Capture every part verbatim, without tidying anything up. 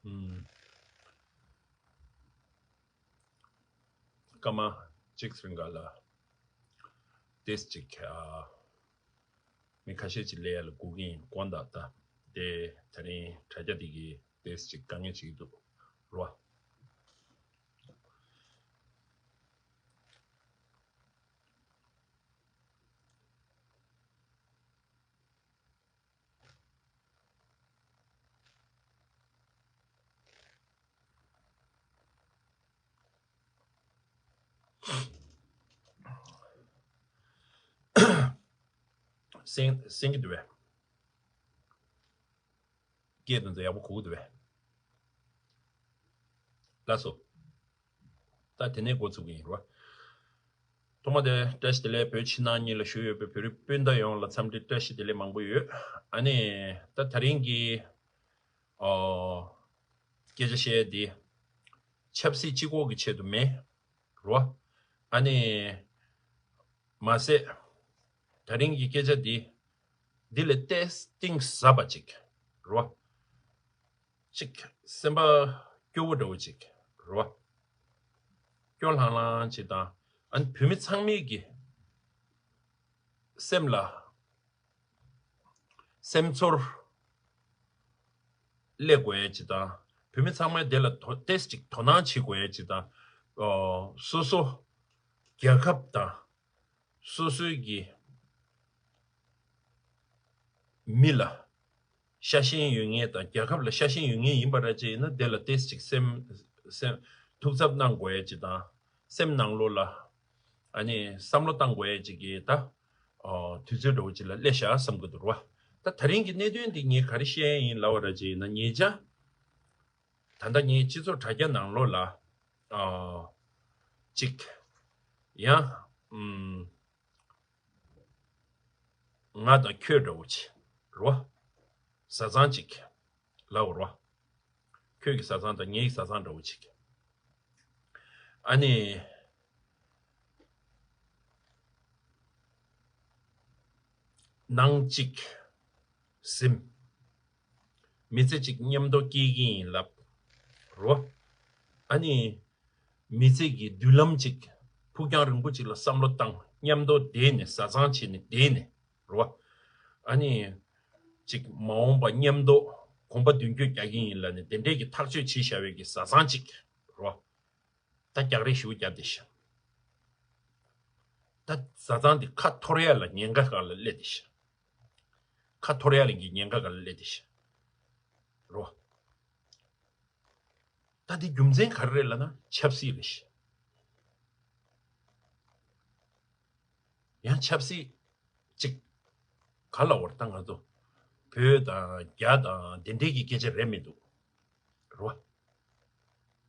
ཨུམ། སྐར་མ་གཅིག་རིང་ག་ལ་ཏེས་ཅིག་ཨ། མི་ཁ་ཤས་ཅིག་ལས་ལ་སྒུག་གིན་དགོངས་དག་ད། དེ་དེ་རིང་དྲ་རྒྱ་དེ་གི་ཏེས་ཅིག་དཀའ་ངལ་ཅིག་འདུག་རོ། སེང་སེང་གི་འདུག་བས། སྐད་དུ་ཡག་པོ་གོ་གི་འདུག་བས། ལགས་སོ། ད་དེ་ནས་འགོ་ཚུགས་ཀྱི་ཡིན་རོ། ཐོག་མ་དེ་བཀྲ་ཤིས་བདེ་ལེགས། བོད་ཕྱི་ནང་གཉིས་ལ་བཞུགས་ཡོད་པའི་བོད་རིགས་སྤུན་ཟླ་ཡོངས་ལ་འཚམས་འདྲི་བཀྲ་ཤིས་བདེ་ལེགས་མང་པོ་ཡོད། ཨ་ནི་ད་དེ་རིང་གི་ཨོ། སྐད་ཆ་བཤད་ཡས་འདི་ཆབ་སྲིད་སྤྱི་ཁོག་གི་ཆེད་དུ་མེད་རོ། ཨ་ནི་མ་ཟད་དེ་རིང་གི་སྐད་ཆ་འདི་འདི་ལས་ཏེས་གཏིང་ཟབ་པ་ཅིག་རོ། ཅིག་སེམས་པ་སྐྱོ་བོ་འདྲ་བོ་ཅིག་རོ། སྐྱོ་ལྷང་ལྷང་ཅིག་དང་། ཨ་ནི་བོད་མི་ཚང་མའི་གི་སེམས་ལ་སེམས་ཚོར་སླེབས་དགོས་ཡས་ཅིག་དང་། བོད་མི་ཚང་མས་དེ་ལ་དོ་ཏེས་ཅིག་དོ་སྣང་བྱེད་དགོས་ཡས་ཅིག་དང་། ཨོ། སོ་སོ་རྒྱལ་ཁབ་དང་སོ་སོའི་གི་མི་ལ་ཤ་ཞེན་ཡོད་མཁན་དང་རྒྱལ་ཁབ་ལ་ཤ་ཞེན་ཡོད་མཁན་ཡིན་པ་ར་ཅིག་ཡིན་ན། དེ་ལ་ཏེས་ཅིག་སེམས་སེམས་ཐུགས་འཚབ་གནང་དགོས་ཡས་ཅིག་དང་། སེམས་ནང་ལོགས་ལ་ཨ་ནི་བསམ་བློ་བཏང་དགོས་ཡས་ཅིག་གི་ད་ཨོ་དུས་ཚོད་འདྲ་བོ་ཅིག་ལ་སླེབས་ཤག་བསམ་གི་འདུག་རོ། ད་དེ་རིང་གི་གནད་དོན་འདི་ངས་ག་རེ་བཤད་ཡས་ཡིན་ལབ་པ་ར་ཅིག་ཡིན་ན། ཉེ་ཆར་ད་ལྟ་ངའི་སྤྱི་ཚོགས་དྲ་རྒྱ་ནང་ལོགས་ལ་ཨ་ཅིག་ཡང་ཨུམ་ང་དང་ཁྱོད་འདྲ་བོ་ཅིག་རོ། བཟའ་ཚང་ཅིག་ལབ་རོ། ཁྱོད་ཀྱི་བཟའ་ཚང་དང་ངའི་བཟའ་ཚང་འདྲ་བོ་ཅིག་ཨ་ནི་ནང་གཅིག་ཟིམ། མི་ཚེ་གཅིག་མཉམ་དུ་སྐྱེལ་གྱི་ཡིན་ལབ་རོ། ཨ་ནི་མི་ཚེ་གི་མདུན་ལམ་གཅིག་ཕུགས་རྒྱང་རིང་པོ་གཅིག་ལ་བསམ་བློ་བཏང་། མཉམ་དུ་བསྡད་ནས་བཟའ་ཚང་བྱས་ནས་བསྡད་ནས་རོ། ཨ་ནི་གཅིག་མ་འོངས་པ་མཉམ་དུ་གོམ་པ་མདུན་སྐྱོད་རྒྱག་གི་ཡིན་ལབ་ནས་དེ་འདྲས་ཀྱི་ཐག་གཅོད་བྱས་བཞག་པའི་གི་བཟའ་ཚང་གཅིག་རོ། ད་རྒྱག་རེས་ཞུ་རྒྱབ་བསྡད་ཤག་ད་བཟའ་ཚང་འདི་ཁ་འཐོར་ཡ་ལ་ཉེན་ཁ་སྒང་ལ་སླེབས་བསྡད་ཤག་ཁ་འཐོར་ཡ་ལ་གི་ཉེན་ཁ་སྒང་ལ་སླེབས་བསྡད་ཤག་རོ། ད་འདི་རྒྱུ་མཚན་ག་རེ་རེད་ལབ་ན་ཆབ་སྲིད་རེད་ཤག་ཡང་ཆབ་སྲིད་ཅིག་ག་ལབ་དགོས་རེད། ད་ང་ཚོ་བོད་དང་རྒྱ་དང་དེ་འདྲའི་གི་སྐད་ཆ་རེད་མི་འདུག་རོ།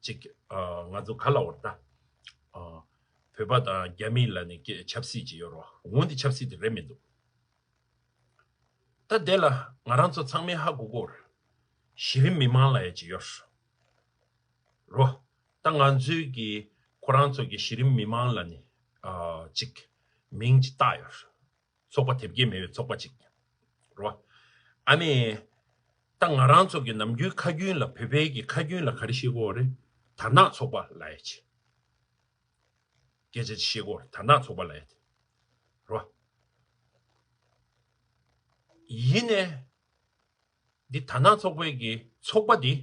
ཅིག་ཨ་ང་ཚོ་ག་ལབ་དགོས་རེད། ད་ཨ་བོད་པ་དང་རྒྱ་མི་ལབ་ནས་སྐད་ཆབ་སྲིད་ཅིག་ཡོད་རོ། འོ་འདི་ཆབ་སྲིད་དེ་རེད་མི་འདུག་ད་དེ་ལ་ང་རང་ཚོ་ཚང་མས་ཧ་གོ་གོ་རེད། གཞི་རིམ་མི་མང་ལབ་ཡ་ཅིག་ཡོད་རོ། ད་ང་ཚོའི་གི་ཁོ་རང་ཚོ་གི་གཞི་རིམ་མི་མང་ལབ་ནས་ཨ་ཅིག་མིང་ཅིག་བཏགས་ཡོད་རོ། ཚོགས་པ་དེབ་སྐྱེལ་མེད་པའི་ཚོགས་པ་ཅིག་རོ། ཨ་ནི་ད་ང་རང་ཚོ་གི་ནམ་རྒྱུན་ཁ་རྒྱུན་ལ་བོད་པའི་གི་ཁ་རྒྱུན་ལ་ག་རེ་བཤད་གོ་རེད། དར་ནག་ཚོགས་པ་ལབ་ཡ་ཅིག་སྐད་ཆ་ཅིག་བཤད་གོ་རེད། དར་ནག་ཚོགས་པ་ལབ་ཡ་དེ་རོ། ཡིན་ནའི་འདི་དར་ནག་ཚོགས་པའི་གི་ཚོགས་པ་འདི་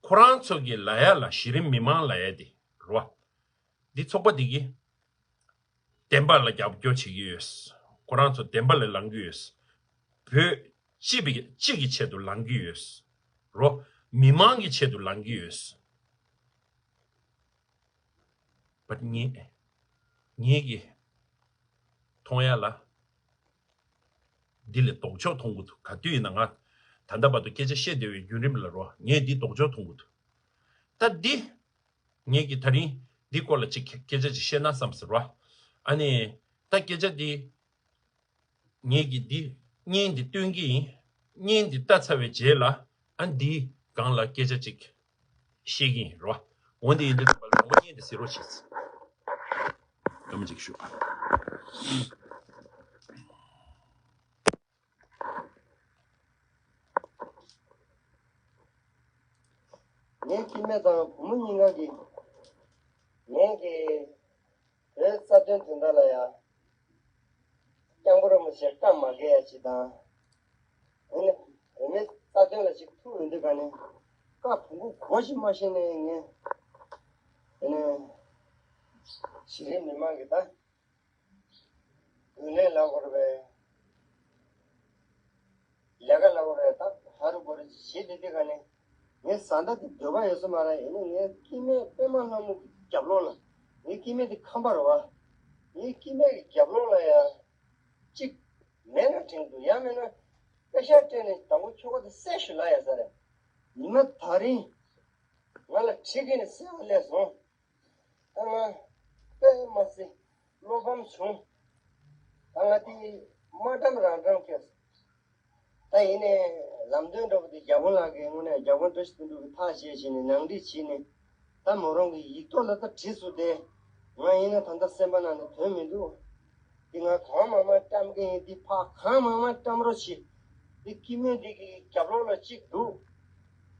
ཁོ་རང་ཚོ་གི་ལབ་ཡ་ལ་གཞི་རིམ་མི་མང་ལབ་ཡ་དེ་རོ། འདི་ཚོགས་པ་འདི་གི་བདེན་པ་ལ་རྒྱབ་སྐྱོར་བྱེད་ཀྱི་ཡོད། ཁོ་རང་ཚོ་བདེན་པ་ལ་ལངས་ཀྱི་ཡོད། བོད་སྤྱི་པའི་སྤྱི་གི་ཆེད་དུ་ལངས་ཀྱི་ཡོད་རོ། མི་མང་གི་ཆེད་དུ་ལངས་ཀྱི་ཡོད། བ་ངས་ངས་ཀྱི་མཐོང་ཡ་ལ་འདི་ལས་ལྡོག་ཕྱོགས་མཐོང་གི་འདུག་ག་དུས་ཡིན་ན་ང་ད་ལྟ་བར་དུ་སྐད་ཆ་བཤད་བསྡད་པའི་བརྒྱུད་རིམ་ལ་རོ། ངས་འདི་ལྡོག་ཕྱོགས་མཐོང་གི་འདུག་ད་འདི་ངས་ཀྱི་ད་རིང་འདི་སྐོར་ལ་ཅིག་སྐད་ཆ་ཅིག་བཤད་ན་བསམ་ཟེར་བ། ཨ་ནི་ད་སྐད་ཆ་འདི་ངས་ཀྱི་འདི་བརྙན་འདི་སྟོན་གྱི་ཡིན། བརྙན་འདི་ལྟ་ཚར་བའི་རྗེས་ལ་ཨ་འདིའི་སྒང་ལ་སྐད་ཆ་ཅིག་བཤད་ཀྱི་ཡིན་རོ། འོན་ཏེ་ཡིན་དུས་ཙམ་པ་ལ་དང་པོ་བརྙན་འདི་གཟིགས་རོགས་བྱེད། སྐར་མ་གཅིག་ཞུ། ངའི་སྐྱེ་དམན་དང་བུ་མོ་གཉིས་ཀ་གིས་ངའི་གི་བོད་རྩ་དོན་དོན་དག་ལ་ཡ་སྐྱབས་མགོན་རིན་པོ་ཆེ་བཀའ་མ་བཀལ་ཡ་ཅིག་དང་། ཨ་ནི་བོད་མིའི་རྩ་དོན་ལ་ཅིག་ཐུག་ཡོང་དུས་ག་ནས་བཀའ་བོང་གུ་གོ་ཞིག་མ་ཤེས་ནས་ངས་ཨ་ནི་གཞི་རིམ་མི་མང་གི་ད། རྒྱུན་ལས་ལ་བོར་བའི་ལས་ཀ་ལ་བོར་བའི་ད་ཧ་རུ་བོར་བྱེད་དེ་དེ་ག་ནས་ངའི་བཟའ་ཟླ་དེ་འདོད་པ་ཡོད་ས་མ་རེད། ཡིན་ནའི་ངའི་སྐྱེ་དམན་པད་མ་ལྷ་མོ་གི་རྒྱབ་ལོགས་ལ་ངའི་སྐྱེ་དམན་དེ་ཁམས་པ་རེད་བ། ངའི་སྐྱེ་དམན་གི་རྒྱབ་ལོགས་ལ་ཡ་གཅིག་མེད་ན་དྲན་འདུག་ཡང་མེད་ན་པེ་ཤག་སྤྲད་ནས་དང་པོ་ཁྱོ་ག་དེ་བསད་ཞུ་ལ་ཡ་ས་རེད། ཉི་མ་ད་རིང་ང་ལ་ཁྲིད་གིན་ནས་བསད་པ་སླེབས་སོང་། ད་ང་དཔེ་མ་སྲིད་བློ་ཕམ་བྱུང་། ད་ང་དེ་མ་འགྲམ་རང་འགྲམ་ཁེལ་སོང་། ད་ཡིན་ནའི་ལམ་སྟོན་འདྲ་པོ་དེ་རྒྱ་དཔོན་ལགས་ཀྱིས་དངོས་གནས་རྒྱ་དཔོན་བཀྲ་ཤིས་དོན་གྲུབ་ཀྱིས་ཐག་བཅད་བྱས་ནས་ནང་འགྲིག་བྱས་ནས་ད་མོ་རང་གི་ཡིག་ཐོག་ལ་ད་བྲིས་སོང་སྟེ། ང་ཡིན་ན་ད་ལྟ་སེམས་པ་ནང་ནས་དོན་མི་འདུག་དེ་ང་གང་མང་མང་བཀྲམ་གི་ཡིན། དེ་ཕར་གང་མང་མང་བཀྲམ་རོགས་བྱེད། དེ་སྐྱེ་དམན་དེ་གི་རྒྱབ་ལོགས་ལ་གཅིག་འདུག་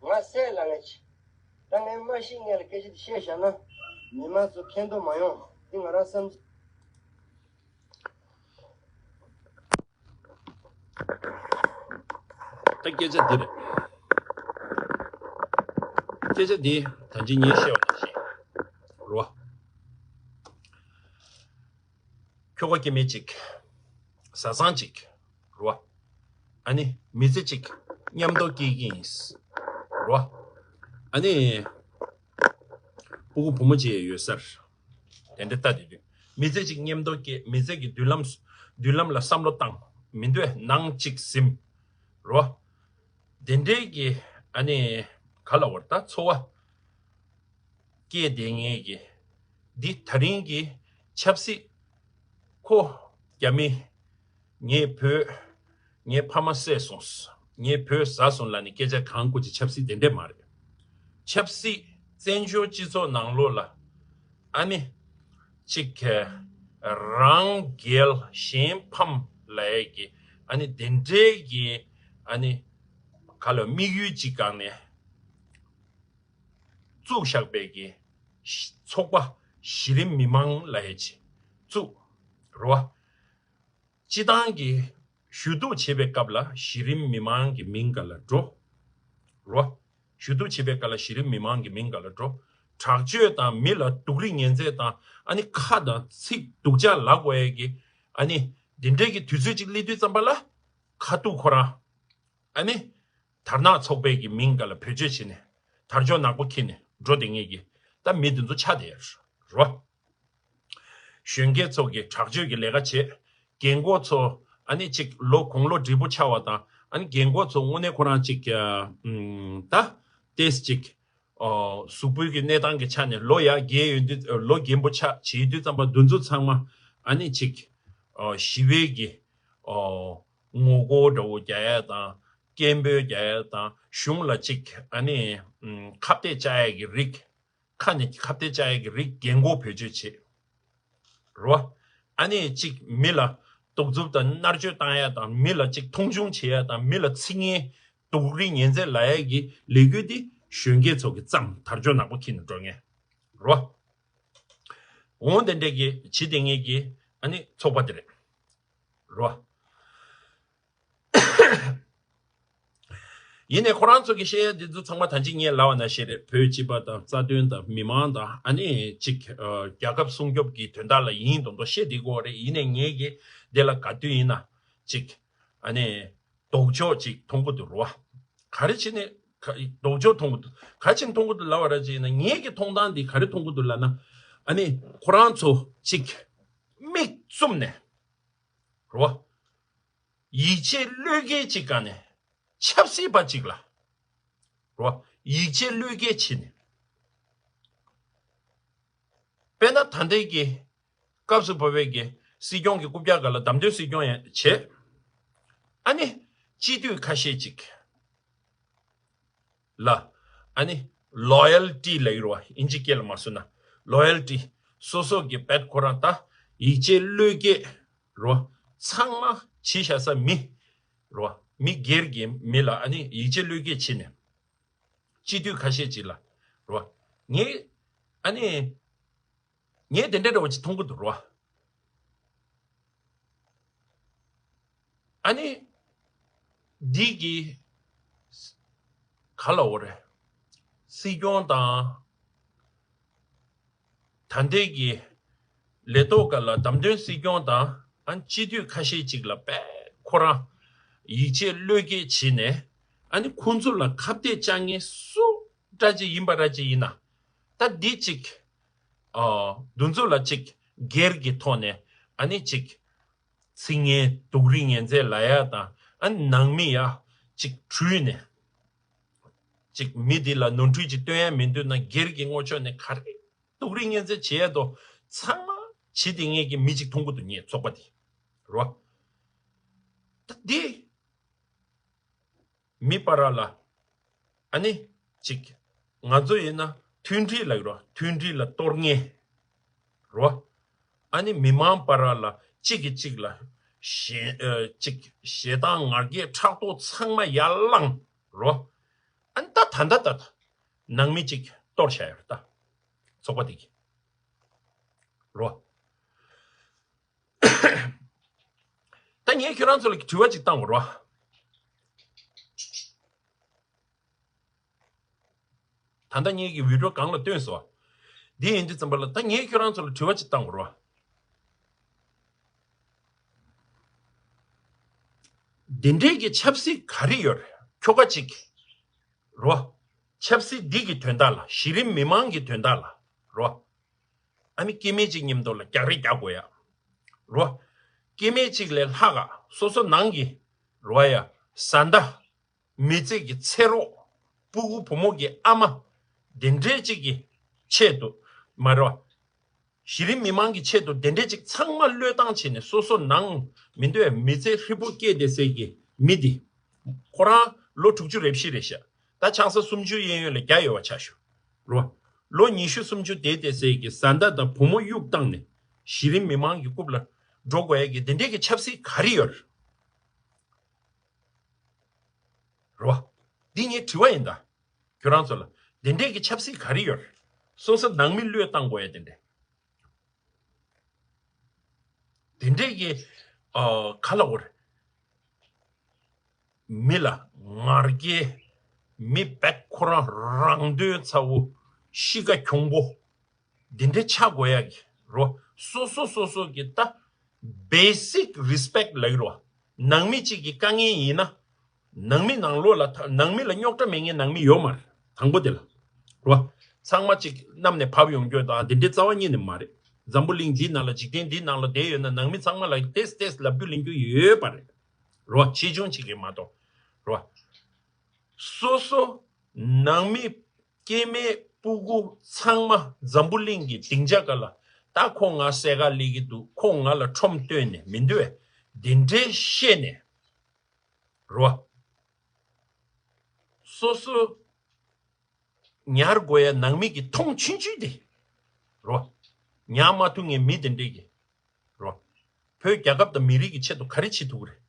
ང་བསད་ལ་ངས་བྱེད། ད་ངས་མ་ཤི་སྔོན་ལ་སྐད་ཆ་དེ་བཤད་བཞག་ན་མི་མང་ཚོ་མཁྱེན་རྟོགས་མ་ཡོང་། དེ་ང་རང་བསམ། ད་སྐད་ཆ་འདི་རེད། སྐད་ཆ་འདི་ད་ཅི་ངས་བཤད་པ་ནང་བཞིན་རེད་བ། ཁྱོ་ག་སྐྱེ་དམན་གཅིག་བཟའ་ཚང་གཅིག་རེད་བ། ཨ་ནི་མི་ཚེ་གཅིག་མཉམ་དུ་སྐྱེལ་གྱི་ཡིན་རེད་བ། ཨ་ནི་སྤུ་གུ་བུ་མོ་གཅིག་ཡོད་སར། དེ་འདྲ་ལྟ་དུས་དུས་མི་ཚེ་གཅིག་མཉམ་དུ་སྐྱེལ། མི་ཚེ་གི་མདུན་ལམ་མདུན་ལམ་ལ་བསམ་བློ་བཏང་མི་འདོད་ནང་གཅིག་ཟིན་རེད་བ། དེ་འདྲའི་གི་ཨ་ནི་ག་ལ་བར་ད་འཚོ་བ། སྐྱེས་བསྡད་མཁན་གྱི་འདི་ད་རིང་གི་ཆབ་སྲིད་ཁོ་རྒྱ་མི་ངའི་བོད་ངའི་ཕ་མ་བསད་སོང་། ངའི་བོད་ཟ་སོང་ལབ་ནས་སྐད་ཆ་གང་དགོས་ཀྱི་ཆབ་སྲིད་དེ་འདྲས་མ་རེད། ཆབ་སྲིད་བཙན་བྱོལ་སྤྱི་ཚོགས་ནང་ལོགས་ལ་ཨ་ནི་གཅིག་རང་རྒྱལ་གཞན་ཕམ་ལབ་ཡས་ཀྱི་ཨ་ནི་དེ་འདྲས་ཀྱི་ཨ་ནི་ག་ལ་དམིགས་ཡུལ་གཅིག་སྒང་ནས། བཙུགས་བཞག་པའི་གི་ཚོགས་པ་གཞི་རིམ་མི་མང་ལབ་ཡས་ཅིག་བཙུགས་རེད་བ། སྤྱི་བཏང་གི་ཞུ་གཏུག་བྱེད་པའི་སྐབས་ལ་གཞི་རིམ་མི་མང་གི་མིང་སྒང་ལ་འགྲོ་རེད་བ། ཞུ་གཏུག་བྱེད་པའི་སྐབས་ལ་གཞི་རིམ་མི་མང་གི་མིང་སྒང་ལ་འགྲོ། དྲག་སྤྱོད་དང་མི་ལ་སྡུག་རུས་ཉེས་འཛུགས་དང་ཨ་ནི་ཁ་དང་ཚིག་སྡུག་ཅག་ལབ་དགོས་ཡས་ཀྱི་ཨ་ནི་འདི་འདྲའི་གི་དུས་ཚོད་ཅིག་སླེབས་དུས་ཙམ་པ་ལ་ཁ་ཐུག་ཁོ་རང་ཨ་ནི། དར་ནག་ཚོགས་པའི་གི་མིང་སྒང་ལ་བེད་སྤྱོད་བྱས་ནས་དར་ལྕོག་ནག་པོ་འཁྱེར་ནས་འགྲོ་བསྡད་མཁན་གྱི་ད་མི་དེ་ཚོ་ཆགས་བསྡད་ཡོད་རེད་བ། གཞོན་སྐྱེས་ཚོ་གི་དྲག་སྤྱོད་ཀྱི་ལས་ཀ་བྱེད། རྒན་གོག་ཚོ་ཨ་ནི་གཅིག་ལོ་དགུང་ལོ་བགྲེས་པོ་ཆགས་པ་དང་ཨ་ནི་རྒན་གོག་ཚོ་དངོས་གནས་ཁོ་རང་གཅིག་ཨམ་ད་ཏེས་གཅིག་ཨོ་གཟུགས་པོའི་གི་གནས་སྟངས་ཀྱི་ཆ་ནས་ལོ་ཡར་རྒས་ཡོང་དུས་ལོ་རྒན་པོ་ཆགས་བྱེད་དུས་ཙམ་པ་འདི་ཚོ་ཚང་མ་ཨ་ནི་གཅིག་ཨོ་ཞི་བའི་གི་ཨོ། ངོ་རྒོལ་འདྲ་བོ་རྒྱག་ཡ་དང་སྐད་འབོད་རྒྱག་ཡ་དང་གཞུང་ལ་གཅིག་ཨ་ནི་ཨམ་ཁ་གཏད་བཅག་ཡ་གི་རིགས། ཁ་ནས་ཁ་གཏད་བཅག་ཡ་གི་རིགས་རྒན་གོག་བེད་སྤྱོད་བྱེད་རོ། ཨ་ནི་གཅིག་མི་ལ་གདུག་རྩུབ་དང་མནར་གཅོད་བཏང་ཡ་དང་མི་ལ་གཅིག་མཐོང་ཆུང་བྱེད་ཡ་དང་མི་ལ་ཚིག་ངན་སྡུག་རུས་ཉེས་འཛུགས་ལབ་ཡ་གི་ལས་འགུལ་འདི་གཞོན་སྐྱེས་ཚོ་གི་བརྩམས་དར་ལྕོག་ནག་པོ་འཁྱེར་ནས་འགྲོ་མཁན་རོ། འོང་དེ་འདྲས་གི་བྱེད་དེ་ངེས་ཀྱི་ཨ་ནི་ཚོགས་པ་དེ་རེད་རོ། ཡིན་ནའི་ཁོ་རང་ཚོ་གི་བཤད་ཡ་འདི་ཚོ་ཚང་མ་ད་ཅི་ངས་ལབ་པ་ནང་བཞིན་རེད། བོད་སྤྱི་པ་དང་རྩ་དོན་དང་མི་མང་དང་ཨ་ནི་གཅིག་རྒྱལ་ཁབ་སྲུང་སྐྱོབ་ཀྱི་དོན་དག་ལ་ཡིན་མདོག་མདོག་བཤད་བསྡད་ཀྱི་ཡོད་རེད། ཡིན་ནའི་ངས་གི་དེ་ལ་ག་དུས་ཡིན་ན་གཅིག་ཨ་ནི་ལྡོག་ཕྱོགས་གཅིག་མཐོང་གི་འདུག་རོ། ག་རེ་བྱས་ནས་ལྡོག་ཕྱོགས་མཐོང་གི་འདུག་ག་རེ་བྱས་ནས་མཐོང་གི་འདུག་ལབ་པ་ར་ཅིག་ཡིན་ན་ངས་གི་མཐོང་སྟངས་འདི་ག་རེ་མཐོང་གི་འདུག་ལབ་ན་ཨ་ནི་ཁོ་རང་ཚོ་གཅིག་མིག་བཙུམ་ནས་རོ། ཡིད་ཆེས་བློས་འགེལ་གཅིག་ག་ནས་ཆབ་སྲིད་པ་གཅིག་ལ་རོ། ཡིད་ཆེས་བློས་འགེལ་བྱས་ནས། དཔེར་ན་ད་ལྟའི་གི་སྐབས་སུ་བབས་པའི་གི་སྲིད་སྐྱོང་གི་རྐུབ་བཀྱག་སྒང་ལ་བདམས་ཐོན་སྲིད་སྐྱོང་ཡང་བྱས། ཨ་ནི་སྤྱི་འཐུས་ཁ་ཤས་ཅིག་ལ་ཨ་ནི་ལོ་ཡལ་ཊི་ལབ་ཀྱི་རེད་བ། ཨིན་ཇི་སྐད་ལ་མ་སོང་ན་ལོ་ཡལ་ཊི། སོ་སོ་གི་བེད་ཁོ་རང་ད་ཡིད་ཆེས་བློས་འགེལ་རོ། ཚང་མ་བྱེད་བཞག་ས་མི་རོ། མི་སྒེར་གྱི་མི་ལ་ཨ་ནི་ཡིད་ཆེས་བློས་འགེལ་བྱས་ནས། སྤྱི་འཐུས་ཁ་ཤས་ཅིག་ལ་ རོ། ངས་ཨ་ནི་ངས་དེ་འདྲ་འདྲ་བོ་ཅིག་མཐོང་གི་འདུག་རོ། ཨ་ནི་འདི་གི་ག་ལ་འོ་རེད། སྲིད་སྐྱོང་དང་། ད་ལྟའི་གི་ལས་ཐོག་སྒང་ལ་བདམས་ཐོན་སྲིད་སྐྱོང་དང་ཨ་ནི་སྤྱི་འཐུས་ཁ་ཤས་ཅིག་ལ་དཔེ་ཁོ་རང་ཡིད་ཆེས་བློས་འགེལ་བྱས་ནས། ཨ་ནི་ཁོང་ཚོ་ལ་ཁ་གཏད་བཅག་མཁན་སུ་འདྲ་ཅིག་ཡིན་པ་འདྲ་ཅིག་ཡིན་ན། ད་འདི་ཅིག་ཨ་འདི་ཚོ་ལ་ཅིག་སྒེར་གྱི་ཐོག་ནས་ཨ་ནི་ཅིག་ཚིག་ངན་སྡུག་རུས་ངན་ཚད་ལབ་ཡ་དང་། ཨ་ནི་ནང་མི་ཡ་ཅིག་བྲུས་ནས། ཅིག་མི་འདི་ལ་ནོར་འཁྲུལ་ཅིག་སྟོན་ཡ་མི་འདུག་ན། སྒེར་གྱི་ངོ་ཕྱོགས་ནས་ག་རེ་སྡུག་རུས་ངན་ཚད་བྱེད་ཡ་དོ་ཚང་མ་བྱེད་དེ་ངེད་ཀྱི་མི་ཅིག་མཐོང་གི་འདུག་ངའི་ཚོགས་པ་འདི་རོ། ད་འདི་མི་བར་ལ་ཨ་ནི་ཅིག་ང་ཚོ་ཡིན་ན་མཐུན་སྒྲིལ་ལ་རོ། མཐུན་སྒྲིལ་ལ་གཏོར་ངེས་རོ། ཨ་ནི་མི་མང་བར་ལ་གཅིག་གིས་གཅིག་ལ་ཞེ་ཨ་ཅིག་ཞེ་སྡང་ང་རྒྱལ་ཕྲག་དོག་ཚང་མ་ཡར་ལངས་རོ། ཨ་ནི་ད་ད་ད་ད་ནང་མི་གཅིག་གཏོར་བཞག་ཡོད་རེད་ད། ཚོགས་པ་དེ་གི་རོ། ད་ངས་ཁྱོད་རང་ཚོ་ལ་དྲི་བ་ཅིག་བཏང་བ་རོ། ད་ལྟ་ངེད་ཀྱི་བི་ཌིའོ་སྒང་ལ་བཏོན་སོང་། འདི་ཡིན་དུས་ཙམ་པ་ལ་ད་ངས་ཁྱོད་རང་ཚོ་ལ་དྲི་བ་ཅིག་བཏང་བ་རོ། འདི་འདྲའི་གི་ཆབ་སྲིད་ག་རེ་ཡོད་རེད། ཁྱོ་ག་ཅིག་རོ། ཆབ་སྲིད་འདི་གི་དོན་དག་ལ། གཞི་རིམ་མི་མང་གི་དོན་དག་ལ་རོ། ཨ་ནི་སྐྱེ་དམན་ཅིག་མཉམ་དུ་ལ་རྒྱག་རེས་རྒྱག་དགོས་ཡ་རོ། སྐྱེ་དམན་ཅིག་ལས་ལྷག་ག་སོ་སོ་ནང་གི་རོ་ཡ་བཟའ་ཟླ། མི་ཚེ་གི་ཚེ་རོགས། སྤུ་གུ་བུ་མོ་གི་ཨ་མ། དེ་འདྲའི་ཅིག་གི་ཆེད་དུ་མ་རེད་བ། གཞི་རིམ་མི་མང་གི་ཆེད་དུ་དེ་འདྲའི་ཅིག་ཚང་མ་བློས་བཏང་བྱས་ནས་སོ་སོ་ནང་མི་འདོད་མི་ཚེ་ཧྲིལ་པོ་སྐྱེལ་བསྡད་སའི་གི་མི་འདི། ཁོ་རང་ལོ་དྲུག་ཅུ་རེ་བཞི་རེད་ཤག་ད་ཆང་ས་སུམ་ཅུ་གཡས་གཡོན་ལ་བརྒྱབ་ཡོད་པ་ཆ་བཞག་རོ། ལོ་ཉི་ཤུ་སུམ་ཅུ་བསྡད་བསྡད་སའི་གི་བཟའ་ཟླ་དང་བུ་མོ་གཡུག་བཏང་ནས་གཞི་རིམ་མི་མང་གི་རྐུབ་ལ་འགྲོ་དགོས་ཡ་གི་དེ་འདྲའི་གི་ཆབ་སྲིད་ག་རེ་ཡོད་རེད། རེད་བ། འདི་ངའི་དྲི་བ་ཡིན་ད། ཁྱོད་རང་ཚོ་ལ། དེ་འདྲས་ཀྱི་ཆབ་སྲིད་ག་རེ་ཡོད་རེད། སོ་སོ་ནང་མི་བློས་བཏང་དགོས་ཡ་དེ་འདྲས། དེ་འདྲས་ཀྱི་ཨ་ག་ལ་འོ་རེད། མི་ལ་ང་རྒྱལ། མི་བེག་ཁོ་རང་རང་དོན་ཚ་བོ། གཤིས་ཀ་གྱོང་པོ། འདི་འདྲའི་ཆགས་དགོས་ཡ་གི་རོ། སོ་སོ་སོ་སོ་གི་ད་basic respect ལབ་ཀྱི་རོ། ནང་མི་གཅིག་གི་དཀའ་ངལ་ཡིན་ན། ནང་མི་ནང་ལོགས་ལ་ད་ནང་མི་ལ་རྙོག་དྲ་མེད་མཁན་ནང་མི་ཡོད་མ་རེད། དང་པོ་དེ་ལ་རོ། ཚང་མ་གཅིག་གནམ་ནས་བབས་ཡོང་རྒྱུ་དང་འདི་འདྲའི་རྩ་བ་ཉིད་ནས་མ་རེད། འཛམ་བུ་གླིང་འདིའི་ནང་ལ་འཇིག་རྟེན་འདིའི་ནང་ལ་བསྡད་ཡོད་ན་ནང་མི་ཚང་མ་ལ་ཏེས་ཏེས་ལབ་རྒྱུ་ལེན་རྒྱུ་ཡོད་པ་རེད། རོ། ཆེ་ཆུང་གཅིག་གིས་མ་གཏོགས་རོ། སོ་སོ་ནང་མི་སྐྱེ་དམན་སྤུ་གུ་ཚང་མ་འཛམ་བུ་གླིང་གི་སྡིངས་ཆ་སྒང་ལ་ད་ཁོ་ང་སེ་ག་སླེབས་ཀྱི་འདུག་ཁོ་ང་ལ་ཁྲོམ་སྟོན་ནས་མི་འདོད་དེ་འདྲའི་བཤད་ནས་རོ། སོ་སོ་ཉར་དགོས་ཡ་ནང་མི་གི་མཐོང་ཆུང་ཆུང་དེ་རོ། ཉར་མ་ཐུབ་མཁན་མི་དེ་འདྲས་ཀྱི་རོ། བོད་རྒྱལ་ཁབ་དང་མི་རིགས་ཀྱི་ཆེད་དུ་ག་རེ་བྱེད་ཐུབ་ཀྱི་རེད།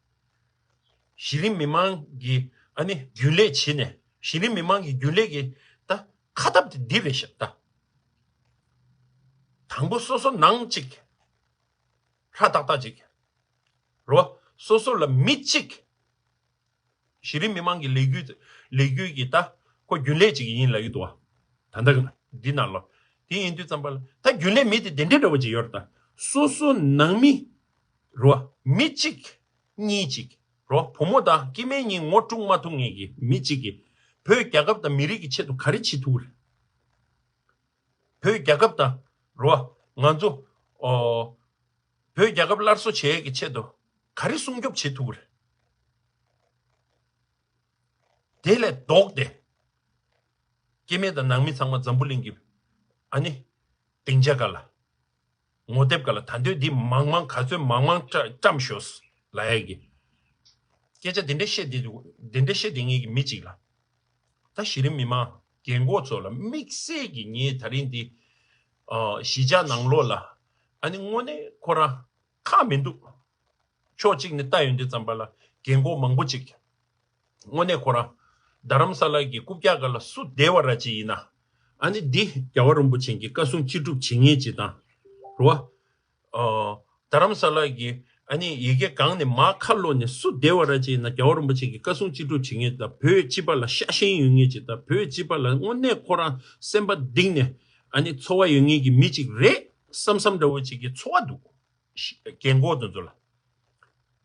གཞི་རིམ་མི་མང་གི་ཨ་ནི་རྒྱུན་ལས་བྱེད་ནས་གཞི་རིམ་མི་མང་གི་རྒྱུན་ལས་ཀྱི་ད་ཁ་ཐབས་དེ་འདི་རེད་ཤག་ད། དང་པོ་སོ་སོ་ནང་གཅིག་ཧྲ་ཏག་ཏག་ཅིག་རོ། སོ་སོ་ལ་མི་གཅིག་གཞི་རིམ་མི་མང་གི་ལས་འགུལ་ལས་འགུལ་གྱི་ད་ཁོ་རྒྱུན་ལས་ཅིག་ཡིན་ལབ་ཀྱི་འདུག་བ། ད་ལྟ་འདི་ནང་ལོ། དེ་ཡིན་དུས་ཙམ་པ་ལ་ད་རྒྱུན་ལས་མི་དེ་དེ་འདྲའི་འདྲ་བོ་ཅིག་ཡོད་རེད་ད། སོ་སོ་ནང་མི་རོ། མི་གཅིག་གཉིས་གཅིག་རོ། བུ་མོ་དང་སྐྱེ་དམན་གཉིས་ངོ་དཀྲུག་མ་ཐུབ་མཁན་གྱི་མི་གཅིག་གིས་བོད་རྒྱལ་ཁབ་དང་མི་རིགས་ཀྱི་ཆེད་དུ་ག་རེ་བྱེད་ཐུབ་རེད། བོད་རྒྱལ་ཁབ་དང་རོ། ང་ཚོ་ཨོ། བོད་རྒྱལ་ཁབ་སླར་གསོ་བྱེད་ཡས་ཀྱི་ཆེད་དུ་ག་རེ་སྲུང་སྐྱོབ་བྱེད་ཐུབ་ཀྱི་རེད། དེ་ལས་ལྡོག་སྟེ། སྐྱེ་དམན་དང་ནང་མི་ཚང་མ་འཛམ་བུ་གླིང་གི་ཨ་ནི་སྡིངས་ཆ་སྒང་ལ། ངོ་དེབ་སྒང་ལ་ད་འདོད་འདི་མང་མང་ག་ཚོད་མང་མང་བཀྲ་བཀྲམ་ཤོག་ལབ་ཡས་ཀྱི་སྐད་ཆ་དེ་འདྲ་བཤད་དེ་འདུག་དེ་འདྲ་བཤད་དེ་ངེད་ཀྱི་མི་གཅིག་ལ། ད་གཞི་རིམ་མི་མང་རྒན་གོག་ཚོ་ལ་དམིགས་བསལ་གྱི་ངས་ད་རིང་འདི་ཨ་གཞིས་ཆགས་ནང་ལོགས་ལ་ཨ་ནི་དངོས་གནས་ཁོ་རང་ཁག་མི་འདུག་ཕྱོགས་གཅིག་ནས་ལྟ་ཡོང་དུས་ཙམ་པ་ལ་རྒན་གོག་མང་པོ་ཅིག་དངོས་གནས་ཁོ་རང་རྡ་རམ་ས་ལ་གི་རྐུབ་བཀྱག་སྒང་ལ་སུ་བསྡད་པ་ར་ཅིག་ཡིན་ན། ཨ་ནི་འདི་རྒྱལ་བ་རིན་པོ་ཆེ་གི་བཀའ་གསུང་ཅི་སྒྲུབ་བྱེད་མཁན་ཅིག་དང་། རེད་བ། ཨ། རྡ་རམ་ས་ལ་གི་ཨ་ནི་ཡ་གི་གང་ནས་མར་ཁ་ལོག་ནས་སུ་བསྡད་པ་ར་ཅིག་ཡིན་ན་རྒྱལ་བ་རིན་པོ་ཆེ་གི་བཀའ་གསུང་ཅི་སྒྲུབ་བྱེད་མཁན་དང་། བོད་སྤྱི་པ་ལ་ཤ་ཞེན་ཡོད་མཁན་ཅིག་དང་། བོད་སྤྱི་པ་ལ་དངོས་གནས་ཁོ་རང་སེམས་པ་གཏིང་ནས་ཨ་ནི་ཚོར་བ་ཡོད་མཁན་གྱི་མི་ཅིག་རེད་བསམ་བསམ་འདྲ་བོ་ཅིག་གི་ཚོར་བ་འདུག། རྒན་གོག་དེ་ཚོ་ལ།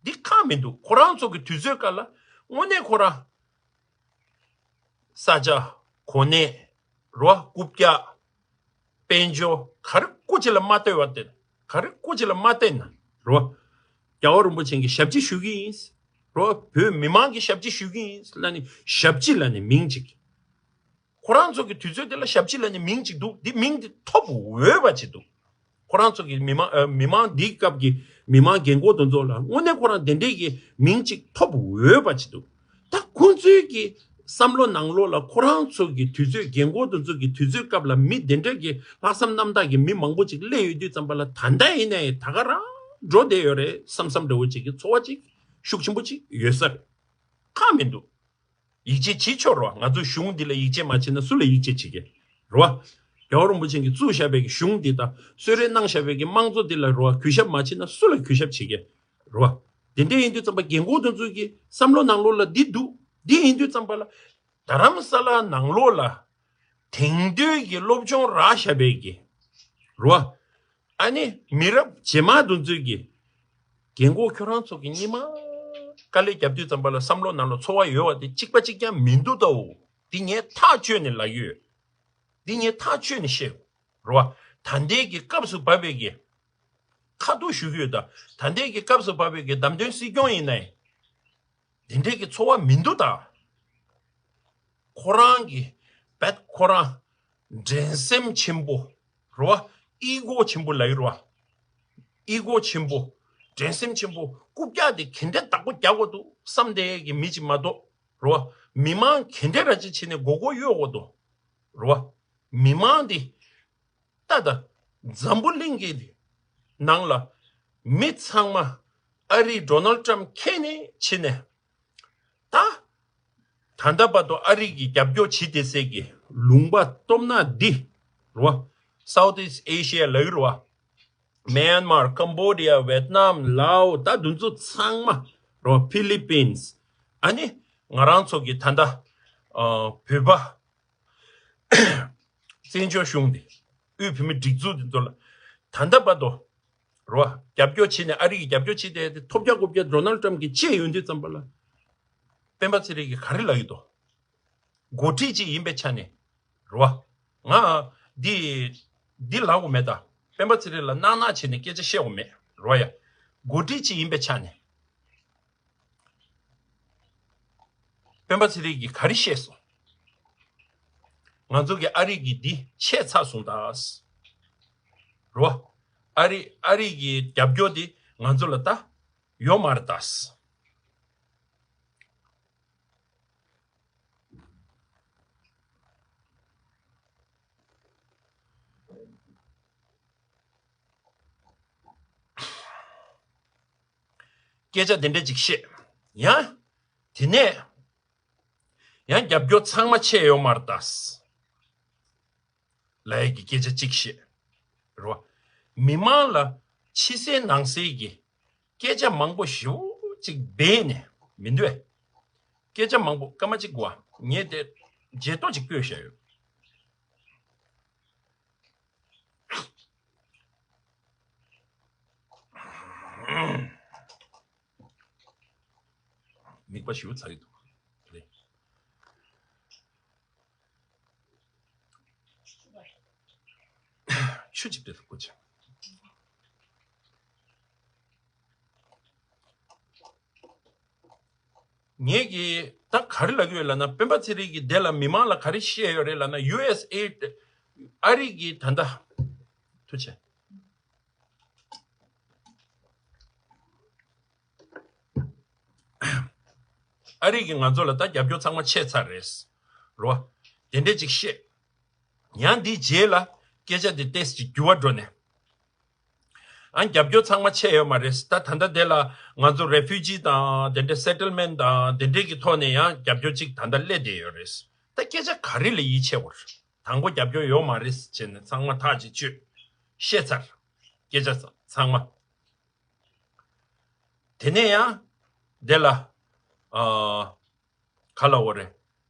འདི་ཁག་མི་འདུག། ཁོ་རང་ཚོ་གི་དུས་ཚོད་སྐབས་ལ་དངོས་གནས་ཁོ་རང་ས་ཆ་གོ་གནས་རོ་རྐུབ་བཀྱག་དཔལ་འབྱོར་ག་རེ་སྐུ་ཅི་ལ་མ་ལྟོས་པ་བསྟན། ག་རེ་སྐུ་ཅི་ལ་མ་བསྟན་ན་རོ། རྒྱལ་བ་རིན་པོ་ཆེ་གི་ཞབས་ཕྱི་ཞུ་གི་ཡིན་རོ། བོད་མི་མང་གི་ཞབས་ཕྱི་ཞུ་གི་ཡིན་ལ་ནི་ཞབས་ཕྱི་ལ་ནི་མིང་གཅིག། ཁོ་རང་ཚོ་གི་དུས་ཚོད་དེ་ལ་ཞབས་ཕྱི་ལ་ནི་མིང་གཅིག་འདུག། འདི་མིང་འདི་ཐོབ་འོས་པ་ཅིག་འདུག། ཁོ་རང་ཚོ་གི་མི་མང་ཨ། མི་མང་འདིའི་སྐབས་ཀྱི་མི་མང་རྒན་གོག་དེ་ཚོ་ལ་དངོས་གནས་ཁོ་རང་དེ་འདྲས་ཀྱི་མིང་གཅིག་ཐོབ་འོས་པ་ཅིག་འདུག། ད་ཁོང་ཚོའི་གི་བསམ་བློ་ནང་ལོགས་ལ་ཁོ་རང་ཚོ་གི་དུས་ཚོད་རྒན་གོག་དེ་ཚོ་གི་དུས་ཚོད་སྐབས་ལ་མི་དེ་འདྲས་ཀྱི་ལྷག་བསམ་རྣམ་དག་གི་མི་མང་པོ་ཅིག་སླེབས་ཡོད་དུས་ཙམ་པ་ལ་ད་ལྟ་ཡིན་ནའི་ད་ག་རང་འགྲོ་བསྡད་ཡོད་རེད་བསམ་བསམ་འདྲ་བོ་ཅིག་གི་ཚོར་བ་ཅིག་ཤུགས་ཆེན་པོ་ཅིག་ཡོད་ས་རེད། ཁག་མི་འདུག། ཡིད་ཆེས་བྱེད་ཆོག་རོ། ང་ཚོ་གཞུང་འདི་ལ་ཡིད་ཆེས་མ་བྱེད་ན་སུ་ལ་ཡིད་ཆེས་བྱེད་ཀྱི་རོ། རྒྱལ་བ་རིན་པོ་ཆེ་གིས་བཙུགས་བཞག་པའི་གི་གཞུང་འདི་དང་གསོལ་རས་གནང་བཞག་པའི་གི་དམངས་གཙོ་འདི་ལ་རོ་གུས་ཞབས་མ་བྱེད་ན་སུ་ལ་གུས་ཞབས་བྱེད་ཀྱི་རོ། དེ་འདྲ་ཡིན་དུས་ཙམ་པ་རྒན་གོག་དེ་ཚོ་གི་བསམ་བློ་ནང་ལོགས་ལ་འདི་འདུག། འདི་ཡིན་དུས་ཙམ་པ་ལ་རྡ་རམ་ས་ལ་ནང་ལོགས་ལ་དེང་དུས་ཀྱི་སློབ་སྦྱོང་རག་བཞག་པའི་གི་རོ། ཨ་ནི་མི་རབས་རྗེས་མ་དེ་ཚོས་ཀྱི་རྒན་གོག་ཁྱོད་རང་ཚོ་གི་སྔོན་མ་དཀའ་ལས་རྒྱབ་དུས་ཙམ་པ་ལ་བསམ་བློ་ནང་ལ་ཚོར་བ་ཡོད་པ་དེ་གཅིག་པ་གཅིག་རྐྱང་མི་འདུག་ད་འོ། འདི་ངས་ཐག་ཆོད་ནས་ལབ་ཡོད། འདི་ངས་ཐག་ཆོད་ནས་བཤད་རོ། ད་ལྟའི་གི་སྐབས་སུ་བབས་པའི་གི་ཁ་ཐུག་ཞུ་གི་ཡོད། ད་ད་ལྟའི་གི་སྐབས་སུ་བབས་པའི་གི་བདམས་ཐོན་སྲིད་སྐྱོང་ཡིན་ནའི། དེ་འདྲའི་གི་ཚོར་བ་མི་འདུག་ད། ཁོ་རང་གི་བད་ཁོ་རང་འགྲན་སེམས་ཆེན་པོ་རོ། ཨི་གོ་ཆེན་པོ་ལབ་ཡོད་རོ། ཨི་གོ་ཆེན་པོ། འགྲན་སེམས་ཆེན་པོ། རྐུབ་བཀྱག་དེ་ག་འདྲ་བདག་པོ་རྒྱག་དགོས་འདུག་བསམ་བསྡད་གི་མི་ཅིག་མ་གཏོགས་རོ། མི་མང་ག་འདྲ་ར་ཅིག་བྱས་ནས་མགོ་སྐོར་གཡོག་དགོས་འདུག་རོ། མི་མང་དེ། ད་ད། འཛམ་བུ་གླིང་གི་ནང་ལ་མི་ཚང་མ་ཨ་རིའི་ཌོ་ནལ་ཊམ་མཁྱེན་ནས་ཕྱིན་ནས། ད། ད་ལྟ་བར་དུ་ཨ་རི་གི་རྒྱབ་སྐྱོར་བྱེད་བསྡད་སའི་གི་ལུང་པ་སྟོབས་ན་འདི་རོ། Southeast Asia་ལབ་ཡོད་རོ། མེན་མར། ཀམ་བོ་ཌི་ཡ། ཝེད་ནམ། ལའོ། ད་འདི་ཚོ་ཚང་མ་རོ། ཕི་ལི་པིན་སི། ཨ་ནི་ང་རང་ཚོ་གི་ད་ལྟ་ཨ་བོད་པ་བཙན་བྱོལ་གཞུང་འདི། དབུས་བོད་མིའི་སྒྲིག་འཛུགས་འདི་ཚོ་ལ་ད་ལྟ་བར་དུ་རོ། རྒྱབ་སྐྱོར་བྱས་ནས་ཨ་རི་གི་རྒྱབ་སྐྱོར་བྱས་ཏེ་ཐོབ་རྒྱག་རྐུབ་བཀྱག་ཌོ་ནལ་ཊམ་གྱིས་བྱས་ཡོང་དུས་ཙམ་པ་ལ། སྤེན་པ་ཚེ་རིང་གིས་ག་རེ་ལབ་ཡོད་དོ། འགོ་ཁྲིད་ཅིག་ཡིན་པའི་ཆ་ནས་རོ། ང་འདི་འདི་ལབ་དགོས་མེད་ད། སྤེན་པ་ཚེ་རིང་ལ་གནག་གནག་བྱས་ནས་སྐད་ཆ་བཤད་དགོས་མེད་རོ་ཡ། འགོ་ཁྲིད་ཅིག་ཡིན་པའི་ཆ་ནས། སྤེན་པ་ཚེ་རིང་གིས་ག་རེ་བཤད་སོང་། ང་ཚོ་གི་ཨ་རི་གི་འདི་ཆད་ཚར་སོང་ད། རོ། ཨ་རི་ཨ་རི་གི་རྒྱབ་སྐྱོར་འདི་ང་ཚོ་ལ་ད་ཡོད་མ་རེད་ད། སྐད་ཆ་དེ་འདྲ་ཅིག་བཤད། ཡང་། དེ་ནས་ཡང་རྒྱབ་སྐྱོར་ཚང་མ་ཆད་ཡོད་མ་རེད་ད། ལབ་ཡས་ཀྱི་སྐད་ཆ་གཅིག་བཤད། རེད་བ། མི་མང་ལ་ཕྱི་གསལ་ནང་གསལ་གྱི་སྐད་ཆ་མང་པོ་ཞེ་པོ་ཅིག་སྦས་ནས་མི་འདུག་གས། སྐད་ཆ་མང་པོ་སྐར་མ་གཅིག་འགོར་བ། ངས་དེ་བརྗེད་ཐོ་ཅིག་བཀོད་བཞག་ཡོད། དམིགས་པ་ཞེ་པོ་ཚ་གི་འདུག་རེད། ཆུ་ཅིག་སྤྲད་དང་སྐུ་མཁྱེན། ངས་ཀྱི་ད་ག་རེ་ལབ་ཀྱི་ཡོད་ལབ་ན། སྤེན་པ་ཚེ་རིང་གིས་དེ་ལ་མི་མང་ལ་ག་རེ་བཤད་ཡོད་རེད་ལབ་ན། ཡུ་ཨེས་ཨེ་ཨ་རི་གི་ད་ལྟ་ཐུགས་རྗེ་ཆེ། ཨ་རི་གིས་ང་ཚོ་ལ་ད་རྒྱབ་སྐྱོར་ཚང་མ་ཆད་ཚར་རེད། རོ། དེ་འདྲས་ཅིག་བཤད། ཡང་འདིའི་རྗེས་ལ་སྐད་ཆ་འདི་ཏོག་ཙམ་ཅིག་འགྱུར་བ་འགྲོ་ནས། ཨ། རྒྱབ་སྐྱོར་ཚང་མ་ཆད་ཡོད་མ་རེད། ད་ད་ལྟ་དེ་ལ་ང་ཚོ་རེ་ཕུ་ཇི་དང་དེ་འདྲས་སེ་ཊལ་མེན་ཊི་དང་དེ་འདྲས་ཀྱི་ཐོག་ནས་ཡང་རྒྱབ་སྐྱོར་ཅིག་ད་ལྟ་སླེབས་བསྡད་ཡོད་རེད། ད་སྐད་ཆ་ག་རེ་ལ་ཡིད་ཆེས་དགོས་རེད། ད་ དང་པོ་རྒྱབ་སྐྱོར་ཡོད་མ་རེད་ཟེར་ནས་ཚང་མ་ཐག་ཅིག་གཅོད། བཤད་ཚར། སྐད་ཆ་ཚང་མ། དེ་ནས་ཡང་དེ་ལ་ཨ་ག་ལ་འོ་རེད།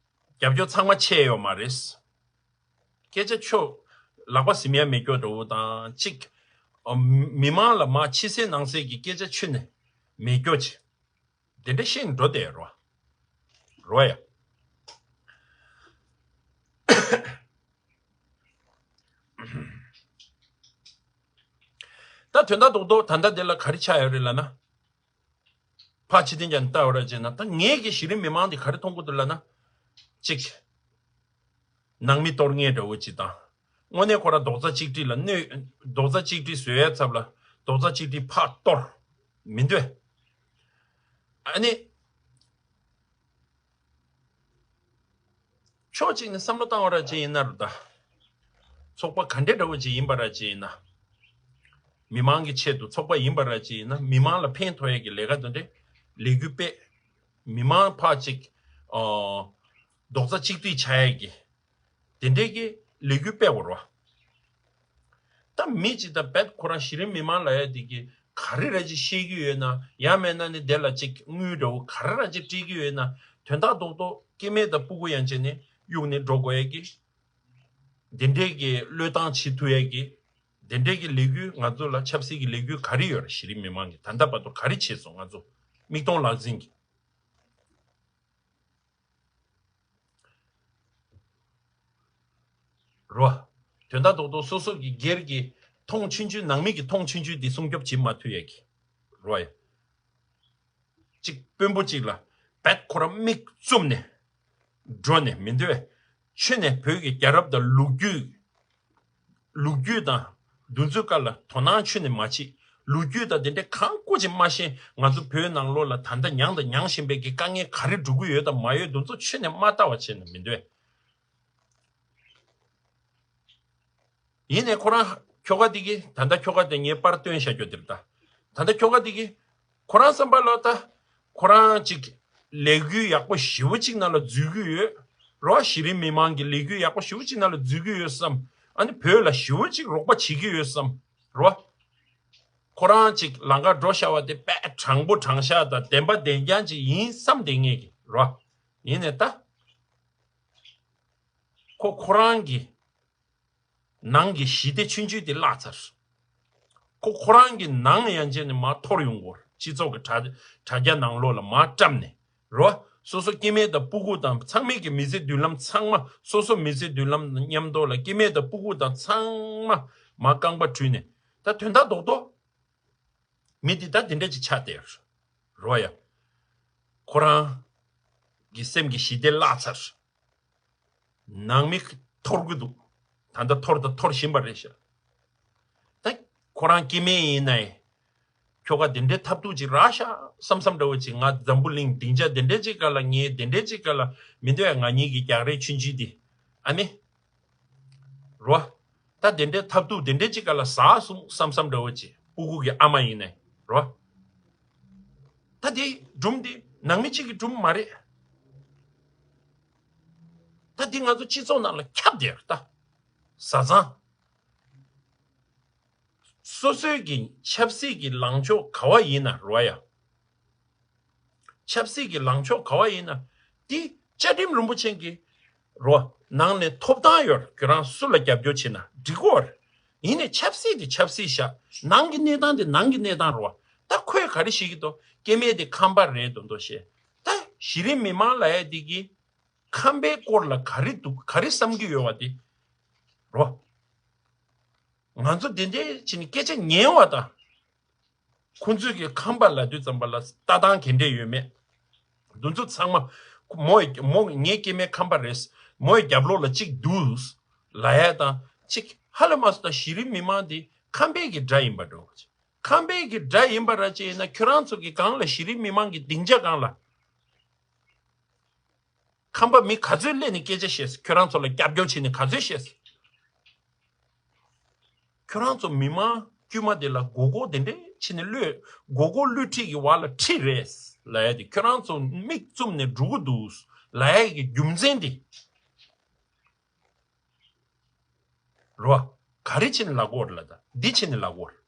རྒྱབ་སྐྱོར་ཚང་མ་ཆད་ཡོད་མ་རེད། སྐད་ཆ་ཆོ་ལག་པ་ཟིན་ཡ་མེད་སྐྱོ་འདྲ་བོ་དང་གཅིག་ཨ་མི་མང་ལ་མ་ཕྱི་གསལ་ནང་གསལ་གྱི་སྐད་ཆ་ཆུ་ནས་མེད་སྐྱོ་ཆེ། དེ་འདྲ་ཤེས་འགྲོ་དེ་རོ། རོ་ཡ། ད་དོན་དག་རྡོག་རྡོག་ད་ལྟ་དེ་ལ་ག་རེ་ཆགས་ཡོད་རེད་ལབ་ན། ཕར་ཕྱི་དེ་འཇགས་ནས་ལྟ་བ་ར་བྱས་ན་ད་ངས་ཀྱི་གཞི་རིམ་མི་མང་དེ་ག་རེ་མཐོང་གི་འདུག་ལབ་ན། གཅིག་ནང་མི་གཏོར་མཁན་འདྲ་བོ་གཅིག་དང་། དངོས་གནས་ཁོ་རང་རྡོག་རྩ་གཅིག་སྒྲིལ་ལ་གནོད། རྡོག་རྩ་གཅིག་སྒྲིལ་བཟོ་ཡའི་ཚབ་ལ་རྡོག་རྩ་གཅིག་སྒྲིལ་ཕར་གཏོར། མི་འདོད། ཨ་ནི། ཕྱོགས་གཅིག་ནས་བསམ་བློ་བཏང་བ་ར་ཅིག་ཡིན་ན་རུ་ད། ཚོགས་པ་ག་འདྲ་འདྲ་བོ་ཅིག་ཡིན་པ་ར་ཅིག་ཡིན་ན། མི་མང་གི་ཆེད་དུ་ཚོགས་པ་ཡིན་པ་ར་ཅིག་ཡིན་ན་མི་མང་ལ་ཕན་ཐོགས་ཡས་ཀྱི་ལས་ཀ་དེ་འདྲ་ལས་འགུལ་སྤེལ། མི་མང་ཕར་ཅིག་ཨོ། རྡོག་རྩ་གཅིག་སྒྲིལ་བྱ་ཡས་ཀྱི། དེ་འདྲའི་གི་ལས་འགུལ་སྤེལ་བ་རོ། ད་མི་གཅིག་དང་རྦད་ཁོ་རང་གཞི་རིམ་མི་མང་ལ་ཡ་དེ་གི་ག་རེ་ར་ཅིག་བཤད་ཀྱི་ཡོད་ན་ཡང་མེད་ན་ནི་དེ་ལ་ཅིག་དངུལ་འདྲ་བོ་ག་རེ་ར་ཅིག་སྤྲད་ཀྱི་ཡོད་ན་དོན་དག་རྡོག་རྡོག་སྐྱེ་དམན་དང་སྤུ་གུ་ཡན་ཆད་ནི་གཡུག་ནས་འགྲོ་དགོས་ཡ་གི། དེ་འདྲའི་གི་བློས་བཏང་བྱེད་ཐུབ་ཡ་གི། དེ་འདྲའི་གི་ལས་འགུལ་ང་ཚོ་ལ་ཆབ་སྲིད་ཀྱི་ལས་འགུལ་ག་རེ་ཡོད་ར་གཞི་རིམ་མི་མང་གི་ད་ལྟ་བར་དུ་ག་རེ་བྱས་སོང་ང་ཚོ་མིག་མཐོང་ལག་ཟིན་གི། རོ། དོན་དག་རྡོག་རྡོག་སོ་སོ་གི་སྒེར་གྱི་མཐོང་ཆུང་ཆུང་ནང་མི་གི་མཐོང་ཆུང་ཆུང་འདི་སྲུང་སྐྱོབ་བྱེད་མ་ཐུབ་ཡས་ཀྱི། རོ་ཡ། གཅིག་དཔོན་པོ་གཅིག་ལ་བད་ཁོ་རང་མིག་བཙུམ་ནས་འགྲོ་ནས་མི་འདོད། ཆུ་ནས་བོད་ཀྱི་རྒྱལ་རབས་དང་ལོ་རྒྱུས། ལོ་རྒྱུས་དང་འདུ་འཛོམས་སྐབས་ལ་དོ་སྣང་ཆུ་ནས་མ་བྱེད། ལོ་རྒྱུས་དང་དེ་འདྲའི་གང་ཀུ་ཅིག་མ་ཤེས། ང་ཚོ་བོད་ནང་ལོགས་ལ་ད་ལྟ་མྱངས་དང་མྱངས་བཞིན་པའི་གི་དཀའ་ངལ་ག་རེ་འགྲོ་གི་ཡོད་དང་མ་ཡོད་འདུ་འཛོམས་ཆུ་ནས་མ་ལྟ་བ་བྱས་ནས་མི་འདོད། ཡིན་ནའི་ཁོ་རང་ཁྱོ་ག་དེ་གི་ད་ལྟ་ཁྱོ་ག་དེ་ངའི་པར་སྟོན་བྱ་རྒྱུ་དེ་རེད་ད། ད་ལྟ་ཁྱོ་ག་དེ་གི་ཁོ་རང་བསམ་པ་ལ་ད། ཁོ་རང་ཅིག་ལས་འགུལ་ཡག་པོ་ཞེ་པོ་ཅིག་ནང་ལ་འཛུལ་གི་ཡོད། རོ། གཞི་རིམ་མི་མང་གི་ལས་འགུལ་ཡག་པོ་ཞེ་པོ་ཅིག་ནང་ལ་འཛུལ་གི་ཡོད་བསམ། ཨ་ནི་བོད་ལ་ཞེ་པོ་ཅིག་རོགས་པ་བྱེད་ཀྱི་ཡོད་བསམ། རོ། ཁོ་རང་ཅིག་ལམ་ཁ་འགྲོ་ཤ་བ་དེ་དཔེ་དྲང་པོ་དྲང་བཞག་དང་བདེན་པ་བདེན་རྐྱང་ཅིག་ཡིན་བསམ་དེ་ངེས་ཀྱི་རོ། ཡིན་ནའི་ད། ཁོ་ཁོ་རང་གི་ནང་གི་ཞི་བདེ་ཆུང་ཆུང་དེ་བརླག་ཚར། ཁོ་ཁོ་རང་གི་ནང་ཡན་ཆད་ནས་མར་འཐོར་ཡོང་གི་ཡོད་རེད། སྤྱི་ཚོགས་ཀྱི་དྲ་དྲ་རྒྱ་ནང་ལོགས་ལ་མར་བཀྲམ་ནས་རོ། སོ་སོ་སྐྱེ་དམན་དང་སྤུ་གུ་དང་ཚང་མས་ཀྱི་མི་ཚེ་མདུན་ལམ་ཚང་མ་སོ་སོ་མི་ཚེ་མདུན་ལམ་མཉམ་དུ་ལ་སྐྱེ་དམན་དང་སྤུ་གུ་དང་ཚང་མ་མར་རྐང་པ་བྲུས་ནས་ད་དོན་དག་རྡོག་རྡོག་མི་འདི་ད་འདི་འདྲ་ཅིག་ཆགས་བསྡད་ཡོད་རོ་ཡ། ཁོ་རང་གི་སེམས་ཀྱི་ཞི་བདེ་བརླག་ཚར། ནང་མི་འཐོར་གི་འདུག་ད་ལྟ་འཐོར་དང་འཐོར་བཞིན་པ་རེད་ཤག་ད་ཁོ་རང་སྐྱེ་དམན་ཡིན་ནའི། ཁྱོ་ག་དེ་འདྲའི་ཐབས་སྡུག་ཅིག་རག་ཤག་བསམ་བསམ་འདྲ་བོ་ཅིག་ང་འཛམ་བུ་གླིང་སྡིངས་ཆ་དེ་འདྲའི་ཅིག་ག་ལ་ངས་དེ་འདྲའི་ཅིག་ག་ལ་མི་འདོད་ང་གཉིས་ཀྱི་རྒྱག་རེས་ཆུང་ཆུང་འདི། ཨ་ནི། རོ། ད་དེ་འདྲའི་ཐབས་སྡུག་དེ་འདྲའི་ཅིག་ག་ལ་ཟ་སོང་བསམ་བསམ་འདྲ་བོ་ཅིག་སྤུ་གུ་གི་ཨ་མ་ཡིན་ནའི་རོ། ད་དེ་སྒྲུང་འདི་ནང་མི་གཅིག་གི་སྒྲུང་མ་རེད། ད་འདི་ང་ཚོ་སྤྱི་ཚོགས་ནང་ལ་ཁྱབ་བསྡད་ཡོད་ད། བཟའ་ཚང་། སོ་སོའི་གི་ཆབ་སྲིད་ཀྱི་ལངས་ཕྱོགས་ག་བ་ཡིན་ན་རོ་ཡ། ཆབ་སྲིད་ཀྱི་ལངས་ཕྱོགས་ག་བ་ཡིན་ན་འདི་བཅའ་ཁྲིམས་རིན་པོ་ཆེ་གི་རོ་ནང་ནས་ཐོབ་ཐང་ཡོད། ཁྱོད་རང་སུ་ལ་རྒྱབ་སྐྱོར་བྱེད་ན་འགྲིག་གོ། ཡིན་ནའི་ཆབ་སྲིད་དེ་ཆབ་སྲིད་བཞག་ནང་གི་གནས་སྟངས་དེ་ནང་གི་གནས་སྟངས་རོ། ད་ཁོས་ག་རེ་བཤད་ཀྱི་འདུག་སྐྱེ་དམན་དེ་ཁམས་པ་རེད་འདུག་འདུག་ཞེས། ད་གཞི་རིམ་མི་མང་ལ་ཡ་དེ་གི་ཁམས་པའི་སྐོར་ལ་ག་རེ་འདུག་ག་རེ་བསམ་གྱི་ཡོད་བ་དེ་རོ། ང་ཚོ་དེ་འདྲའི་ཕྱིན་སྐད་ཆ་ཉན་བ་དང་། ཁོང་ཚོས་ཀྱི་ཁམས་པ་ལབ་དུས་ཙམ་པ་ལ་ལྟ་སྟངས་ག་འདྲས་ཡོད་མེད། འདི་ཚོ་ཚང་མ། མོ་ཡི་མོ་ངའི་སྐྱེ་དམན་ཁམས་པ་རེད། མོ་ཡི་རྒྱབ་ལོགས་ལ་གཅིག་འདུག་ལབ་ཡ་དང་གཅིག་ཧ་ལས་མ་སོང་ད་གཞི་རིམ་མི་མང་འདི་ཁམས་པའི་གི་དགྲ་ཡིན་པ་འགྲོ། ཁམས་པའི་གི་དགྲ་ཡིན་པ་ར་ཅེ་ཡིན་ན་ཁྱོད་རང་ཚོ་གི་སྒང་ལ་གཞི་རིམ་མི་མང་གི་སྡིངས་ཆ་སྒང་ལ། ཁམས་པ་མི་ག་ཚོད་སླེབས་ནས་སྐད་ཆ་བཤད་སོང་། ཁྱོད་རང་ཚོ་ལ་རྒྱབ་སྐྱོར་བྱས་ནས་ག་ཚོད་བཤད་སོང་། ཁྱོད་རང་ཚོ་མི་མང་དཀྱུས་མ་དེ་ལ་མགོ་སྐོར་དེ་འདྲས་བྱས་ནས་གློད། མགོ་སྐོར་གློད་ཁྲིད་ཀྱི་བར་ལ་ཁྲིད་རེད་ལབ་ཡ་དེ་ཁྱོད་རང་ཚོ་མིག་བཙུམ་ནས་འགྲོ་གི་འདུག་ལབ་ཡ་གི་རྒྱུ་མཚན་དེ། རོ། ག་རེ་བྱས་ནས་ལབ་དགོས་རེད་ལབ་ད། འདི་བྱས་ནས་ལབ་དགོས་རེད།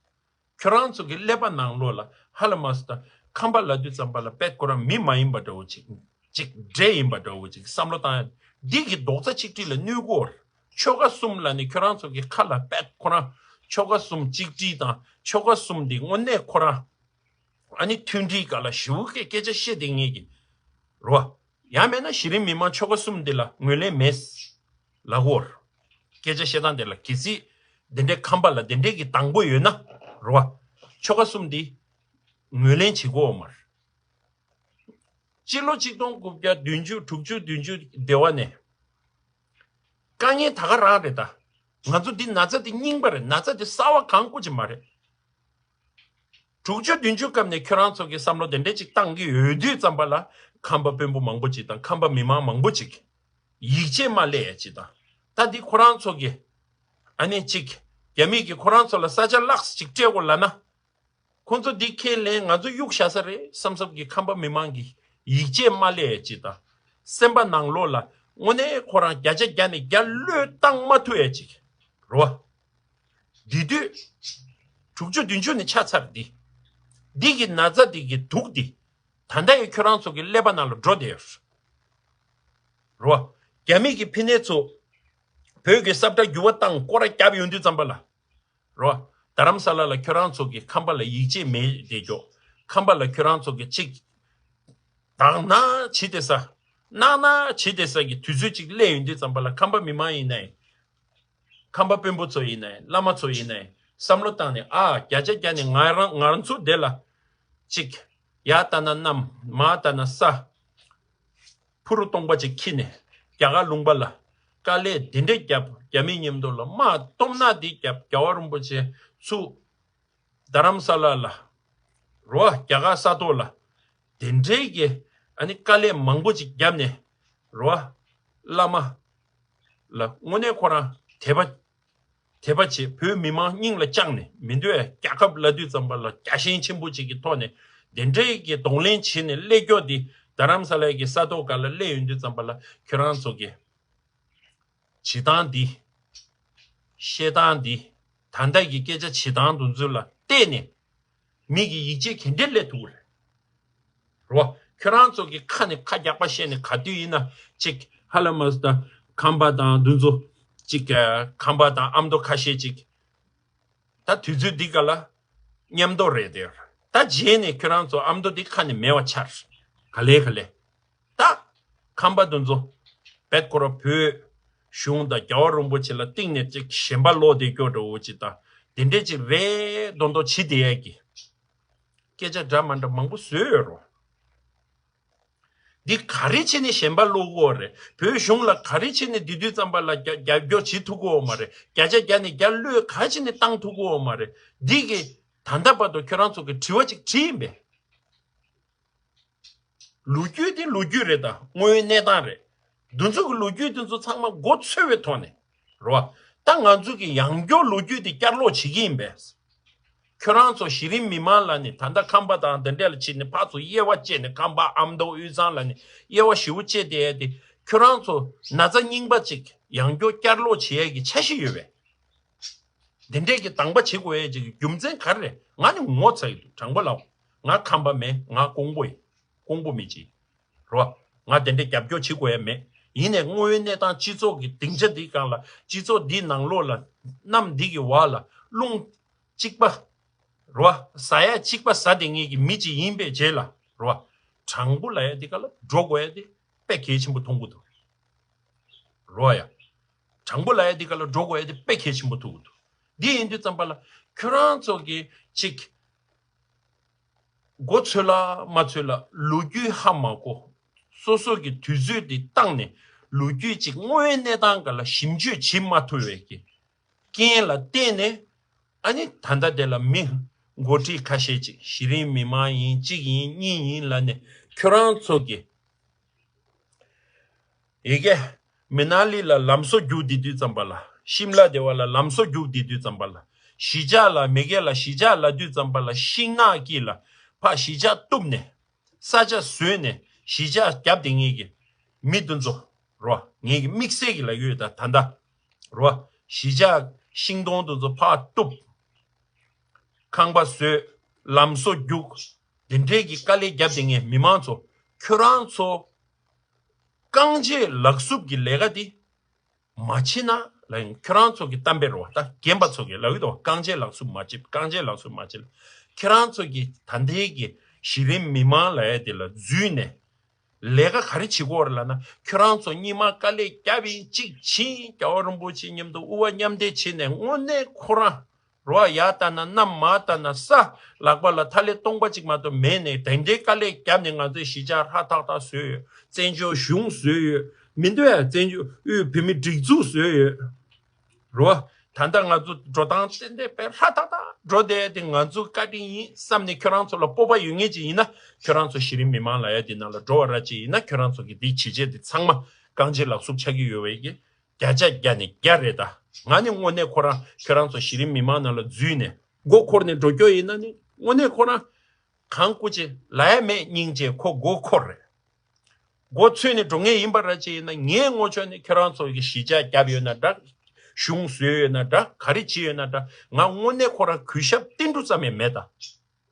ཁྱོད་རང་ཚོ་གི་ཀླད་པ་ནང་ལོགས་ལ་ཧ་ལ་མ་སོ་ད་ཁམས་པ་ལབ་དུས་ཙམ་པ་ལ་དཔེ་ཁོ་རང་མི་མ་ཡིན་པ་འདྲ་བོ་ཅིག་ཅིག་འདྲེ་ཡིན་པ་འདྲ་བོ་ཅིག་བསམ་བློ་བཏང་ཡ། འདི་གི་རྡོག་རྩ་གཅིག་སྒྲིལ་ལ་གནོད་གོ། ཆོལ་ཁ་གསུམ་ལབ་ནས་ཁྱོད་རང་ཚོ་གི་ཁ་ལ་དཔེ་ཁོ་རང་ཆོལ་ཁ་གསུམ་གཅིག་སྒྲིལ་དང་ཆོལ་ཁ་གསུམ་འདི་དངོས་གནས་ཁོ་རང་ཨ་ནི་མཐུན་སྒྲིལ་སྒང་ལ་ཞེ་པོ་སྐད་སྐད་ཆ་བཤད་དེ་ངེས་ཀྱི་རོ། ཡང་མེད་ན་གཞི་རིམ་མི་མང་ཆོལ་ཁ་གསུམ་འདི་ལ་ངོས་ལེན་མེད་ལབ་དགོས། སྐད་ཆ་བཤད་སྟངས་དེ་ལ་གལ་སྲིད་འདི་འདྲའི་ཁམས་པ་ལ་འདི་འདྲའི་གི་དང་པོ་ཡོད་ན་རོ། ཆོལ་ཁ་གསུམ་འདི་ངོས་ལེན་བྱེད་དགོས་མ་རེད། སྤྱི་ལོ་ཆིག་སྟོང་དགུ་བརྒྱ་བདུན་ཅུ་དྲུག་ཅུ་བདུན་ཅུ་སྡེ་བ་ནས་དཀའ་ངལ་ད་ག་རང་རེད་ད། ང་ཚོ་འདི་ན་ཚ་འདི་རྙིང་པ་རེད། ན་ཚ་འདི་གསར་བ་གང་བཀོད་ཀྱི་མ་རེད། དྲུག་ཅུ་བདུན་ཅུ་སྐབས་ནས་ཁྱོད་རང་ཚོ་གི་བསམ་བློ་དེ་འདྲ་ཅིག་བཏང་གི་ཡོད་དུས་ཙམ་པ་ལ་ཁམས་པ་དཔོན་པོ་མང་པོ་ཅིག་དང་ཁམས་པ་མི་མང་མང་པོ་ཅིག་ཡིད་ཆེས་མ་སླེབས་ཡ་ཅིག་དང་། ད་འདི་ཁོ་རང་ཚོ་གི་ཨ་ནི་ཅིག་རྒྱ་མི་གི་ཁོ་རང་ཚོ་ལ་ས་ཆ་ལྷག་ཅིག་སྤྲད་དགོས་ལབ་ན། ཁོང་ཚོ་འདི་ཁས་ལེན་ང་ཚོ་གཡུག་བཞག་ས་རེད་བསམ་བསམ་གི་ཁམས་པ་མི་མང་གི་ཡིད་ཆེས་མ་སླེབས་ཡ་ཅིག་དང་། སེམས་པ་ནང་ལོགས་ལ་དངོས་གནས་ཁོ་རང་བརྒྱ་ཆ་བརྒྱ་ནས་བརྒྱ་བློས་བཏང་མ་ཐུབ་ཡ་ཅིག་རེད་བ། འདི་དུས་དྲུག་ཅུ་བདུན་ཅུ་ནས་ཆགས་ཚར་འདི། འདི་གི་ན་ཚ་འདི་གི་དུག་འདི་ད་ལྟ་ཡི་ཁྱོད་རང་ཚོ་གི་ཀླད་པ་ནང་ལ་འགྲོ་བསྡད་ཡོད་རེད་བ། རྒྱ་མི་གི་ཕི་ནས་ཚོ་བོད་ཀྱི་ས་བཀྲ་འགྱུར་བ་བཏང་སྐོར་ར་བརྒྱབ་ཡོང་དུས་ཙམ་པ་ལ། རོ། རྡ་རམ་ས་ལ་ལ་ཁྱོད་རང་ཚོ་གི་ཁམས་པ་ལ་ཡིད་ཆེས་མེད་བསྡད་ཀྱོག་ཁམས་པ་ལ་ཁྱོད་རང་ཚོ་གི་ཅིག་དག་ན་བྱི་དེ་ས། གནག་ན་བྱི་དེ་ས་གི་དུས་ཚོད་ཅིག་སླེབས་ཡོང་དུས་ཙམ་པ་ལ་ཁམས་པ་མི་མང་ཡིན་ནའི། ཁམས་པ་དཔོན་པོ་ཚོ་ཡིན་ནའི་བླ་མ་ཚོ་ཡིན་ནའི་བསམ་བློ་བཏང་ནས་ཨ་བརྒྱ་ཆ་བརྒྱ་ནས་ང་རང་ང་རང་ཚོ་དེ་ལ་ཅིག་ཡ་ལྟ་ན་གནམ་མ་ལྟ་ན་ས། ཕུ་རུ་སྟོང་པ་ཅིག་འཁྱེར་ནས་རྒྱ་གར་ལུང་པ་ལ་དཀའ་ལས་དེ་འདྲས་བརྒྱབ། རྒྱ་མི་མཉམ་དུ་ལ་དམག་སྟོབས་ནག་འདི་བརྒྱབ། རྒྱལ་བ་རིན་པོ་ཆེ་ཚུར་རྡ་རམ་ས་ལ་ལ་རོ་རྒྱ་གར་ས་ཐོག་ལ་དེ་འདྲས་ཀྱི་ཨ་ནི་དཀའ་ལས་མང་པོ་ཅིག་བརྒྱབ་ནས་རོ་བླ་མ་ལ་དངོས་གནས་ཁོ་རང་དད་པ་དད་པ་བྱེད་བོད་མི་མང་སྙིང་ལ་བཅངས་ནས་མི་འདོད་རྒྱལ་ཁབ་ལབ་དུས་ཙམ་པ་ལ་རྒྱལ་ཞེན་ཆེན་པོ་ཅིག་གི་ཐོག་ནས་དེ་འདྲའི་གི་གདོང་ལེན་བྱས་ནས་སླེབས་ཀྱོག་འདི་རྡ་རམ་ས་ལའི་གི་ས་ཐོག་སྒང་ལ་སླེབས་ཡོང་དུས་ཙམ་པ་ལ་ཁྱོད་རང་ཚོ་གི་བྱེད་སྟངས་འདི་བཤད་སྟངས་འདི་ད་ལྟ་གི་སྐད་ཆ་བྱེད་སྟངས་འདི་ཚོ་ལ་བལྟས་ནས་མི་གི་ཡིད་ཆེས་ག་འདྲས་སླེབས་ཐུབ་རེད། རོ། ཁྱོད་རང་ཚོ་གི་ཁ་ནས་ཁ་རྒྱག་པ་བཤད་ནས་ག་དུས་ཡིན་ན་ཅིག་ཧ་ལ་མ་སོ་ད་ཁམས་པ་དང་འདི་ཚོ་ཅིག་ཁམས་པ་དང་ཨ་མདོ་ཁ་ཤས་ཅིག་ད་དུས་ཚོད་འདི་ག་ལ་མཉམ་དུ་རེད་དེ། ད་རྗེས་ནས་ཁྱོད་རང་ཚོ་ཨ་མདོ་འདི་ཁ་ནས་མེད་པ་ཆགས། ག་ལེ་ག་ལེ། ད་ཁམས་པ་འདི་ཚོ་བེད་ཁོ་ར་བོད་གཞུང་དང་རྒྱལ་བ་རིན་པོ་ཆེ་ལ་གཏིང་ནས་ཅིག་ཞེན་པ་ལོག་བསྡད་ཀྱོག་འདྲ་བོ་ཅིག་དང་དེ་འདྲས་ཅིག་རེ་དོན་དོ་བྱེད་བསྡད་ཡ་གི་སྐད་ཆ་འདྲ་མ་འདྲ་མང་པོ་བཟོས་ཡོད་རོ། འདི་ག་རེ་བྱས་ནས་ཞེན་པ་བླུག་གི་ཡོད་རེད། བོད་གཞུང་ལ་ག་རེ་བྱས་ནས་འདི་དུས་ཙམ་པ་ལ་རྒྱ་རྒྱབ་སྐྱོར་བྱེད་ཐུབ་ཀྱི་ཡོད་མ་རེད། བརྒྱ་ཆ་བརྒྱ་ནས་བརྒྱ་བློས་ག་བྱས་ནས་བཏང་ཐུབ་ཀྱི་ཡོད་མ་རེད། འདི་གི་ད་ལྟ་བར་དུ་ཁྱོད་རང་ཚོ་གི་དྲི་བ་ཅིག་དྲིས་ཡིན་པས། ལོ་རྒྱུས་འདི་ལོ་རྒྱུས་རེད་ད། དངོས་ཡོད་གནས་སྟངས་རེད། འདི་ཚོ་གི་ལོ་རྒྱུས་འདི་ཚོ་ཚང་མ་མགོ་ཚོས་པའི་ཐོག་ནས་རེད་བ། ད་ང་ཚོ་གི་ཡང་བསྐྱར་ལོ་རྒྱུས་འདི་བསྐྱར་ལོག་བྱེད་ཀྱི་ཡིན་པས། ཁྱོད་རང་ཚོ་གཞི་རིམ་མི་མང་ལ་ནི་ད་ལྟ་ཁམས་པ་དང་འདི་འདྲ་ལ་ཕྱིན་ནས་ཕར་ཚུར་དབྱེ་བ་བཅད་ནས་ཁམས་པ་ཨ་མདོ་དབུས་གཙང་ལ་ནི་དབྱེ་བ་ཞེ་པོ་བཅད་དེ་ཡ་དེ་ཁྱོད་རང་ཚོ་ན་ཚ་རྙིང་པ་ཅིག་ཡང་བསྐྱར་བསྐྱར་ལོག་བྱེད་ཡས་ཀྱི་འཆར་གཞི་ཡོད་པས། འདི་འདྲས་ཀྱི་དང་པ་བྱེད་དགོས་ཡས་ཅིག་གི་རྒྱུ་མཚན་ག་རེ་རེད། ང་ནི་ངོ་ཚ་ཡི་འདུག་དྲང་པོ་ལབ། ང་ཁམས་པ་མེད། ང་ཀོང་པོ་ཡིན། ཀོང་པོ་མི་གཅིག་རོ། ང་དེ་འདྲས་རྒྱབ་སྐྱོར་བྱེད་དགོས་ཡས་མེད། ཡིན་ནའི་དངོས་ཡོད་གནས་སྟངས་སྤྱི་ཚོགས་ཀྱི་སྡིངས་ཆ་འདིའི་སྒང་ལ་སྤྱི་ཚོགས་འདིའི་ནང་ལོགས་ལ་གནམ་འདི་གི་འོག་ལ་རླུང་གཅིག་པ་རོ། ཟ་ཡ་གཅིག་པ་ཟ་བསྡད་མཁན་གྱི་མི་གཅིག་ཡིན་པའི་རྗེས་ལ་རོ། དྲང་པོ་ལབ་ཡ་འདི་ག་ལ་འགྲོ་དགོས་ཡ་འདི་དཔེ་གལ་ཆེན་པོ་མཐོང་གི་འདུག་རོ་ཡ། དྲང་པོ་ལབ་ཡ་འདི་ག་ལ་འགྲོ་དགོས་ཡ་འདི་དཔེ་གལ་ཆེན་པོ་མཐོང་གི་འདུག་འདི་ཡིན་དུས་ཙམ་པ་ལ་ཁྱོད་རང་ཚོ་གི་ཅིག་མགོ་ཚོས་ལ་མ་ཚོས་ལ་ལོ་རྒྱུས་ཧ་མ་གོ། སོ་སོ་གི་དུས་ཚོད་འདི་བཏང་ནས་ལོ་རྒྱུས་ཅིག་དངོས་ཡོད་གནས་སྟངས་སྒང་ལ་ཞིབ་འཇུག་བྱེད་མ་ཐུབ་པའི་གི་རྐྱེན་ལ་བརྟེན་ནས་ཨ་ནི་ད་ལྟ་དེ་ལ་མི་འགོ་ཁྲིད་ཁ་ཤས་ཅིག་གཞི་རིམ་མི་མང་ཡིན་གཅིག་ཡིན་གཉིས་ཡིན་ལབ་ནས་ཁྱོད་རང་ཚོ་གི་ཡི་གེ་མི་ན་ལི་ལ་ལམ་བཟོ་རྒྱུག་བསྡད་དུས་ཙམ་པ་ལ་ཤིམ་ལ་དེ་བ་ལ་ལམ་བཟོ་རྒྱུག་བསྡད་དུས་ཙམ་པ་ལ་གཞིས་ཆགས་ལ་མི་སྒེར་ལ་གཞིས་ཆགས་ལབ་དུས་ཙམ་པ་ལ་ཤིང་ནགས་ཀྱི་ལ་ཕ་གཞིས་ཆགས་གཏུབ་ནས། ས་ཆ་བཟོས་ནས་གཞིས་ཆགས་བརྒྱབ་སྟེ་ངེད་ཀྱི་མི་དེ་ཚོ་རོ། ངེད་ཀྱི་དམིགས་བསལ་གྱི་ལ་ཡོད་ད་ད་ལྟ་རོ། གཞིས་ཆགས་ ཤིང་སྡོང་དེ་ཚོ་ཕར་གཏུབ། ཁང་པ་བཟོས། ལམ་བཟོ་རྒྱུག། དེ་འདྲའི་གི་དཀའ་ལས་བརྒྱབ་བསྡད་མཁན་མི་མང་ཚོ། ཁྱོད་རང་ཚོ་རྐང་རྗེས་ལག་སུབ་ཀྱི་ལས་ཀ་འདི་མ་བྱེད་ན་ལབ་ཡིན། ཁྱོད་རང་ཚོ་གི་གཏམ་དཔེ་རེད་བ། ད་རྒན་པ་ཚོ་གི་ལབ་ཡོད་དོ། རྐང་རྗེས་ལག་སུབ་མ་བྱེད། རྐང་རྗེས་ལག་སུབ་མ་བྱེད། ཁྱོད་རང་ཚོ་གི་ད་ལྟའི་གི་གཞི་རིམ་མི་མང་ལབ་ཡ་དེ་ལ་འཛུལ་ནས་ལས་ཀ་ག་རེ་བྱེད་དགོས་རེད་ལབ་ན། ཁྱོད་རང་ཚོ་སྔོན་མ་དཀའ་ལས་བརྒྱབ་ཡིན། གཅིག་ཕྱིན་རྒྱལ་བ་རིན་པོ་ཆེ་མཉམ་དུ་དབུ་བ་མཉམ་འདེགས་བྱས་ནས་དངོས་གནས་ཁོ་རང་རོ། ཡར་ལྟ་ན་གནམ། མར་ལྟ་ན་ས། ལག་པ་ལ་ཐ་ལེ་སྟོང་པ་གཅིག་མ་གཏོགས་མེད་ནས། དེ་འདྲའི་དཀའ་ལས་བརྒྱབ་ནས་ང་ཚོས་གཞིས་ཆགས་ཧྲ་ཐག་ཐག་བཟོས་ཡོད། བཙན་བྱོལ་གཞུང་བཟོས་ཡོད། མི་འདུག་ཡ། བཙན་བྱོལ་དབུས་བོད་མིའི་སྒྲིག་འཛུགས་བཟོས་ཡོད། རོ། ད་ལྟ་ང་ཚོ་འགྲོ་སྟངས་ཏན་ཏན་དཔེ་ཧྲ་ཐག་ཐག་འགྲོ་བསྡད་དེ། ང་ཚོའི་བཀའ་དྲིན་ཡིན་བསམ་ནས་ཁྱོད་རང་ཚོ་ལ་སྤོབས་པ་ཡོད་མཁན་ཅིག་ཡིན་ན། ཁྱོད་རང་ཚོ་གཞི་རིམ་མི་མང་ལབ་ཡ་འདི་ནང་ལ་འགྲོ་བ་ར་ཅིག་ཡིན་ན། ཁྱོད་རང་ཚོ་གི་འདི་བྱས་རྗེས་འདི་ཚང་མ་རྐང་རྗེས་ལག་སུབ་ཆགས་ཀྱི་ཡོད་པའི་གི་བརྒྱ་ཆ་བརྒྱ་ནས་བརྒྱ་རེད། ད་ང་ནི་དངོས་གནས་ཁོ་རང་ཁྱོད་རང་ཚོ་གཞི་རིམ་མི་མང་ནང་ལ་འཛུལ་ནས་མགོ་འཁོར་ནས་འགྲོ་རྒྱུ་ཡིན་ན་ནི། དངོས་གནས་ཁོ་རང་གང་སྐུ་ཅེ་ལ་ཡ་མེད་སྙིང་རྗེ་ཁོ་མགོ་འཁོར་རེད། མགོ་ཚོས་ནས་འགྲོ་ངེས་ཡིན་པ་ར་ཅིག་ཡིན་ན། ངའི་ངོ་ཕྱོགས་ནས་ཁྱོད་རང་ཚོ་གི་གཞིས་ཆགས་བརྒྱབ་ཡོད་ན་འདྲ། གཞུང་བཟོས་ཡོད་ན་འདྲ། ག་རེ་བྱས་ཡོད་ན་འདྲ། ང་དངོས་གནས་ཁོ་རང་གུས་ཞབས་ཏིལ་འབྲུ་ཙམ་ཡང་མེད་ད།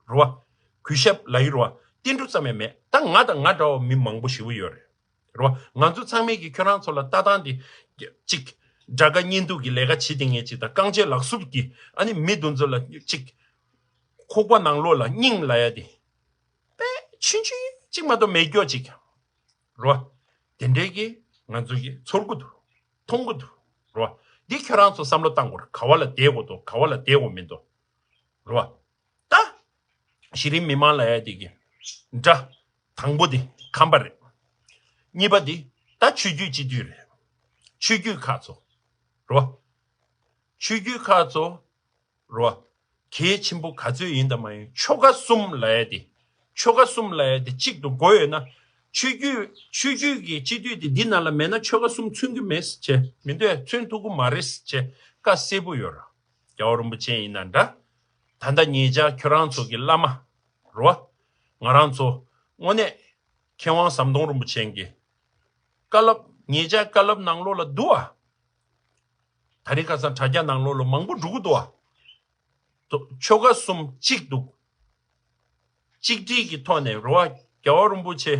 རེད་བ། གུས་ཞབས་ལབ་ཡོད་རེད་བ། ཏིལ་འབྲུ་ཙམ་ཡང་མེད། ད་ང་དང་ང་འདྲ་བ་མི་མང་པོ་ཞེ་པོ་ཡོད་རེད། རེད་བ། ང་ཚོ་ཚང་མས་ཀྱིས་ཁྱོད་རང་ཚོ་ལ་ལྟ་སྟངས་དེ་གཅིག་དགྲ་དགའ་གཉེན་སྡུག་གི་ལས་ཀ་བྱེད་བསྡད་མཁན་ཅིག་དང་། རྐང་རྗེས་ལག་སུབ་ཀྱིས་ཨ་ནི་མི་དེ་ཚོ་ལ་གཅིག་ཁོག་པ་ནང་ལོགས་ལ་སྙིང་ལབ་ཡ་དེ་དཔེ་ཆུང་ཆུང་གཅིག་མ་གཏོགས་མེད་རྒྱུ་ཅིག་རེད་བ། དེ་འདྲའི་གི་ང་ཚོ་གིས་ཚོར་གི་འདུག་མཐོང་གི་འདུག་རེད་བ། འདི་ཁྱོད་རང་ཚོ་བསམ་བློ་བཏང་དགོས་རེད། ག་བ་ལ་བསྡད་དགོས་འདུག་ག་བ་ལ་བསྡད་དགོས་མི་འདུག་རེད་བ། ད་གཞི་རིམ་མི་མང་ལབ་ཡ་དེ་གི་འདྲ། དང་པོ་དེ་ཁམས་པ་རེད། གཉིས་པ་དེ་ད་ཆོས་བརྒྱུད་སྤྱི་འཐུས་རེད། ཆོས་བརྒྱུད་ཁག་ཚོ་རེད་བ། ཆོས་བརྒྱུད་ཁག་ཚོ་རེད་བ། གལ་ཆེན་པོ་ག་ཚོད་ཡིན་དང་མ་ཡིན། ཆོལ་ཁ་གསུམ་ལབ་ཡ་དེ། ཆོལ་ཁ་གསུམ་ལབ་ཡ་དེ་གཅིག་ཏུ་དགོས་ཡོད་ན། ཆོས་བརྒྱུད་ཆོས་བརྒྱུད་ཀྱི་སྤྱི་འཐུས་དེ་འདི་ནང་ལ་མེད་ན་ཆོལ་ཁ་གསུམ་མཚོན་གྱི་མེད་ཟེར་བྱས། མི་འདོད་མཚོན་ཐུབ་ཀྱི་མ་རེད་ཟེར་བྱས་བཀའ་གསལ་པོ་ཡོད་ར། རྒྱལ་བ་རིན་པོ་ཆེ་ཡིན་ན་འདྲ། ད་ལྟ་ཉེ་ཆར་ཁྱོད་རང་ཚོ་གི་བླ་མ་རེད་བ། ང་རང་ཚོ་དངོས་གནས་མཁས་དབང་ཟམ་གདོང་རིན་པོ་ཆེ་གི་བཀའ་སློབ། ཉེ་ཆར་བཀའ་སློབ་ནང་ལོགས་ལ་འདུག་བ། དེ་རིང་ཁ་སང་དྲ་རྒྱ་ནང་ལོགས་ལ་མང་པོ་འགྲོ་གི་འདུག་བ། ཆོལ་ཁ་གསུམ་གཅིག་འདུག་གཅིག་སྒྲིལ་གྱི་ཐོག་ནས་རེད་བ། རྒྱལ་བ་རིན་པོ་ཆེ་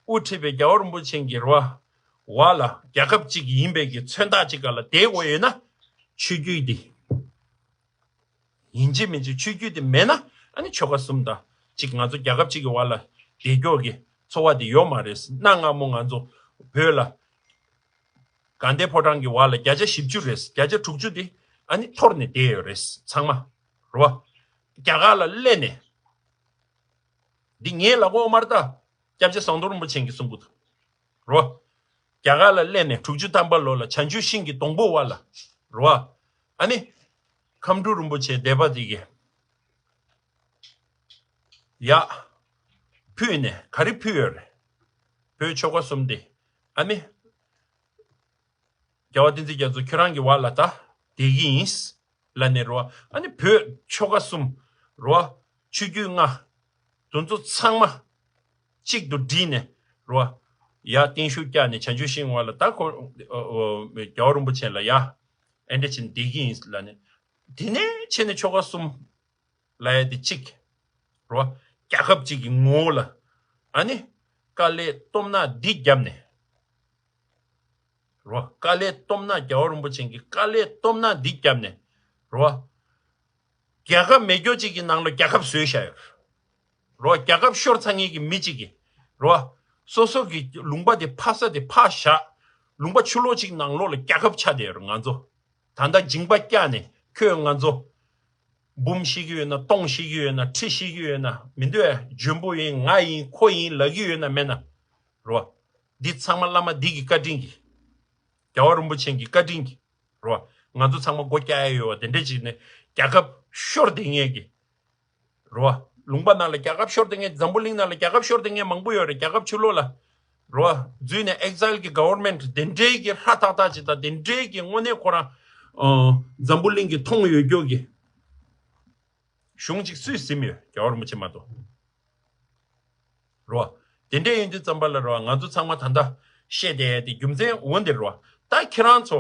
དབུ་ཁྲིད་པའི་རྒྱལ་བ་རིན་པོ་ཆེ་གི་རེད་བ། འོག་ལ་རྒྱལ་ཁབ་གཅིག་ཡིན་པའི་གི་མཚོན་རྟགས་གཅིག་སྒང་ལ་བསྡད་དགོས་ཡོད་ན། ཆོས་བརྒྱུད་འདི་ཡིན་གཅིག་མིན་གཅིག་ཆོས་བརྒྱུད་དེ་མེད་ན། ཨ་ནི་ཆོལ་ཁ་གསུམ་དང་གཅིག་ང་ཚོ་རྒྱལ་ཁབ་གཅིག་གི་འོག་ལ་བསྡད་རྒྱུ་གི་འཚོ་བ་དེ་ཡོད་མ་རེད། གནའ་སྔ་མོ་ང་ཚོ་བོད་ལ་དགའ་ལྡན་ཕོ་བྲང་གི་འོག་ལ་བརྒྱ་ཆ་བཞི་བཅུ་རེད། བརྒྱ་ཆ་དྲུག་ཅུ་དེ་ཨ་ནི་འཐོར་ནས་བསྡད་ཡོད་རེད་ཚང་མ། རེད་བ། རྒྱ་གར་ལ་སླེབས་ནས། འདི་ངའི་ལ་གོ་མར་ལྟ། སྐྱབས་རྗེ་ཟམ་གདོང་རིན་པོ་ཆེ་གིས་གསུང་གི་འདུག་རོ། རྒྱ་གར་ལ་སླེབས་ནས་དྲུག་ཅུ་ཐམ་པ་ལོ་ལ་བྱང་ཆུབ་ཤིང་གི་སྡོང་པོ་བར་ལ། རོ། ཨ་ནི། ཁམས་སྤྲུལ་རིན་པོ་ཆེ་སྡེ་པ་དེ་གིས། ཡ། ཕུལ་ནས་ག་རེ་ཕུལ་ཡོད་རེད། བོད་ཆོལ་ཁ་གསུམ་དེ། ཨ་ནི། རྒྱལ་བ་བསྟན་འཛིན་རྒྱ་མཚོ་ཁྱོད་རང་གི་བར་ལ་ད་བསྡད་ཀྱི་ཡིན། ལབ་ནས་རོ། ཨ་ནི་བོད་ཆོལ་ཁ་གསུམ། རོ། ཆོས་བརྒྱུད་ལྔ། དེ་ཚོ་ཚང་མ་གཅིག་ཏུ་བསྒྲིལ་ནས་རོ། ཡ་བརྟན་བཞུགས་བསྐྱངས་ནས་བྱང་ཆུབ་ཤིང་བར་ལ་ད་ཁོ། རྒྱལ་བ་རིན་པོ་ཆེ་ལ་ཡ། ཨེ་འདྲ་བྱས་ནས་བསྡད་ཀྱི་ཡིན་ལབ་ནས། དེ་ནས་བྱས་ནས་ཆོལ་ཁ་གསུམ། ལབ་ཡ་དེ་གཅིག་རོ། རྒྱལ་ཁབ་གཅིག་གི་ངོ་བོ་ལ། ཨ་ནི། དཀའ་ལས་སྟོབས་ན་འདི་བརྒྱབ་ནས། རོ། དཀའ་ལས་སྟོབས་ན་རྒྱལ་བ་རིན་པོ་ཆེ་གིས་དཀའ་ལས་སྟོབས་ན་འདི་བརྒྱབ་ནས། རོ། རྒྱལ་ཁབ་མེད་རྒྱུ་གཅིག་གི་ནང་ལ་རྒྱལ་ཁབ་བཟོས་བཞག་ཡོད། རོ། རྒྱལ་ཁབ་ཤོར་ཚར་མཁན་གྱི་མི་གཅིག་གིས། རོ། སོ་སོ་གི་ལུང་པ་དེ་ཕ་ས་དེ་ཕར་བཞག་ལུང་པ་ཕྱི་ལོགས་གཅིག་ནང་ལོགས་ལ་རྒྱལ་ཁབ་ཆགས་བསྡད་ཡོད་རེད་ང་ཚོ། ད་ལྟ་མཇིང་པ་བཀྱགས་ནས་ཁྱོད་ང་ཚོ། འབུམ་ཤེས་ཀྱི་ཡོད་ན་སྟོང་ཤེས་ཀྱི་ཡོད་ན་ཁྲི་ཤེས་ཀྱི་ཡོད་ན་མི་འདོད། འཇོན་པོ་ཡིན་ང་ཡིན་ཁོ་ཡིན་ལབ་ཀྱི་ཡོད་ན་མེད་ན། རོ། འདི་ཚང་མ་བླ་མ་འདི་གི་བཀའ་དྲིན་གྱིས། རྒྱལ་བ་རིན་པོ་ཆེ་གི་བཀའ་དྲིན་གྱིས། རོ། ང་ཚོ་ཚང་མ་སྒོ་རྒྱག་ཡ་ཡོད་པ་དེ་འདྲས་ཅིག་ནས་རྒྱལ་ཁབ་ཤོར་བསྡད་མཁན་གྱི། རོ། ལུང་པ་ནང་ལ་རྒྱལ་ཁབ་ཤོར་བསྡད་མཁན། འཛམ་བུ་གླིང་ནང་ལ་རྒྱལ་ཁབ་ཤོར་བསྡད་མཁན་མང་པོ་ཡོད་རེད། རྒྱལ་ཁབ་ཕྱི་ལོགས་ལ། རོ། འཛུལ་ནས་ཨེག་ཛའིལ་གྱི་གྷ་ཝར་མེན་ཊི་དེ་འདྲའི་གི་ཧྲ་ཐག་ཐག་ཅིག་དང་དེ་འདྲའི་གི་དངོས་གནས་ཁོ་རང་། ཨ། འཛམ་བུ་གླིང་གི་མཐོང་ཡོད་རྒྱུ་གི་གཞུང་ཅིག་སུས་ཟིན་ཡོད། རྒྱལ་བ་རིན་པོ་ཆེ་མ་གཏོགས། རོ། དེ་འདྲ་ཡིན་དུས་ཙམ་པ་ལ་རོ། ང་ཚོ་ཚང་མ་ད་ལྟ་བཤད་བསྡད་དེ་རྒྱུ་མཚན་འོ་འདིར་རོ། ད་ཁྱེད་རང་ཚོ་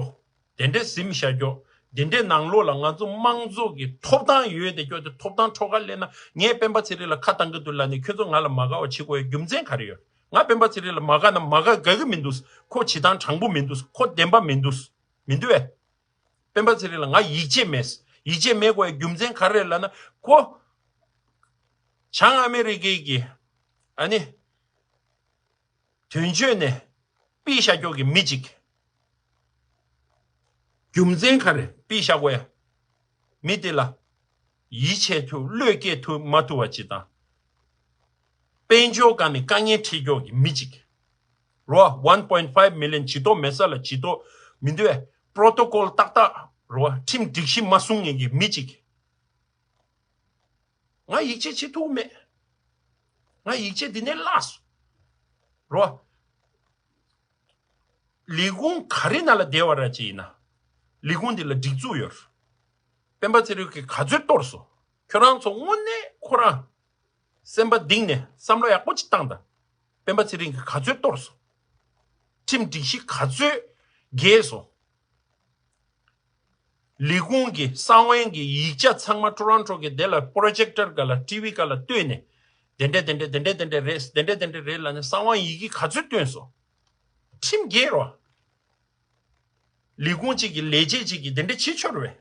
དེ་འདྲ་ཟིན་བཞག་རྒྱུ། དེ་འདྲའི་ནང་ལོགས་ལ་ང་ཚོ་དམངས་གཙོ་གི་ཐོབ་ཐང་ཡོད་དེ་སྐྱོ་དེ་ཐོབ་ཐང་འཕྲོག་ག་སླེབས་ན། ངས་སྤེན་པ་ཚེ་རིང་ལ་ཁ་བཏང་གི་འདུག་ལབ་ནས་ཁྱོད་ཚོ་ང་ལ་མ་དགའ་བ་བྱེད་དགོས་ཡ་རྒྱུ་མཚན་ག་རེ་ཡོད། ང་སྤེན་པ་ཚེ་རིང་ལ་མ་དགའ་ན་མ་དགའ་དགའ་གི་མི་འདུག་ཁོ་བྱེད་སྟངས་དྲང་པོ་མི་འདུག་ཁོ་བདེན་པ་མི་འདུག་མི་འདུག་བས། སྤེན་པ་ཚེ་རིང་ལ་ང་ཡིད་ཆེས་མེད། ཡིད་ཆེས་མེད་དགོས་ཡ་རྒྱུ་མཚན་ག་རེ་རེད་ལབ་ན། ཁོ་བྱང་ཨ་མེ་རི་ཀའི་གི་ཨ་ནི་དོན་གཅོད་ནས་ཕུད་བཞག་ཀྱོག་གི་མི་གཅིག་རྒྱུ་མཚན་ག་རེ་ཕུད་བཞག་དགོས་ཡ། མི་དེ་ལ་ཡིད་ཆེས་ཐུབ་བློས་སྐྱེས་ཐུབ་མ་ཐུབ་པ་ཅིག་དང་། དཔལ་འབྱོར་སྒང་ནས་དཀའ་ངལ་འཕྲད་ཀྱོག་གི་མི་གཅིག་རོ། one point five million ཇུས་གཏོགས་མེད་ས་ལ་ཇུས་གཏོགས་མི་འདུག་བས། པྲོ་ཏོ་ཀོལ་ཏག་ཏག་རོ། ཁྲིམས་སྒྲིག་གཞི་མ་སྲུང་མཁན་གྱི་མི་གཅིག་ང་ཡིད་ཆེས་བྱེད་ཐུབ་མེད། ང་ཡིད་ཆེས་འདི་ནས་བརླགས་སོང་། རོ། ལས་ཁུངས་ག་རེ་ནང་ལ་བསྡད་པ་ར་ཅིག་ཡིན་ན། ལས་ཁུངས་འདི་ལ་སྒྲིག་འཛུགས་ཡོད། སྤེན་པ་ཚེ་རིང་གིས་ག་ཚོད་གཏོར་སོང་། ཁྱོད་རང་ཚོ་དངོས་གནས་ཁོ་རང་སེམས་པ་གཏིང་ནས་བསམ་བློ་ཡག་པོ་ཅིག་བཏང་དང་། སྤེན་པ་ཚེ་རིང་གིས་ག་ཚོད་གཏོར་སོང་། ཁྲིམས་སྒྲིག་གཞི་ག་ཚོད་འགལ་སོང་། ལས་ཁུངས་ཀྱི་གསང་བའི་གི་ཡིག་ཆ་ཚང་མ་ཊོ་རོན་ཊོ་གི་དེ་ལ་པྲོ་ཇེག་ཊར་ག་ལ་ཊི་ཝི་ག་ལ་བཏོན་ནས། དེ་འདྲ་དེ་འདྲ་དེ་འདྲ་དེ་འདྲ་རེད། དེ་འདྲ་དེ་འདྲ་རེད་ལབ་ནས་གསང་བ་ཡི་གེ་ག་ཚོད་བཏོན་སོང་། ཁྲིམས་འགལ་རོ། ལས་ཁུངས་གཅིག་གི་ལས་བྱེད་གཅིག་གིས་དེ་འདྲ་བྱེད་ཆོག་རེད་པས།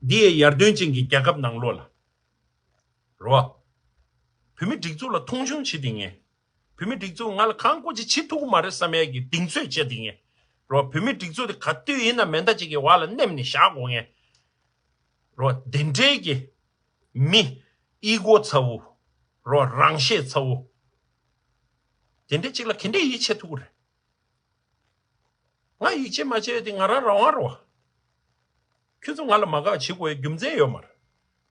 འདི་ཡི་ཡར་ཐོན་ཅན་གྱི་རྒྱལ་ཁབ་ནང་ལོགས་ལ། རོ། བོད་མི་སྒྲིག་འཛུགས་ལ་མཐོང་ཆུང་བྱེད་དེ་ངས། བོད་མི་སྒྲིག་འཛུགས་ང་ལ་གང་དགོས་ཅིག་བྱེད་ཐུབ་ཀྱི་མ་རེད་བསམ་ཡས་ཀྱི་གདེང་ཚོད་བྱས་དེ་ངས། རོ། བོད་མི་སྒྲིག་འཛུགས་དེ་ག་དུས་ཡིན་ན་མེ་མདའ་གཅིག་གི་འོག་ལ་མནན་ནས་བཞག་དགོས་ངས། རོ། དེ་འདྲའི་གི་མི་ཨི་གོ་ཚ་བོ། རོ། རང་ཤེད་ཚ་བོ། དེ་འདྲའི་གཅིག་ལ་ག་འདྲའི་ཡིད་ཆེས་ཐུབ་ཀྱི་རེད། ང་ཡིད་ཆེས་མ་བྱས་དེ་ང་རང་རང་དབང་རེད་པ། ཁྱོད་ཚོ་ང་ལ་མ་དགའ་བ་བྱེད་དགོས་ཡའི་རྒྱུ་མཚན་ཡོད་མ་རེད།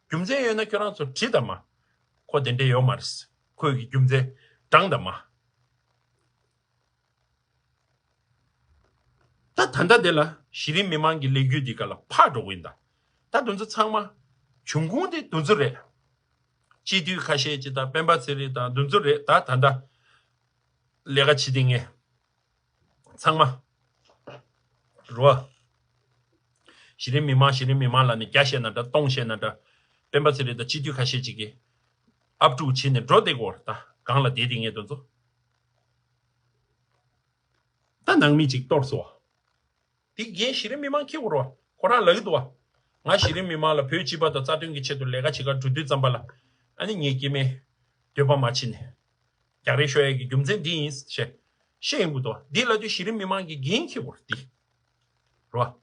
རྒྱུ་མཚན་ཡོད་ན་ཁྱོད་རང་ཚོ་དྲིས་དང་མ། ཁོ་དེ་འདྲ་ཡོད་མ་རེད། ཁོས་ཀྱི་རྒྱུ་མཚན་དྲངས་དང་མ། ད་ད་ལྟ་དེ་ལ་གཞི་རིམ་མི་མང་གི་ལས་འགུལ་འདི་ག་ལ་ཕར་འགྲོ་གི་ཡིན་ད། ད་དེ་ཚོ་ཚང་མ་འབྱུང་ཁུངས་དེ་དེ་ཚོ་རེད། སྤྱི་འཐུས་ཁ་ཤས་ཅིག་དང་སྤེན་པ་ཚེ་རིང་དང་དེ་ཚོ་རེད། ད་ད་ལྟ་ལས་ཀ་བྱེད་དེ་ངས། ཚང་མ། རོ། གཞི་རིམ་མི་མང་གཞི་རིམ་མི་མང་ལབ་ནས་བརྒྱ་བཤད་ན་འདྲ་སྟོང་བཤད་ན་འདྲ། སྤེན་པ་ཚེ་རིང་དང་སྤྱི་འཐུས་ཁ་ཤས་ཅིག་གིས་ཨབ་ཕྲུག་བྱས་ནས་འགྲོ་བསྡད་ཀྱི་ཡོད་རེད། ད་སྒང་ལ་བསྡད་དེ་ངས་དེ་ཚོ། ད་ནང་མི་ཅིག་གཏོར་སོང་བ། དེ་འགན་གཞི་རིམ་མི་མང་འཁྱེར་དགོས་རེད་བ། ཁོ་རང་ལབ་ཀྱི་འདུག་བ། ང་གཞི་རིམ་མི་མང་ལ་བོད་སྤྱི་པ་དང་རྩ་དོན་གྱི་ཆེད་དུ་ལས་ཀ་བྱེད་གར་འགྲོ་དུས་ཙམ་པ་ལ། ཨ་ནི་ངའི་སྐྱེ་དམན་འདོད་པ་མ་བྱེད་ནས་རྒྱག་རེས་ཤོར་ཡས་ཀྱི་རྒྱུ་མཚན་འདི་ཡིན་ཞེས་བཤད་ཡོང་གི་འདུག་འདི་ལབ་དུས་གཞི་རིམ་མི་མང་གི་འགན་འཁྱེར་དགོས་རེད་འདི། རེད་བ།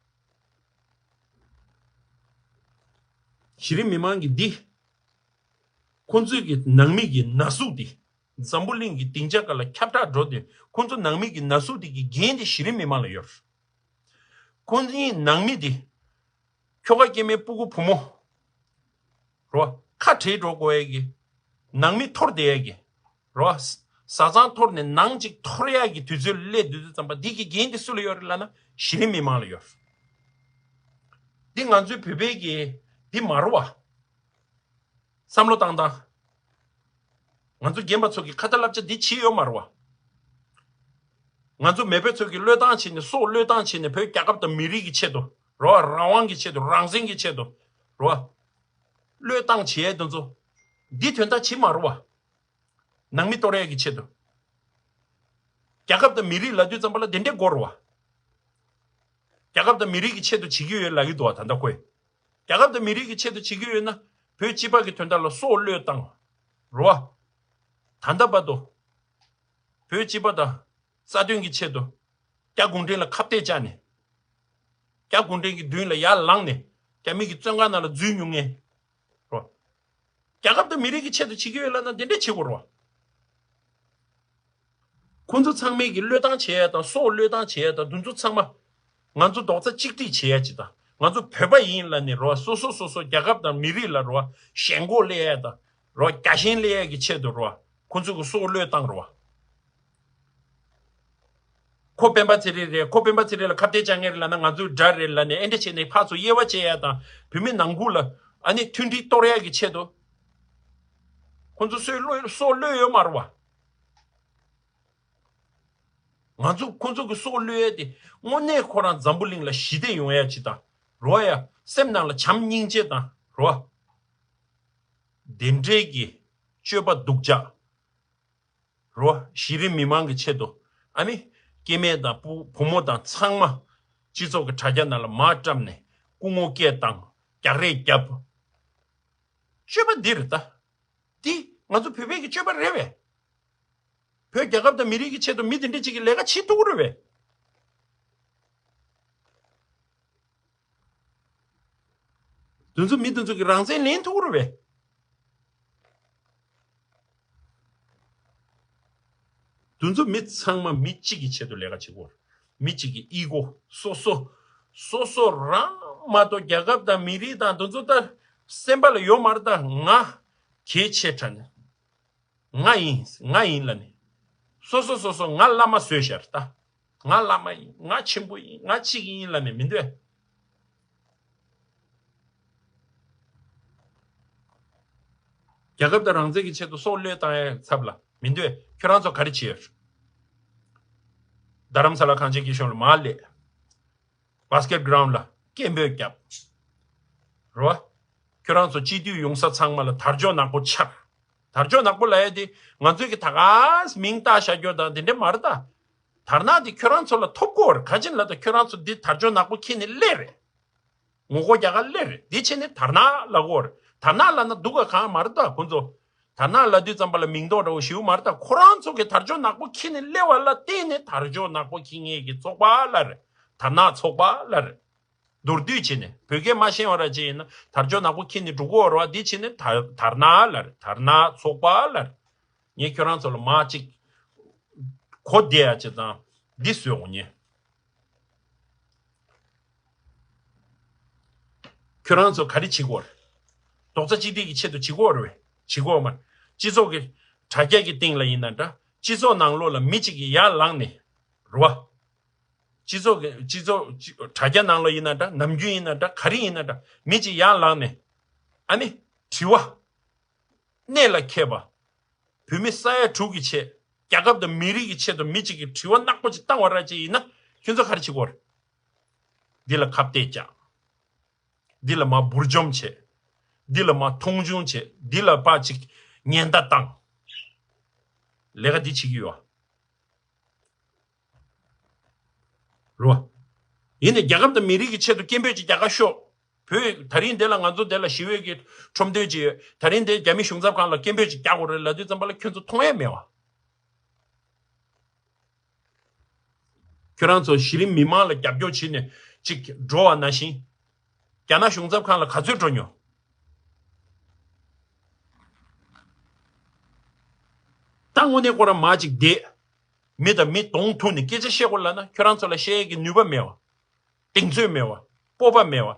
གཞི་རིམ་མི་མང་གི་འདི། ཁོང་ཚོའི་གི་ནང་མི་གི་ན་ཟུག་འདི། འཛམ་བུ་གླིང་གི་སྡིངས་ཆ་སྒང་ལ་ཁྱབ་བསྒྲགས་འགྲོ་དུས་ཁོང་ཚོ་ནང་མི་གི་ན་ཟུག་འདི་གི་འགན་དེ་གཞི་རིམ་མི་མང་ལ་ཡོད། ཁོང་ཚོའི་ནང་མི་དེ། ཁྱོ་ག་སྐྱེ་དམན་སྤུ་གུ་བུ་མོ། རོ། ཁ་བྲལ་འགྲོ་དགོས་ཡས་ཀྱི། ནང་མི་འཐོར་བསྡད་ཡས་ཀྱི། རོ། བཟའ་ཚང་འཐོར་ནས་ནང་གཅིག་འཐོར་ཡས་ཀྱི་དུས་ཚོད་སླེབས་དུས་ཙམ་པ་འདི་གི་འགན་དེ་སུ་ལ་ཡོད་རེད་ལབ་ན་གཞི་རིམ་མི་མང་ལ་ཡོད། འདི་ང་ཚོའི་བོད་པའི་གི་འདི་མ་རེད་བ། བསམ་བློ་བཏང་དང་། ང་ཚོ་རྒན་པ་ཚོ་གི་ཁ་ཏ་བསླབ་བྱ་འདི་བྱེད་ཡོད་མ་རེད་བ། ང་ཚོ་མེས་པོ་ཚོ་གི་བློས་བཏང་བྱས་ནས་སྲོག་བློས་བཏང་བྱས་ནས་བོད་རྒྱལ་ཁབ་དང་མི་རིགས་ཀྱི་ཆེད་དུ་རེད་བ། རང་དབང་གི་ཆེད་དུ་རང་བཙན་གྱི་ཆེད་དུ་རེད་བ། བློས་བཏང་བྱས་དེ་ཚོ་འདི་དོན་དག་བྱེད་མ་རེད་བ། ནང་མི་གཏོར་ཡས་ཀྱི་ཆེད་དུ། རྒྱལ་ཁབ་དང་མི་རིགས་ལབ་དུས་ཙམ་པ་ལ་དེ་འདྲའི་དགོས་རེད་བ། རྒྱལ་ཁབ་དང་མི་རིགས་ཀྱི་ཆེད་དུ་བྱེད་ཀྱི་ཡོད་ལབ་ཀྱི་འདུག་བ་ད་ལྟ་ཁོས། རྒྱལ་ཁབ་དང་མི་རིགས་ཀྱི་ཆེད་དུ་བྱེད་ཀྱི་ཡོད་ན་བོད་སྤྱི་པ་གི་དོན་དག་ལ་སྲོག་བློས་བཏང་། རེད་བ། ད་ལྟ་བར་དུ། བོད་སྤྱི་པ་དང་རྩ་དོན་གྱི་ཆེད་དུ། རྒྱ་གུང་ཁྲན་ལ་ཁ་གཏད་བཅག་ནས། རྒྱ་གུང་ཁྲན་གྱི་མདུན་ལ་ཡར་ལངས་ནས་རྒྱ་མི་གི་བཙོན་ཁང་ནང་ལ་འཛུལ་མྱོང་མཁན། རོ། རྒྱལ་ཁབ་དང་མི་རིགས་ཀྱི་ཆེད་དུ་བྱེད་ཀྱི་ཡོད་ལབ་ན་དེ་འདྲ་བྱེད་དགོས་རེད་བ། ཁོང་ཚོ་ཚང་མས་ཀྱི་བློས་བཏང་བྱེད་ཡ་དང་སྲོག་བློས་བཏང་བྱེད་ཡ་དང་དེ་ཚོ་ཚང་མ། ང་ཚོ་རྡོག་རྩ་གཅིག་སྒྲིལ་བྱེད་ཡ་ཅིག་དང་ང་ཚོ་བོད་པ་ཡིན་ལབ་ནས་རོ། སོ་སོ་སོ་སོ་རྒྱལ་ཁབ་དང་མི་རིགས་ལ་རོ། ཞེན་ཁོག་སླེབས་ཡ་དང་རོ། རྒྱ་ཞེན་སླེབས་ཡ་གི་ཆེད་དུ་རོ། ཁོང་ཚོ་གི་སྲོག་བློས་བཏང་རོ། ཁོ་སྤེན་པ་ཚེ་རིང་རེད། ཁོ་སྤེན་པ་ཚེ་རིང་ལ་ཁ་གཏད་བཅག་མཁན་རེད་ལབ་ན་ང་ཚོའི་དགྲ་རེད་ལབ་ནས་ཨེ་འདྲ་བྱས་ནས་ཕར་ཚུར་དབྱེ་བ་བྱེད་ཡ་དང་བོད་མི་ནང་ཁུལ་ལ་ཨ་ནི་མཐུན་སྒྲིལ་གཏོར་ཡ་གི་ཆེད་དུ་ཁོང་ཚོ་སྲོག་བློས་སྲོག་བློས་ཡོད་མ་རེད་བ། ང་ཚོ་ཁོ་ཚོ་གི་སྲོག་བློས་ཏེ་དངོས་གནས་ཁོ་རང་འཛམ་བུ་གླིང་ལ་ཞི་བདེ་ཡོང་ཡ་ཅིག་དང་རོ་ཡ། སེམས་ནང་ལ་བྱམས་སྙིང་རྗེ་དང་རོ། དེ་འདྲའི་གི་སྤྱོད་པ་སྡུག་ཅག་རོ། གཞི་རིམ་མི་མང་གི་ཆེད་དུ་ཨ་ནི་སྐྱེ་དམན་དང་བུ་བུ་མོ་དང་ཚང་མ་སྤྱི་ཚོགས་ཀྱི་དྲ་རྒྱ་ནང་ལ་མར་བཀྲམ་ནས་སྐུ་ངོ་སྐད་བཏང་རྒྱག་རེས་བརྒྱབ། སྤྱོད་པ་འདི་རེད་ད། འདི་ང་ཚོ་བོད་པའི་གི་སྤྱོད་པ་རེད་བས། བོད་རྒྱལ་ཁབ་དང་མི་རིགས་ཀྱི་ཆེད་དུ་མི་དེ་འདྲ་ཅིག་གི་ལས་ཀ་བྱེད་ཐུབ་ཀྱི་རེད་བས། དེ་ཚོ་མི་དེ་ཚོ་གི་རང་བཙན་ལེན་ཐུབ་ཀྱི་རེད་བས། དེ་ཚོ་མི་ཚང་མ་མི་གཅིག་གི་ཆེད་དུ་ལས་ཀ་བྱེད་དགོས། མི་གཅིག་གི་ཨི་གོ་སོ་སོ། སོ་སོ་རང་མ་གཏོགས་རྒྱལ་ཁབ་དང་མི་རིགས་དང་དེ་ཚོ་ད་སེམས་པ་ལ་ཡོད་མ་རེད། ད་ང་གལ་ཆེ་དྲགས་ནས། ང་ཡིན་ང་ཡིན་ལབ་ནས། སོ་སོ་སོ་སོ་ང་བླ་མ་བཟོས་ཤར་ད། ང་བླ་མ་ཡིན། ང་ཆེན་པོ་ཡིན། ང་གཅིག་ཡིན་ལབ་ནས་མི་འདོད། རྒྱལ་ཁབ་དང་རང་བཙན་གྱི་ཆེད་དུ་སྲོག་བློས་བཏང་ཡའི་ཚབ་ལ་མི་འདོད། ཁྱོད་རང་ཚོ་ག་རེ་བྱེད་ཡོད། རྡ་རམ་ས་ལ་གངས་ཅན་སྐྱིད་གཤོངས་ལ་མར་སླེབས། བྷ་སི་ཀེད་གྷི་རའུན་ཌི་ལ་སྐད་འབོད་བརྒྱབ། རེད་བ། ཁྱོད་རང་ཚོ་སྤྱི་འཐུས་ཡོང་ས་ཚང་མ་ལ་དར་ལྕོག་ནག་པོ་འཕྱར། དར་ལྕོག་ནག་པོ་ལབ་ཡ་དེ་ང་ཚོས་ཀྱི་ད་ག་མིང་བཏགས་བཞག་རྒྱུ་དང་དེ་འདྲ་མ་རེད་ད། དར་ནག་དེ་ཁྱོད་རང་ཚོ་ལ་ཐོབ་དགོས་རེད། ག་ཅི་ལབ་ད་ཁྱོད་རང་ཚོ་འདི་དར་ལྕོག་ནག་པོ་འཁྱེར་ནས་སླེབས་རེད། ངོ་རྒོལ་རྒྱག་ག་སླེབས་རེད། འདི་བྱས་ནས་དར་ནག་ལབ་དགོས་རེད། དར་ནག་ལབ་ན་སྡུག་ག་གང་མ་རེད་ད་ཁོང་ཚོ། དར་ནག་ལབ་དུས་ཙམ་པ་ལ་མིང་འདོགས་འདྲ་བོ་ཞེ་པོ་མ་རེད་ད། ཁོ་རང་ཚོ་གི་དར་ལྕོག་ནག་པོ་འཁྱེར་ནས་སླེབས་པ་ལ་བརྟེན་ནས་དར་ལྕོག་ནག་པོ་འཁྱེར་མཁན་གྱི་ཚོགས་པ་ལབ་རེད། དར་ནག་ཚོགས་པ་ལབ་རེད། མདོར་བསྡུས་བྱས་ནས་བོད་སྐད་མ་ཤེས་པ་ར་ཅིག་ཡིན་ན་དར་ལྕོག་ནག་པོ་འཁྱེར་ནས་འགྲོ་གི་ཡོད་རེད་བ། འདི་བྱས་ནས་དར་དར་ནག་ལབ་རེད། དར་ནག་ཚོགས་པ་ལབ་རེད། ངས་ཁྱོད་རང་ཚོ་ལ་མར་ཅིག་གོ་བདེ་ཡ་ཅིག་དང་འདི་བཟོས་འོང་ཉེ། ཁྱོད་རང་ཚོ་ག་རེ་བྱེད་དགོས་རེད། རྡོག་རྩ་གཅིག་སྒྲིལ་གྱི་ཆེད་དུ་བྱེད་དགོས་རེད་བས། བྱེད་དགོས་མ་རེད། སྤྱི་ཚོགས་ཀྱི་དྲ་རྒྱ་གི་སྟེང་ལ་ཡིན་ན་འདྲ། སྤྱི་ཚོགས་ནང་ལོགས་ལ་མི་གཅིག་གིས་ཡར་ལངས་ནས་རེད་བ། སྤྱི་ཚོགས་ཀྱི་སྤྱི་ཚོགས་སྤྱི་དྲ་རྒྱ་ནང་ལོགས་ཡིན་ན་འདྲ། ནམ་རྒྱུན་ཡིན་ན་འདྲ། ག་རེ་ཡིན་ན་འདྲ། མི་གཅིག་ཡར་ལངས་ནས་ཨ་ནི་དྲི་བ། གནད་ལ་འཁེལ་བ། བོད་མི་ས་ཡ་དྲུག་གི་ཆེད། རྒྱལ་ཁབ་དང་མི་རིགས་ཀྱི་ཆེད་དུ་མི་གཅིག་གིས་དྲི་བ་ནག་པོ་ཅིག་བཏང་བ་ར་ཅིག་ཡིན་ན་ཁྱོད་ཚོ་ག་རེ་བྱེད་དགོས་རེད། འདི་ལ་ཁ་གཏད་བཅག་འདི་ལ་མར་འབུར་འཇོམས་བྱེད། འདི་ལ་མར་མཐོང་ཆུང་བྱེད། འདི་ལ་ཕར་ཅིག་ཉེན་བརྡ་བཏང་། ལས་ཀ་འདི་བྱེད་ཀྱི་ཡོད། རོ། ཡིན་ནའི་རྒྱལ་ཁབ་དང་མི་རིགས་ཀྱི་ཆེད་དུ་སྐད་འབོད་ཅིག་རྒྱག་ག་ཤོག་བོད་ད་རིང་འདི་ལ་ང་ཚོ་འདི་ལ་ཞི་བའི་གི་ཁྲོམ་སྡོད་ཅིག་ཡོད། ད་རིང་འདི་རྒྱ་མི་གཞུང་ཚབ་ཁང་ལ་སྐད་འབོད་ཅིག་རྒྱག་དགོས་རེད་ལབ་དུས་ཙམ་པ་ལ་ཁྱོད་ཚོ་མཐོང་ཡས་མེད་བ། ཁྱོད་རང་ཚོ་གཞི་རིམ་མི་མང་ལ་རྒྱབ་སྐྱོར་བྱེད་ནས་ཅིག་འགྲོ་བ་ནང་བཞིན། རྒྱ་ནག་གཞུང་ཚབ་ཁང་ལ་ག་ཚོད་འགྲོ་མྱོང་། ད་དངོས་གནས་ཁོ་རང་མ་ཅིག་བསྡད། མི་དང་མི་གདོང་ཐུག་ནས་སྐད་ཆ་བཤད་དགོས་ལབ་ན་ཁྱོད་རང་ཚོ་ལ་བཤད་ཡས་ཀྱི་ནུས་པ་མེད་བ། གདེང་ཚོད་མེད་བ། སྤོབས་པ་མེད་བ།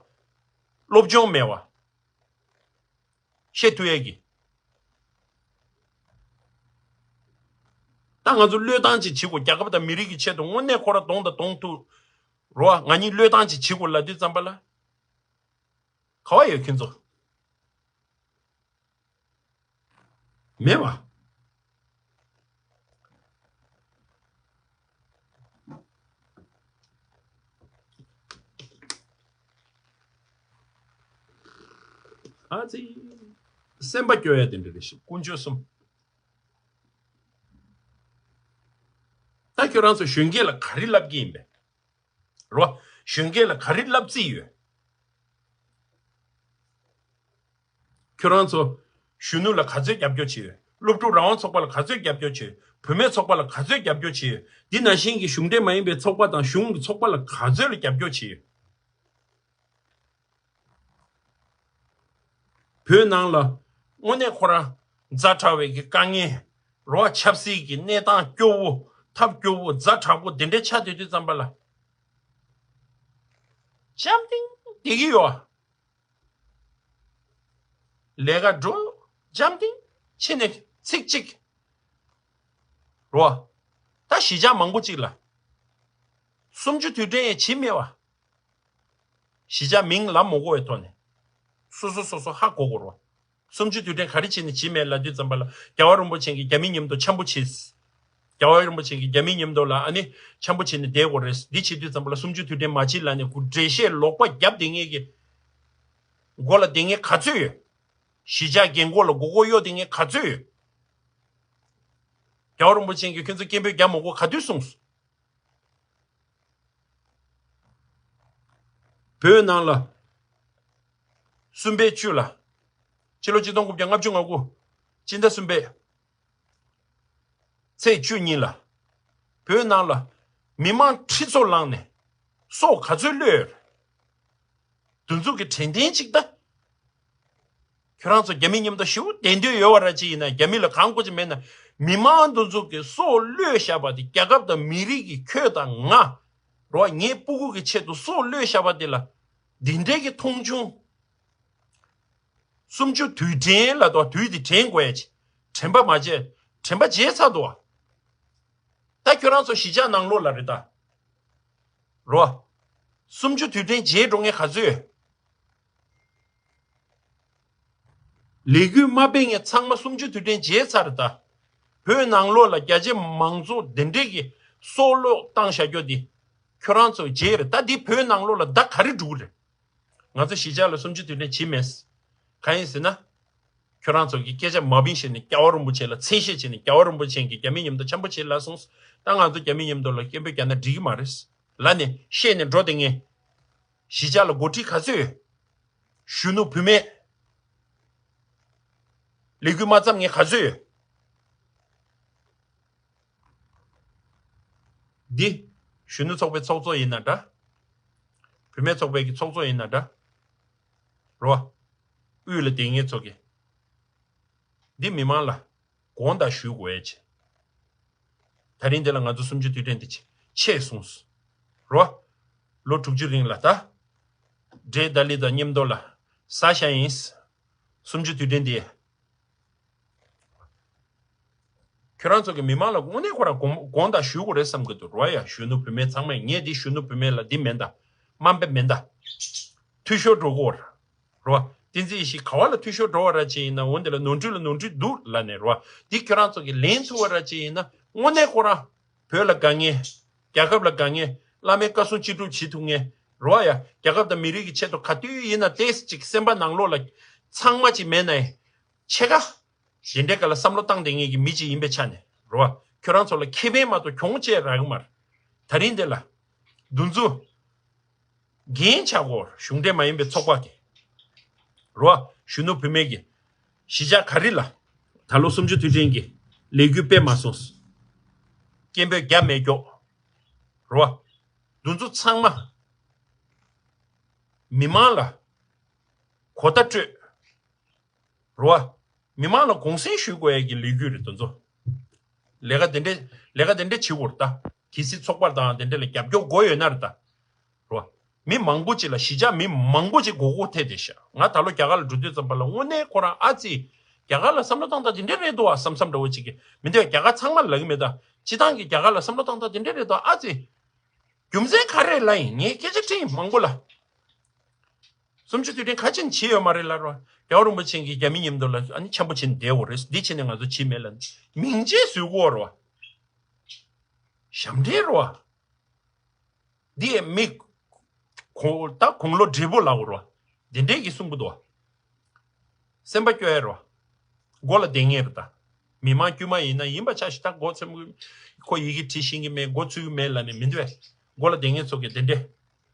སློབ་སྦྱོང་མེད་བ། བཤད་ཐུབ་ཡས་ཀྱི། ད་ང་ཚོ་བློས་བཏང་ཅིག་བྱེད་དགོས། རྒྱལ་ཁབ་དང་མི་རིགས་ཀྱི་ཆེད་དུ་དངོས་གནས་ཁོ་རང་གདོང་དང་གདོང་ཐུག་རོ། ང་གཉིས་བློས་བཏང་ཅིག་བྱེད་དགོས་ལབ་དུས་ཙམ་པ་ལ། ག་བ་ཡོད་ཁྱོད་ཚོ། མེད་བ། ཨ་ཙི། སེམས་པ་སྐྱོ་ཡ་དེ་འདྲ་རེད་ཤག་དཀོན་མཆོག་གསུམ། ད་ཁྱོད་རང་ཚོ་གཞོན་སྐྱེས་ལ་ག་རེ་ལབ་ཀྱི་ཡིན་པས། རོ། གཞོན་སྐྱེས་ལ་ག་རེ་ལབ་རྩིས་ཡོད། ཁྱོད་རང་ཚོ་གཞོན་ནུ་ལ་ག་ཚོད་རྒྱབ་སྐྱོར་བྱས་ཡོད། སློབ་ཕྲུག་རང་དབང་ཚོགས་པ་ལ་ག་ཚོད་རྒྱབ་སྐྱོར་བྱས་ཡོད། བུད་མེད་ཚོགས་པ་ལ་ག་ཚོད་རྒྱབ་སྐྱོར་བྱས་ཡོད། འདི་ནང་བཞིན་གྱི་གཞུང་འབྲེལ་མ་ཡིན་པའི་ཚོགས་པ་དང་གཞུང་གི་ཚོགས་པ་ལ་ག་ཚོད་ལ་རྒྱབ་སྐྱོར་བྱས་ཡོད། བོད་ནང་ལ་དངོས་གནས་ཁོ་རང་ཛ་དྲག་པའི་གི་དཀའ་ངལ། རོ། ཆབ་སྲིད་ཀྱི་གནས་སྟངས་སྐྱོ་བོ། ཐབས་སྐྱོ་བོ། ཛ་དྲག་པོ་དེ་འདྲའི་ཆགས་བསྡད་དུས་ཙམ་པ་ལ། འཇམ་ཐིང་བསྡད་ཀྱི་ཡོད། ལས་ཀ་འགྲོ། འཇམ་ཐིང་ཕྱིན་ནས་ཚིག་གཅིག་རོ། ད་གཞིས་ཆགས་མང་པོ་གཅིག་ལ། གསུམ་བཅུ་དུས་དྲན་ཡང་བྱེད་མེད་བ། གཞིས་ཆགས་མིང་ལབ་མ་དགོས་པའི་ཐོག་ནས། སོ་སོ་སོ་སོ་ཧ་གོ་དགོས་རེད་བ། གསུམ་བཅུ་དུས་དྲན་ག་རེ་བྱས་ནས་བྱེད་མེད་ལབ་དུས་ཙམ་པ་ལ་རྒྱལ་བ་རིན་པོ་ཆེ་གིས་རྒྱ་མི་མཉམ་དུ་འཆམ་པོ་བྱེད། རྒྱལ་བ་རིན་པོ་ཆེ་གི་རྒྱ་མི་མཉམ་དུ་ལ་ཨ་ནི་འཆམ་པོ་བྱས་ནས་བསྡད་དགོས་རེད། འདི་བྱེད་དུས་ཙམ་པ་ལ་གསུམ་བཅུ་དུས་དྲན་མ་བྱེད་ལབ་ནས་འགོ་འགྲེལ་བཤད་ལོག་པ་རྒྱབ་བསྡད་མཁན་གྱི་མགོ་ལ་བསྡད་མཁན་ག་ཚོད་ཡོད། གཞིས་ཆགས་རྒན་གོག་ལ་མགོ་སྐོར་གཡོག་བསྡད་མཁན་ག་ཚོད་ཡོད། རྒྱལ་བ་རིན་པོ་ཆེ་གིས་ཁྱོད་ཚོ་སྐད་འབོད་རྒྱག་མ་དགོས་ག་དུས་གསུངས། བོད་ནང་ལ་གསུམ་པའི་བཅུ་ལ། ཕྱི་ལོ་ཆིག་སྟོང་དགུ་བརྒྱ་ལྔ་བཅུ་ང་དགུ་སྤྱི་ཟླ་གསུམ་པའི་ཚེས་བཅུ་གཉིས་ལ་བོད་ནང་ལ་མི་མང་ཁྲི་ཚོ་ལངས་ནས་སྲོག་ག་ཚོད་བློས་ཡོད་རེད། འདི་ཚོ་གི་དྲན་རྟེན་གཅིག་ད། ཁྱོད་རང་ཚོ་རྒྱ་མི་མཉམ་དུ་ཞེ་པོ་བསྡད་འདོད་ཡོད་པ་ར་ཅིག་ཡིན་ན། རྒྱ་མི་ལ་གང་དགོས་ཀྱི་མེད་ན། མི་མང་འདི་ཚོ་གི་སྲོག་བློས་བཞག་པ་དེ། རྒྱལ་ཁབ་དང་མི་རིགས་ཀྱི་ཁྱོད་དང་ང་རོ། ངའི་སྤུ་གུ་གི་ཆེད་དུ་སྲོག་བློས་བཞག་པ་དེ་ལ་འདི་འདྲའི་གི་མཐོང་ཆུང་། གསུམ་བཅུ་དུས་དྲན་ལ་དོ། དུས་དེ་དྲན་དགོས་ཡ་ཅིག་དྲན་པ་མ་བརྗེད། དྲན་པ་བརྗེད་ཚར་འདུག་བ། ད་ཁྱོད་རང་ཚོ་གཞིས་ཆགས་ནང་ལོགས་ལ་རེད་ད། རོ། གསུམ་བཅུ་དུས་དྲན་བརྗེད་འགྲོ་མཁན་ག་ཚོད་ཡོད། ལས་འགུལ་མ་སྤེལ་མཁན་ཚང་མ་གསུམ་བཅུ་དུས་དྲན་བརྗེད་ཚར་རེད་ད། བོད་ནང་ལོགས་ལ་རྒྱ་ཆེ་མང་ཚོགས་འདི་འདྲས་ཀྱི་སྲོག་བློས་བཏང་བཞག་རྒྱུ་འདི་ཁྱོད་རང་ཚོ་བརྗེད་རེད་ད། འདི་བོད་ནང་ལོགས་ལ་ད་ག་རེ་འགྲོ་གི་རེད། ང་ཚོ་གཞིས་ཆགས་ལ་གསུམ་བཅུ་དུས་དྲན་བྱེད་མེད། གང་ཡིན་ཟེར་ན། ཁྱོད་རང་ཚོ་གི་སྐད་ཆ་མ་བིན་བྱས་ནས་རྒྱལ་བ་རིན་པོ་ཆེ་ལ་མཚན་ཤས་བྱས་ནས། རྒྱལ་བ་རིན་པོ་ཆེ་གིས་རྒྱ་མི་མཉམ་དུ་འཆམ་པོ་བྱེད་ལབ་སོང་། ད་ང་ཚོ་རྒྱ་མི་མཉམ་དུ་ལ་སྐད་འབོད་རྒྱག་ན་འགྲིག་གི་མ་རེད་ལབ་ནས་བཤད་ནས་འགྲོ་བསྡད་མཁན། གཞིས་ཆགས་ལ་འགོ་ཁྲིད་ག་ཚོད་ཡོད། གཞོན་ནུ་བུད་མེད། ལས་འགུལ་མ་བརྩམས་མཁན་ག་ཚོད་ཡོད། འདི་གཞོན་ནུ་ཚོགས་པའི་ཚོགས་གཙོ་ཡིན་ན་འདྲ། བུད་མེད་ཚོགས་པའི་གི་ཚོགས་གཙོ་ཡིན་ན་འདྲ། རོ། དབུས་ལ་བསྡད་མཁན་ཚོ་གི། འདི་མི་མང་ལ་དགོངས་དག་ཞུ་དགོས་ཡ་ཆེ། ད་རིང་འདི་ལ་ང་ཚོ་གསུམ་བཅུ་དུས་དྲན་འདི་ཆེ་ཆེ་སོང་། རོ། ལོ་དྲུག་ཅུ་རིང་ལ་ད། འདྲེ་ད་ལི་དང་མཉམ་དུ་ལ་ཟ་ཤ་ཡིན། གསུམ་བཅུ་དུས་དྲན་འདི། ཁྱོད་རང་ཚོ་གི་མི་མང་ལ་དངོས་གནས་ཁོ་རང་དགོངས་དགོངས་དག་ཞུ་དགོས་རེད་བསམ་གི་འདུག་རོ། ཡ་གཞོན་ནུ་བུད་མེད་ཚང་མས། ངས་འདི་གཞོན་ནུ་བུད་མེད་ལ་འདི་མེད་ད། དམའ་འབེབས་མེད་ད། འཐུས་ཤོར་འགྲོ་གི་རེད། རོ། བསྟན་འཛིན་ཡེ་ཤེས་ག་བ་ལ་འཐུས་ཤོར་འགྲོ་བ་ར་ཅིག་ཡིན་ན། འོ་འདི་ལ་ནོར་འཁྲུལ་ལ་ནོར་འཁྲུལ་འདུག་ལབ་ནས་རོ། འདི་ཁྱོད་རང་ཚོ་གི་ལན་ཐུབ་པ་ར་ཅིག་ཡིན་ན། དངོས་གནས་ཁོ་རང་བོད་ལ་དགའ་མཁན། རྒྱལ་ཁབ་ལ་དགའ་མཁན། བླ་མའི་བཀའ་གསུང་ཅི་སྒྲུབ་བྱེད་ཐུབ་མཁན་རོ། ཡ་རྒྱལ་ཁབ་དང་མི་རིགས་ཀྱི་ཆེད་དུ་ག་དུས་ཡིན་ན་ཏོག་ཙམ་ཅིག་སེམས་པ་ནང་ལོགས་ལ་ཚང་མ་ཅིག་མེད་ན་ཡང་ཕྱེད་ཀ་དེ་འདྲའི་སྐོར་ལ་བསམ་བློ་བཏང་བསྡད་མཁན་གྱི་མི་ཅིག་ཡིན་པའི་ཆ་ནས་རོ། ཁྱོད་རང་ཚོ་ལ་ཁེ་ཕན་མ་གཏོགས་གྱོང་ཅིག་རག་གི་མ་རེད། ད་རིང་འདི་ལ་འདུ་འཛོམས་རྒན་ཆགས་སྐོར། གཞུང་འབྲེལ་མ་ཡིན་པའི་ཚོགས་པ་གི་རོ། གཞོན་ནུ་བུད་མེད་ཀྱི་གཞིས་ཆགས་ག་རེ་ལ་ད་ལོ་གསུམ་བཅུ་དུས་དྲན་གྱི་ལས་འགུལ་སྤེལ་མ་སོང་། སྐད་འབོད་རྒྱབ་མེད་ཀྱོག་རོ། འདུ་འཛོམས་ཚང་མ་མི་མང་ལ་གོ་བརྡ་སྤྲོད། རོ། མི་མང་ལ་དགོངས་སེལ་ཞུ་དགོས་ཡ་གི་ལས་འགུལ་རེད་དེ་ཚོ། ལས་ཀ་དེ་འདྲས་ལས་ཀ་དེ་འདྲས་བྱེད་དགོས་རེད་ད། གལ་སྲིད་ཚོགས་པ་དང་དེ་འདྲས་ལ་རྒྱབ་སྐྱོར་དགོས་ཡོད་ན་རེད་ད། རོ། མི་མང་པོ་ཅིག་ལ། གཞིས་ཆགས་མི་མང་པོ་ཅིག་མགོ་སྐོར་ཐེབས་བསྡད་ཤག་ང་ད་ལོ་རྒྱ་གར་ལ་འགྲོ་དུས་ཙམ་པ་ལ་དངོས་གནས་ཁོ་རང་ཨ་ཙི། རྒྱ་གར་ལ་བསམ་བློ་བཏང་སྟངས་དེ་འདྲས་རེད་འདུག་བ་བསམ་བསམ་འདྲ་བོ་ཅིག་གི་མི་འདུག་རྒྱ་གར་ཚང་མ་ལ་ལབ་ཀྱི་མེད་ད། སྤྱིར་བཏང་གི་རྒྱ་གར་ལ་བསམ་བློ་བཏང་སྟངས་དེ་འདྲས་རེད་འདུག་ཨ་ཙི། རྒྱུ་མཚན་ག་རེ་ལབ་ཡིན། ངས་སྐད་ཆ་དྲིས་མང་པོ་ལ། གསུམ་བཅུ་དུས་དྲན་ག་ཅིག་བྱས་ཡོད་མ་རེད་ལབ་རོ། རྒྱལ་བ་རིན་པོ་ཆེ་གིས་རྒྱ་མི་མཉམ་དུ་ལ་ཨ་ནི་འཆམ་པོ་བྱས་ནས་བསྡད་ཡོད་རེད། འདི་བྱས་ནས་ང་ཚོ་བྱས་མེད་ལབ་ནས་མིང་ཆད་བཟོས་ཀྱི་ཡོད་རེད་བ། ཞབས་འདྲེན་རེད་བ། འདི་ཡས་མི་གོ་ད་དགུང་ལོ་བགྲེས་པོ་ལབ་དགོས་རེད་བ། འདི་འདྲས་ཀྱིས་གསུང་གི་འདུག་བ། སེམས་པ་སྐྱོ་ཡ་རེད་བ། མགོ་ལ་བསྡད་མཁན་རེད་ད། མི་མང་དཀྱུས་མ་ཡིན་ན་ཡིན་པ་ཆ་ཞིག་ད་མགོ་ཚོད་མ་ཁོ་ཡི་གེ་བྲིས་ཤེས་ཀྱི་མེད། མགོ་ཚོད་ཀྱི་མེད་ལབ་ནས་མི་འདུག་བས། མགོ་ལ་བསྡད་མཁན་ཚོ་གིས་དེ་འདྲས་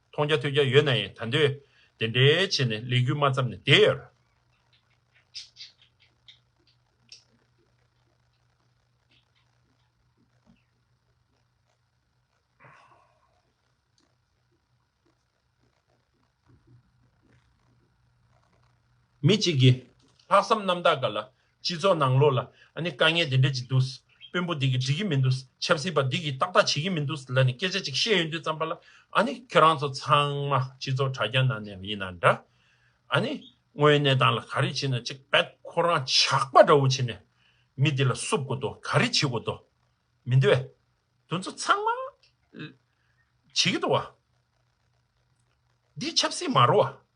མཐོང་རྒྱ་ཐོས་རྒྱ་ཡོད་ན་ཡང་ད་འདོད་དེ་འདྲས་བྱས་ནས་ལས་འགུལ་མ་བརྩམས་ནས་བསྡད་ཡོད་རེད། མི་གཅིག་གིས་ལྷག་བསམ་རྣམ་དག་ག་ལ་སྤྱི་ཚོགས་ནང་ལོགས་ལ་ཨ་ནི་དཀའ་ངལ་དེ་འདྲ་ཅིག་འདུག་དཔོན་པོ་འདི་གིས་འགྲིག་གི་མི་འདུག་ཆབ་སྲིད་པ་འདི་གིས་ཏག་ཏག་བྱེད་ཀྱི་མི་འདུག་ལབ་ནས་སྐད་ཆ་ཅིག་བཤད་ཡོང་དུས་ཙམ་པ་ལ། ཨ་ནི་ཁྱོད་རང་ཚོ་ཚང་མ་སྤྱི་ཚོགས་དྲ་རྒྱ་ནང་ནས་ཡིན་ན་འདྲ། ཨ་ནི་དངོས་ཡོད་གནས་སྟངས་ལ་ག་རེ་བྱེད་ན་ཅིག་བེད་ཁོ་རང་ཇག་པ་འདྲ་བོ་བྱེད་ནས་མི་འདི་ལ་བསུབ་དགོས་འདུག་ག་རེ་བྱེད་དགོས་འདུག་མི་འདུག་བས། དེ་ཚོ་ཚང་མ་བྱེད་ཀྱི་འདུག་བ། འདི་ཆབ་སྲིད་མ་རེད་བ།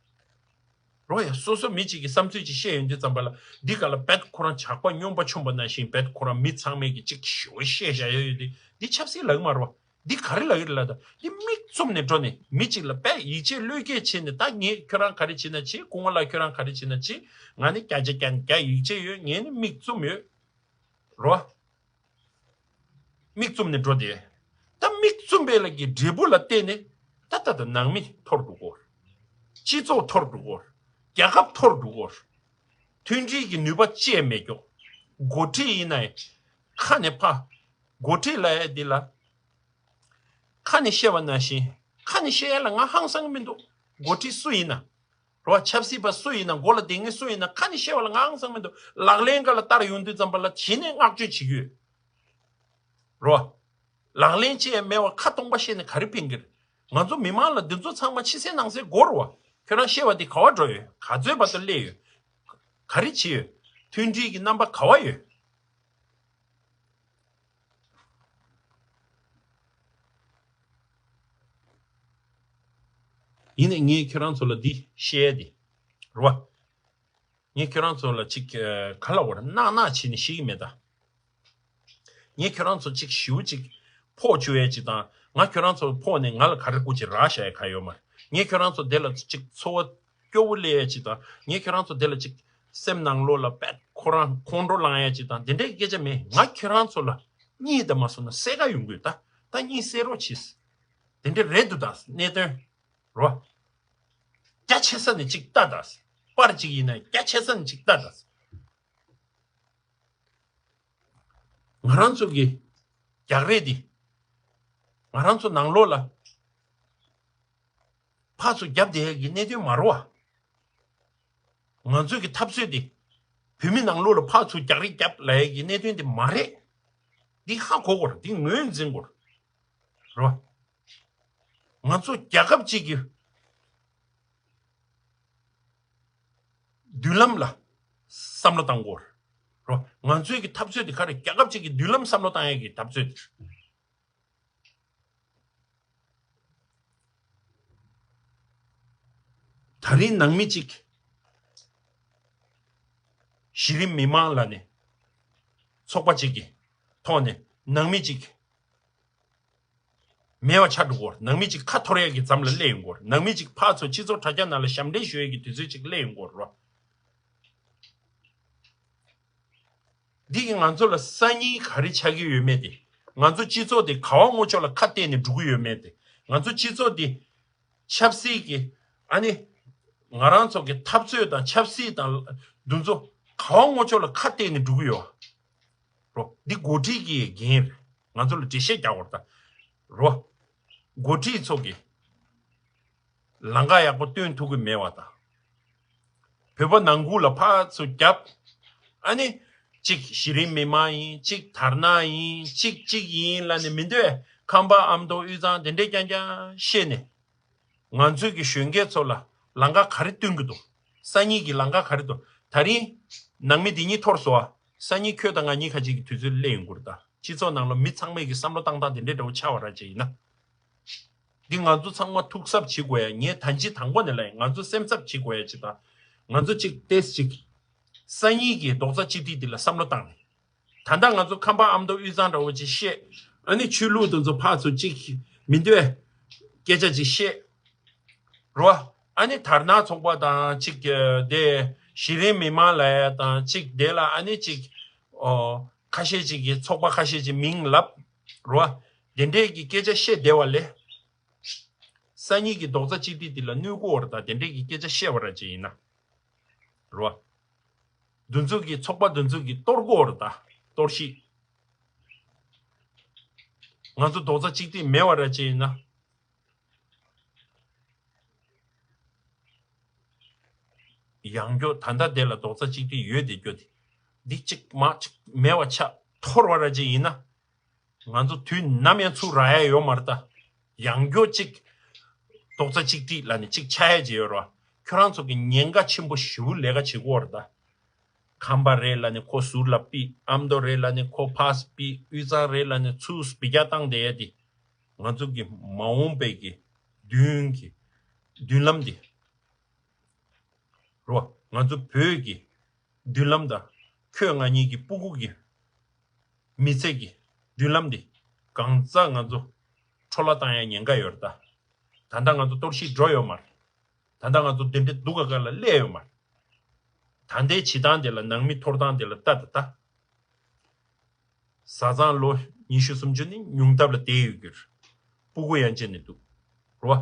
རོ་ཡ། སོ་སོ་མི་གཅིག་གིས་བསམ་ཚུལ་གཅིག་བཤད་ཡོང་དུས་ཙམ་པ་ལ་འདི་ག་ལ་བེད་ཁོ་རང་ཇག་པ་སྨྱོན་པ་མཆོངས་པ་ནང་བཞིན་བེད་ཁོ་རང་མི་ཚང་མས་ཀྱི་གཅིག་ཞེ་པོ་བཤད་བཞག་ཡོད་ཡོད་དེ་འདི་ཆབ་སྲིད་ལབ་ཀྱི་མ་རེད་བ། འདི་ག་རེ་ལབ་ཀྱི་རེད་ལབ་ད། འདི་མིག་བཙུམ་ནས་འགྲོ་ནས་མི་གཅིག་ལ་བེད་ཡིད་ཆེས་བློས་འགེལ་བྱས་ནས་ད་ངས་ཁྱོད་རང་ག་རེ་བྱེད་ན་བྱེད། སྐུ་ངོ་ལགས་ཁྱོད་རང་ག་རེ་བྱེད་ན་བྱེད། ང་ནི་བརྒྱ་ཆ་བརྒྱ་བརྒྱ་ཡིད་ཆེས་ཡོད། ངས་ནི་མིག་བཙུམ་ཡོད། རོ། མིག་བཙུམ་ནས་འགྲོ་དེ། ད་མིག་བཙུམ་པའི་ལ་གི་འབྲས་བུ་ལ་བལྟས་ནས་ད་ད་ད་ནང་མི་འཐོར་འགྲོ་གོ། སྤྱི་ཚོགས་འཐོར་འགྲོ་གོ། རྒྱལ་ཁབ་འཐོར་འགྲོ་གོ། མཐུན་སྒྲིལ་གྱི་ནུས་པ་ཅི་ཡང་མེད་ཀྱོག་འགོ་ཁྲིད་ཡིན་ན་ཡང་ཁ་ནས་ཕ། འགོ་ཁྲིད་ལ་ཡ་འདི་ལ་ཁ་ནས་བཤད་པ་ནང་བཞིན་ཁ་ནས་བཤད་ཡ་ལ་ང་ཧང་སང་གི་མི་འདུག་འགོ་ཁྲིད་སུ་ཡིན་ན། རོ། ཆབ་སྲིད་པ་སུ་ཡིན་ན། མགོ་ལ་བསྡད་མཁན་སུ་ཡིན་ན། ཁ་ནས་བཤད་པ་ལ་ང་ཧང་སང་མི་འདུག་ལག་ལེན་ག་ལ་བསྟར་ཡོང་དུས་ཙམ་པ་ལ་གཞི་ནས་བསྔགས་བརྗོད་བྱེད་ཀྱི་ཡོད། རོ། ལག་ལེན་ཅི་ཡང་མེད་པ་ཁ་སྟོང་པ་བཤད་ནས་ག་རེ་ཕན་གྱི་རེད། ང་ཚོ་མི་མང་ལ་འདི་ཚོ་ཚང་མ་ཕྱི་གསལ་ནང་གསལ་དགོས་རེད་བ། ཁྱོད་རང་བཤད་པ་འདི་ག་བ་འགྲོ་ཡོད། ག་ཚོད་བར་དུ་སླེབས་ཡོད། ག་རེ་བྱེད་ཡོད། མཐུན་སྒྲིལ་གྱི་རྣམ་པ་ག་བ་ཡོད། ཡིན་ནའི་ངས་ཁྱོད་རང་ཚོ་ལ་འདི་བཤད་ཡ་དེ་རེད་བ། ངས་ཁྱོད་རང་ཚོ་ལ་ཅིག་ག་ལ་བར་ནག་ནག་བྱས་ནས་བཤད་ཀྱི་མེད་ད། ངས་ཁྱོད་རང་ཚོ་ཅིག་ཞིའུ་ཅིག་ཕོག་བཅུག་ཡ་ཅིག་དང་། ང་ཁྱོད་རང་ཚོ་ཕོག་ནས་ང་ལ་ག་རེ་སྐུ་ཅིག་རག་བཞག་ཡ་ག་ཡོད་མ་རེད། ངས་ཁྱོད་རང་ཚོ་དེ་ལ་ཅིག་ཚོར་བ་སྐྱོ་བོ་སླེབས་ཡ་ཅིག་དང་། ངས་ཁྱོད་རང་ཚོ་དེ་ལ་ཅིག་སེམས་ནང་ལོགས་ལ་པད་ཁོ་རང་ཁོང་ཁྲོ་ལངས་ཡ་ཅིག་དང་། དེ་འདྲའི་སྐད་ཆ་མེད། ང་ཁྱོད་རང་ཚོ་ལ་གཉིད་དང་མ་སོང་ན་སེ་ག་ཡོང་གི་ཡོད་ད། ད་གཉིད་སད་རོགས་བྱེད། དེ་འདྲ་རེད་འདུག་ད་གནད་དོན། རོ། རྒྱ་ཆེ་ས་ནས་ཅིག་ལྟ་ད། པར་ཅིག་ཡིན་ན་རྒྱ་ཆེ་ས་ནས་ཅིག་ལྟ་ད། ང་རང་ཚོ་གི་རྒྱག་རེས་འདི་ང་རང་ཚོ་ནང་ལོགས་ལ་ཕར་ཚུར་རྒྱབ་བསྡད་ཡ་གི་གནད་དོན་མ་རེད་བ། ང་ཚོ་གི་འཐབ་རྩོད་འདི་བོད་མི་ནང་ལོགས་ལ་ཕར་ཚུར་རྒྱག་རེས་རྒྱབ་ལབ་ཡ་གི་གནད་དོན་འདི་མ་རེད། འདི་ཧ་གོ་དགོས་རེད། འདི་ངོས་འཛིན་དགོས་རེད། རེད་བ། ང་ཚོ་རྒྱལ་ཁབ་ཅིག་གི་མདུན་ལམ་ལ་བསམ་བློ་བཏང་དགོས་རེད། ང་ཚོའི་གི་འཐབ་རྩོད་དེ་ག་རེ། རྒྱལ་ཁབ་ཅིག་གི་མདུན་ལམ་བསམ་བློ་བཏང་ཡས་ཀྱི་འཐབ་རྩོད་དེ་རེད། ད་རིང་ནང་མི་གཅིག་གཞི་རིམ་མི་མང་ལ་ནས་ཚོགས་པ་གཅིག་གི་ཐོག་ནས་ནང་མི་གཅིག་མེད་པ་ཆགས་འགྲོ་གི་ཡོད་རེད། ནང་མི་གཅིག་ཁ་འཐོར་ཡས་ཀྱི་མཚམས་ལ་སླེབས་ཡོང་གི་ཡོད་རེད། ནང་མི་གཅིག་ཕར་ཚུར་སྤྱི་ཚོགས་དྲ་རྒྱ་ནང་ལ་ཞབས་འདྲེན་ཞུ་ཡས་ཀྱི་དུས་ཚོད་ཅིག་སླེབས་ཡོང་གི་ཡོད་རེད། འདི་གིས་ང་ཚོ་ལ་སང་ཉིན་ག་རེ་ཆགས་ཀྱི་ཡོད་མེད་དེ། ང་ཚོ་སྤྱི་ཚོགས་དེ་ག་བ་ངོ་ཅོག་ལ་ཁ་གཏད་ནས་འགྲོ་གི་ཡོད་མེད་དེ། ང་ཚོ་སྤྱི་ཚོགས་དེ་ཆབ་སྲིད་ཀྱི་ཨ་ནི་ང་རང་ཚོ་གི་འཐབ་རྩོད་དང་ཆབ་སྲིད་དང་འདི་ཚོ་ག་བ་ངོ་ཅོག་ལ་ཁ་གཏད་ནས་འགྲོ་གི་ཡོད། རོ། འདི་འགོ་ཁྲིད་ཀྱི་འགན་རེད། ང་ཚོ་ལ་འགྲེལ་བཤད་རྒྱག་དགོས་རེད་ད། རོ། འགོ་ཁྲིད་ཚོ་གི་ལམ་ཁ་ཡག་པོ་སྟོན་ཐུབ་ཀྱི་མེད་པ་དང་། བོད་པ་ནང་ཁུལ་ལ་ཕར་ཚུར་རྒྱབ། ཨ་ནི་གཅིག་གཞི་རིམ་མི་མང་ཡིན། གཅིག་དར་ནག་ཡིན། གཅིག་གཅིག་ཡིན་ལབ་ནས་མི་འདོད། ཁམས་པ་ཨ་མདོ་དབུས་གཙང་དེ་འདྲས་རྐྱང་རྐྱང་བཤད་ནས། ང་ཚོས་ཀྱི་གཞོན་སྐྱེས་ཚོ་ལ་ལམ་ཁ་ག་རེ་སྟོན་གྱི་འདུག་སང་ཉིན་གྱི་ལམ་ཁ་ག་རེ་འདུག་ད་རིང་ནང་མི་འདི་གཉིས་འཐོར་སོང་ཨ། སང་ཉིན་ཁྱོད་དང་ང་གཉིས་ཁ་ཅིག་གི་དུས་ཚོད་སླེབས་ཡོང་གི་རེད་ད། སྤྱི་ཚོགས་ནང་ལ་མི་ཚང་མས་ཀྱི་བསམ་བློ་བཏང་སྟངས་དེ་འདྲའི་འདྲ་བོ་ཆགས་པ་ར་ཅིག་ཡིན་ན། འདི་ང་ཚོ་ཚང་མ་ཐུགས་གཟབ་བྱེད་དགོས་ཡ། ངས་ད་ཅི་དང་པོ་ནས་ལབ་ཡིན། ང་ཚོ་སེམས་འཚབ་བྱེད་དགོས་ཡ་ཅིག་དང་། ང་ཚོ་གཅིག་ཏེས་གཅིག་སང་ཉིན་གྱི་རྡོག་རྩ་གཅིག་སྒྲིལ་འདི་ལ་བསམ་བློ་བཏང་ནས། ད་ལྟ་ང་ཚོ་ཁམས་པ་ཨ་མདོ་དབུས་གཙང་འདྲ་བོ་ཅིག་བཤད། ཨ་ནི་ཆོས་ལུགས་དེ་ཚོ་ཕར་ཚུར་གཅིག་མི་འདོད་སྐད་ཆ་ཅིག་བཤད། རོ། ཨ་ནི་དར་ནག་ཚོགས་པ་དང་གཅིག་དེ་གཞི་རིམ་མི་མང་ལབ་ཡ་དང་གཅིག་དེ་ལ་ཨ་ནི་གཅིག་ཨོ་ཁ་ཤས་ཅིག་གིས་ཚོགས་པ་ཁ་ཤས་ཅིག་མིང་ལབ། རོ། དེ་འདྲས་ཀྱི་སྐད་ཆ་བཤད་བསྡད་པ་ལས། སང་ཉིན་གྱི་རྡོག་རྩ་གཅིག་སྒྲིལ་འདི་ལ་གནོད་གོ་བ་རེད་ད། དེ་འདྲས་ཀྱི་སྐད་ཆ་བཤད་པ་ར་ཅིག་ཡིན་ན། རོ། འདི་ཚོ་གི་ཚོགས་པ་འདི་ཚོ་གི་གཏོར་གོ་བ་རེད་ད། གཏོར་བཤིག་ང་ཚོ་རྡོག་རྩ་གཅིག་སྒྲིལ་མེད་པ་ར་ཅིག་ཡིན་ན། ཡང་སྐྱོ། ད་ལྟ་དེ་ལ་རྡོག་རྩ་གཅིག་སྒྲིལ་ཡོད་དེ་སྐྱོ་དེ། འདི་གཅིག་མ་གཅིག་མེད་པ་ཆགས་འཐོར་བ་ར་ཅིག་ཡིན་ན། ང་ཚོ་དུས་ནམ་ཡང་ཚུར་རག་ཡ་ཡོད་མ་རེད་ད། ཡང་སྐྱོ་གཅིག་རྡོག་རྩ་གཅིག་སྒྲིལ་ལབ་ནས་གཅིག་ཆགས་ཡ་ཅིག་ཡོད་རེད་བ། ཁྱོད་རང་ཚོ་གི་ཉེན་ཁ་ཆེན་པོ་ཞེ་པོ་ལས་ཀ་བྱེད་ཀྱི་ཡོད་རེད་ད། ཁམས་པ་རེད་ལབ་ནས་ཁོ་ཟུར་ལ་ཕུད། ཨ་མདོ་རེད་ལབ་ནས་ཁོ་ཕར་ཕུད། དབུས་གཙང་རེད་ལབ་ནས་ཚུར་འབུད་རྒྱག་བཏང་བསྡད་ཡ་དེ། ང་ཚོ་གི་མ་འོངས་པའི་གི་མདུན་གི་མདུན་ལམ་དེ། རོ། ང་ཚོ་བོད་ཀྱི་མདུན་ལམ་དང་ཁྱོད་ང་གཉིས་ཀྱི་སྤུ་གུ་གི་མི་ཚེ་གི་མདུན་ལམ་འདི་གང་ཙམ་ང་ཚོ་འཕྲོ་བརླག་བཏང་ཡ་ཉེན་ཁ་ཡོད་རེད་ད། ད་ལྟ་ང་ཚོ་གཏོར་བཤིག་འགྲོ་ཡོད་མ་རེད། ད་ལྟ་ང་ཚོ་འདི་འདྲའི་སྡུག་ག་ག་ལ་སླེབས་ཡོད་མ་རེད། ད་ལྟའི་བྱེད་སྟངས་དེ་ལ་ནང་མི་འཐོར་སྟངས་དེ་ལ་ལྟ་ད་ལྟ། བཟའ་ཚང་ལོ་ཉི་ཤུ་སུམ་ཅུ་ནི་ཉུང་མཐའ་ལ་བསྡད་ཡོད་རྒྱུ་རེད། སྤུ་གུ་ཡང་བྱས་ནས་འདུག་རོ།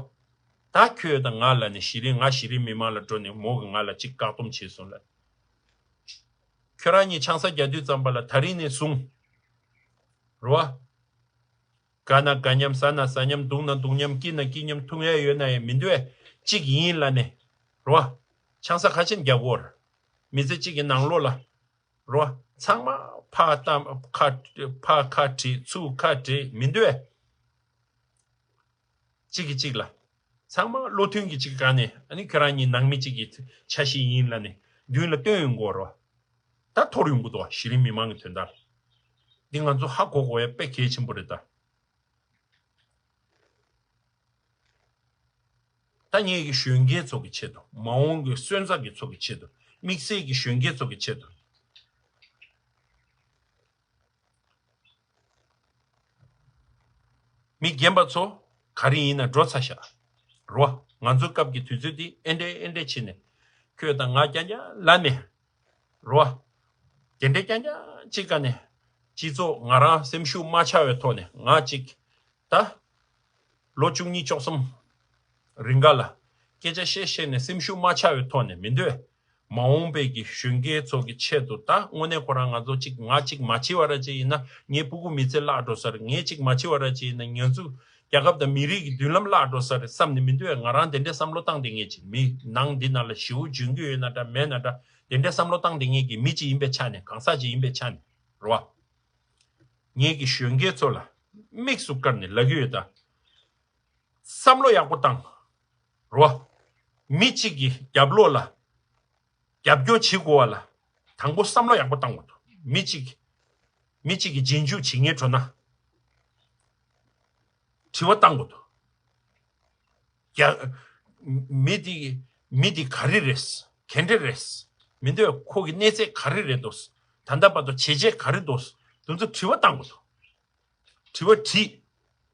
ད་ཁྱོད་དང་ང་ལ་ནི་གཞི་རིམ་ང་གཞི་རིམ་མི་མང་ལ་འགྲོ་ནས་མོ་གིས་ང་ལ་གཅིག་བཀག་སྡོམ་བྱས་སོང་ལ། ཁྱོད་རང་གཉིས་ཆང་ས་རྒྱག་དུས་ཙམ་པ་ལ་ད་རིང་ནས་བཟུང་། རོ། དགའ་ན་དགའ་མཉམ་ཟ་ན་ཟ་མཉམ་འདུག་ན་འདུག་མཉམ་སྐྱིད་ན་སྐྱིད་མཉམ་འཐུང་ཡ་ཡོད་ན་ཡང་མི་འདུག་ཨེ། གཅིག་ཡིན་ལ་ནས། རོ། ཆང་ས་ཁ་ཆེམས་རྒྱག་གོ་ར། མི་ཚེ་གཅིག་གི་ནང་ལོགས་ལ། རོ། ཚང་མ་ཕ་གཏམ་ཁ་ཕ་ཁ་བྲིས་ཚུགས་ཁ་བྲིས་མི་འདུག་ཨེ། གཅིག་གིས་གཅིག་ལ། ཚང་མ་བློ་མཐུན་གྱི་གཅིག་ག་ནས་ཨ་ནི་ཁྱོད་རང་གཉིས་ནང་མི་གཅིག་གི་ཆ་ཤས་ཡིན་ལ་ནས་མདུན་ལ་སྟོན་ཡོང་གོ་རོ། ད་འཐོར་ཡོང་གི་འདུག་གཞི་རིམ་མི་མང་གི་དོན་དག་འདི་ང་ཚོ་ཧ་གོ་དགོས་ཡ་དཔེ་གལ་ཆེན་པོ་རེད་ད། ད་ངེད་ཀྱི་གཞོན་སྐྱེས་ཚོ་གི་ཆེད་དུ་མ་འོངས་ཀྱི་སོན་རྩ་གི་ཚོ་གི་ཆེད་དུ་དམིགས་བསལ་གྱི་གཞོན་སྐྱེས་ཚོ་གི་ཆེད་དུ། མི་རྒན་པ་ཚོ་ག་རེ་ཡིན་ན་འགྲོ་ཚར་ཤག་རོ། ང་ཚོའི་སྐབས་ཀྱི་དུས་ཚོད་འདི་ཨེ་འདྲས་ཨེ་འདྲས་བྱས་ནས་ཁྱོད་དང་ང་རྐྱང་རྐྱང་ལ་ནས་རོ། དེ་འདྲས་རྐྱང་རྐྱང་གཅིག་ག་ནས་སྤྱི་ཚོགས་ང་རང་སེམས་ཤུགས་མ་ཆག་པའི་ཐོག་ནས་ང་གཅིག་ད། ལོ་བཅུ་གཉིས་བཅུ་གསུམ་རིང་ག་ལ་སྐད་ཆ་བཤད་བཤད་ནས་སེམས་ཤུགས་མ་ཆག་པའི་ཐོག་ནས་མི་འདོད། མ་འོངས་པའི་གི་གཞོན་སྐྱེས་ཚོ་གི་ཆེད་དུ་ད་དངོས་གནས་ཁོ་རང་ང་ཚོ་གཅིག་ང་གཅིག་མ་བྱེད་པ་ར་ཅིག་ཡིན་ན་ངའི་སྤུ་གུ་མི་ཚེ་བརླག་འགྲོ་ས་རེད། ངས་གཅིག་མ་བྱེད་པ་ར་ཅིག་ཡིན་ན་ང་ཚོ་རྒྱལ་ཁབ་དང་མི་རིགས་ཀྱི་མདུན་ལམ་བརླག་འགྲོ་ས་རེད་བསམ་ནས་མི་འདོད། ང་རང་དེ་འདྲའི་བསམ་བློ་བཏང་བསྡད་མཁན་ཅིག་མི་ནང་འདི་ནང་ལ་ཞེ་པོ་འཇོན་གྱི་ཡོད་ན་འདྲ་མེད་ན་འདྲ་དེ་འདྲའི་བསམ་བློ་བཏང་བསྡད་མཁན་གྱི་མི་གཅིག་ཡིན་པའི་ཆ་ནས་གང་ཟག་ཅིག་ཡིན་པའི་ཆ་ནས་རེད་བ། ངེད་ཀྱི་གཞོན་སྐྱེས་ཚོ་ལ་དམིགས་སུ་བཀར་ནས་ལབ་ཀྱི་ཡོད་ད། བསམ་བློ་ཡག་པོ་བཏང་། རོ། མི་གཅིག་གི་རྒྱབ་ལོགས་ལ་རྒྱབ་སྐྱོར་བྱེད་དགོས་པ་ལ་དང་པོ་བསམ་བློ་ཡག་པོ་བཏང་དགོས་འདུག་མི་གཅིག་མི་གཅིག་གི་རྗེས་འཇུག་བྱེད་མཁན་འགྲོ་ན་དྲི་བ་བཏང་དགོས་འདུག་རྒྱ། མི་དེ་མི་དེ་ག་རེ་རེད། ག་འདྲ་རེད། མི་འདོད་ཁོ་གི་གནས་ཚད་ག་རེ་རེད་འདུག་ད་ལྟ་བར་དུ་བྱས་རྗེས་ག་རེ་འདུག་དེ་ཚོ་དྲི་བ་བཏང་དགོས་འདུག་དྲི་བ་དྲིས།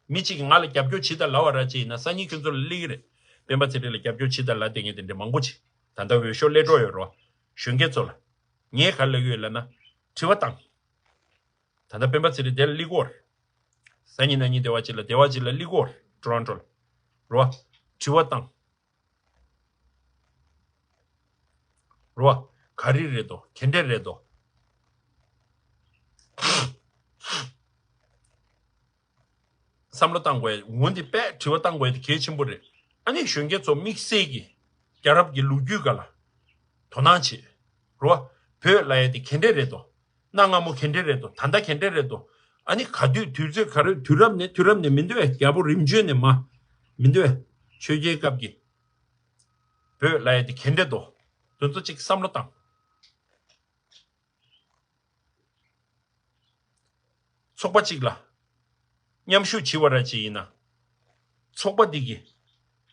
མི་གཅིག་གིས་ང་ལ་རྒྱབ་སྐྱོར་བྱེད་དང་ལབ་པ་ར་ཅིག་ཡིན་ན་སང་ཉིན་ཁྱོད་ཚོ་ལ་སླེབས་ཀྱི་རེད། སྤེན་པ་ཚེ་རིང་ལ་རྒྱབ་སྐྱོར་བྱེད་དང་ལབ་བསྡད་མཁན་དེ་འདྲ་མང་པོ་ཅིག་ད་ལྟ་འོས་ཤོག་སླེབས་འགྲོ་ཡོད་རོ། གཞོན་སྐྱེས་ཚོ་ལ། ངས་ག་རེ་ལབ་ཀྱི་ཡོད་ལབ་ན། དྲི་བ་བཏང་། ད་ལྟ་སྤེན་པ་ཚེ་རིང་དེ་ལ་སླེབས་ཀྱི་ཡོད་རེད། སང་ཉིན་གནངས་ཉིན་སྡེ་བ་གཅིག་ལ་སྡེ་བ་གཅིག་ལ་སླེབས་ཀྱི་ཡོད་རེད་ཊོ་རོན་ཊོ་ལ། རོ། དྲི་བ་བཏང་། རོ། ག་རེ་རེད་དོ། ག་འདྲ་རེད་དོ། བསམ་བློ་བཏང་དགོས། འོ་འདི་དཔེ་དྲི་བ་བཏང་དགོས་དེ་གལ་ཆེན་པོ་རེད། ཨ་ནི་གཞོན་སྐྱེས་ཚོ་དམིགས་བསལ་གྱི་རྒྱལ་རབས་ཀྱི་ལོ་རྒྱུས་སྒང་ལ་དོ་སྣང་བྱེད། རོ། བོད་ལབ་ཡ་དེ་ག་འདྲ་རེད་དོ། གནའ་སྔ་མོ་ག་འདྲ་རེད་དོ། ད་ལྟ་ག་འདྲ་རེད་དོ། ཨ་ནི་ག་དུས་དུས་ཚོད་ག་རེ་དུས་རབས་ནས་དུས་རབས་ནས་མི་འདུག་ཨེ། རྒྱལ་པོ་རིམ་བྱོན་ནས་མ། མི་འདུག་ཨེ། ཆོས་རྒྱལ་སྐབས་ཀྱི་བོད་ལབ་ཡ་དེ་ག་འདྲ་དོ། དེ་ཚོ་གཅིག་བསམ་བློ་བཏང་། ཚོགས་པ་གཅིག་ལ་མཉམ་ཞུགས་བྱེད་པ་ར་ཅིག་ཡིན་ན། ཚོགས་པ་འདི་གིས་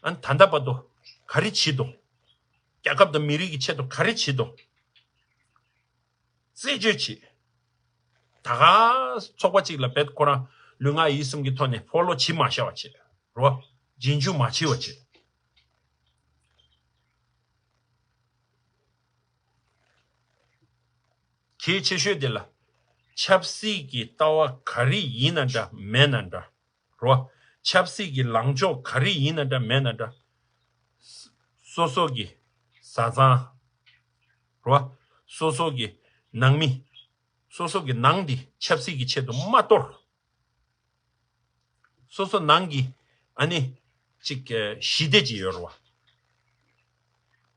ཨ་ནི་ད་ལྟ་བར་དུ་ག་རེ་བྱེད་དོ། རྒྱལ་ཁབ་དང་མི་རིགས་ཀྱི་ཆེད་དུ་ག་རེ་བྱེད་དོ། རྩད་གཅོད་བྱེད། ད་ག་ཚོགས་པ་གཅིག་ལ་བེད་ཁོ་རང་ལུས་ངག་ཡིད་གསུམ་གྱི་ཐོག་ནས་ཕོ་ལོ་བྱེད་མ་བྱ་བ་བྱེད། རོ། རྗེས་འཇུག་མ་བྱེད་པ་བྱེད། གལ་ཆེ་ཤོས་དེ་ལ། ཆབ་སྲིད་ཀྱི་ལྟ་བ་ག་རེ་ཡིན་ན་འདྲ་མེད་ན་འདྲ། རོ། ཆབ་སྲིད་ཀྱི་ལངས་ཕྱོགས་ག་རེ་ཡིན་ན་འདྲ་མེད་ན་འདྲ། སོ་སོ་གི་བཟའ་ཚང་། རོ། སོ་སོ་གི་ནང་མི། སོ་སོ་གི་ནང་འདི་ཆབ་སྲིད་ཀྱི་ཆེད་དུ་མ་གཏོར། སོ་སོ་ནང་གི་ཨ་ནི་ཅིག་ཞི་བདེ་ཅིག་ཡོད་རེད་བ།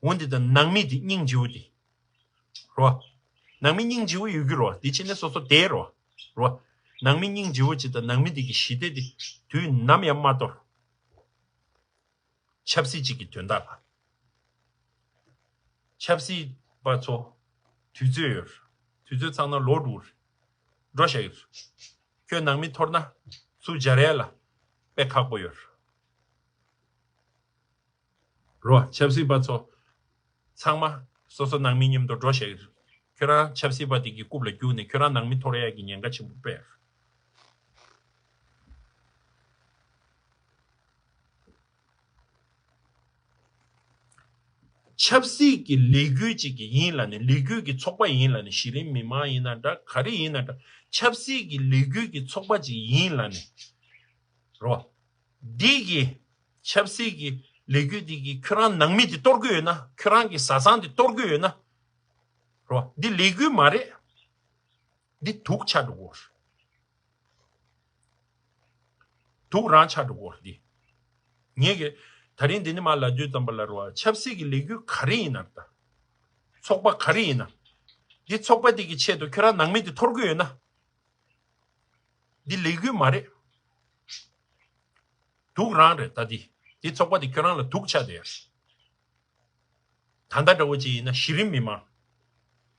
འོ་འདི་དང་ནང་མི་འདི་སྙིང་རྗེ་བོ་འདི་རེད་བ། ནང་མི་སྙིང་རྗེ་བོ་ཡོད་རྒྱུ་རེད་བ། འདི་ཕྱིན་ནས་སོ་སོ་བསྡད་རེད་བ། རེད་བ། ནང་མི་སྙིང་རྗེ་བོ་ཅིག་དང་ནང་མི་འདི་གི་ཞི་བདེ་འདི་དུས་ནམ་ཡང་མ་གཏོར། ཆབ་སྲིད་ཅིག་གི་དོན་དག་ལ། ཆབ་སྲིད་པ་ཚོ་དུས་ཚོད་ཡོད། དུས་ཚོད་ཚང་ན་ལོག་འགྲོ། འགྲོ་བཞག་ཡོད། ཁྱོད་ནང་མི་འཐོར་ན་ཚུར་སྦྱར་ཡ་ལ་དཔེ་ཁག་པོ་ཡོད། རོ། ཆབ་སྲིད་པ་ཚོ་ཚང་མ་ སོ་སོ་ནང་མི་མཉམ་དུ་འགྲོ་བཞག་གི་རེད། ཁྱོད་རང་ཆབ་སྲིད་པ་དེ་གི་རྐུབ་ལ་རྒྱུག་ནས་ཁྱོད་རང་ནང་མི་འཐོར་ཡག་གི་ཉེན་ཁ་ཆེན་པོ་དཔེ། ཆབ་སྲིད་ཀྱི་ལས་འགུལ་ཅིག་གི་ཡིན་ལ་ནི་ལས་འགུལ་གྱི་ཚོགས་པ་ཡིན་ལ་ནི་གཞི་རིམ་མི་མང་ཡིན་ན་འདྲ་ག་རེ་ཡིན་ན་འདྲ། ཆབ་སྲིད་ཀྱི་ལས་འགུལ་གྱི་ཚོགས་པ་ཅིག་ཡིན་ལ་ནི་རོ། འདི་གི་ཆབ་སྲིད་ཀྱི་ལས་འགུལ་འདི་གི་ཁྱོད་རང་ནང་མི་འདི་གཏོར་གི་ཡོད་ན། ཁྱོད་རང་གི་བཟའ་ཚང་འདི་གཏོར་གི་ཡོད་ན་རོ། འདི་ལས་འགུལ་མ་རེད། འདི་དུག་ཆགས་འགྲོ་གོ། དུག་རང་ཆགས་འགྲོ་གོ་འདི། ངས་གི་ད་རིང་འདི་ནི་མ་ལབ་དུས་ཙམ་པ་ལ་རོ། ཆབ་སྲིད་ཀྱི་ལས་འགུལ་ག་རེ་ཡིན་ན་ད། ཚོགས་པ་ག་རེ་ཡིན་ན། འདི་ཚོགས་པ་འདི་གི་ཆེད་དུ་ཁྱོད་རང་ནང་མི་འདི་འཐོར་གི་ཡོད་ན། འདི་ལས་འགུལ་མ་རེད། དུག་རང་རེད་ད་འདི། འདི་ཚོགས་པ་འདི་ཁྱོད་རང་ལ་དུག་ཆགས་བསྡད་ཡ། ད་ལྟ་འདྲ་བོ་ཅིག་ཡིན་ན་གཞི་རིམ་མི་མང་།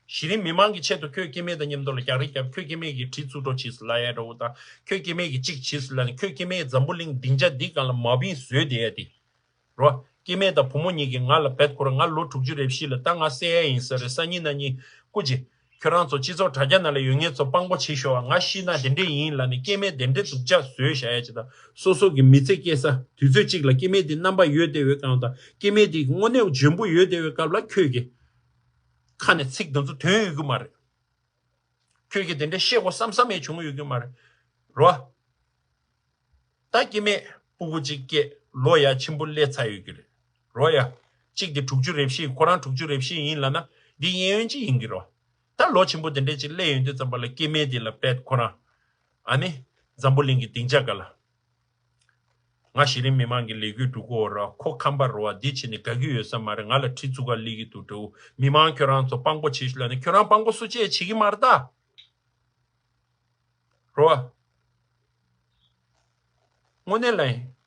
གཞི་རིམ་མི་མང་གི་ཆེད་དུ་ཁྱོད་སྐྱེ་དམན་དང་མཉམ་དུ་ལ་རྒྱག་རེས་རྒྱབ། ཁྱོད་སྐྱེ་དམན་གྱི་གྲི་བཙུགས་འགྲོ་བྱས་སུ་ལ་ཡ་འདྲ་བོ་དང་། ཁྱོད་སྐྱེ་དམན་གྱི་གཅིག་བྱས་སུ་ལ་ནི་ཁྱོད་སྐྱེ་དམན་འཛམ་བུ་གླིང་སྡིངས་ཆ་འདི་སྒང་ལ་མ་བིང་བཟོས་བསྡད་ཡ་དེ། རོ། སྐྱེ་དམན་དང་བུ་མོ་གཉིས་ཀྱིས་ང་ལ་བེད་ཁོ་ར་ང་ལོ་དྲུག་ཅུ་རེ་བཞི་ལ་ད་ང་བསད་ཡ་ཡིན་ས་རེད། སང་ཉིན་གནངས་ཉིན་སྐུ་མཁྱེན། ཁྱོད་རང་ཚོ་སྤྱི་ཚོགས་དྲ་རྒྱ་ནང་ལ་ཡོད་མཁན་ཚོ་དཔང་པོ་བྱེད་ཤོག་ང་ཤི་ན་དེ་འདྲས་ཡིན་ལབ་ནས་སྐྱེ་དམན་དེ་འདྲས་སྡུག་ཅག་བཟོས་བཞག་ཡ་ཅིག་དང་། སོ་སོ་གི་མི་ཚེ་སྐྱེལ་ས་དུས་ཚོད་གཅིག་ལ་སྐྱེ་དམན་དེ་རྣམ་པ་ཡོད་བསྡད་པའི་སྐབས་དང་། སྐྱེ་དམན་དེ་དངོས་གནས་འཇོན་པོ་ཡོད་བསྡད་པའི་སྐབས་ལ་ཁྱོད་ཀྱི་ཁ་ནས་ཚིག་དེ་ཚོ་ཐོན་ཡོད་ཀྱི་མ་རེད། ཁྱོད་ཀྱིས་དེ་འདྲས་བཤད་དགོས་བསམ་བསམ་ཡས་བྱུང་ཡོད་ཀྱི་མ་རེད། རོ། ད་སྐྱེ་དམན་སྤུ་གུ་གཅིག་སྐྱེས་ལོ་ཡ་ཆེན་པོ་སླེབས་ཚར་ཡོད་ཀྱི་རེད། རོ་ཡ། གཅིག་དེ་དྲུག་ཅུ་རེ་བཞི། ཁོ་རང་དྲུག་ཅུ་རེ་བཞི་ཡིན་ལབ་ན་འདི་གཡས་གཡོན་གཅིག་ཡིན་གྱི་རོ། ད་ལོ་ཆེན་པོ་དེ་འདྲས་ཅིག་སླེབས་ཡོང་དུས་ཙམ་པ་ལ་སྐྱེ་དམན་དེ་ལ་བེད་ཁོ་རང་། ཨ་ནི། འཛམ་བུ་གླིང་གི་སྡིངས་ཆ་ག་ལ། ང་གཞི་རིམ་མི་མང་གི་ལས་འགུལ་སྒྲུབ་ཀྱི་ཡོད་ར། ཁོ་ཁམས་པ་རེད་བ། འདི་བྱས་ནས་དགའ་གི་ཡོད་ས་མ་རེད། ང་ལ་གྲི་བཙུགས་ག་སླེབས་ཀྱི་འདུག་འདྲ་བོ། མི་མང་ཁྱོད་རང་ཚོ་དཔང་པོ་བྱེད་ཤོག་ལབ་ནས་ཁྱོད་རང་དཔང་པོ་སུ་གཅིག་བྱེད་ཀྱི་མ་རེད་ད། རེད་བ། དངོས་གནས་ལ་ཡིན།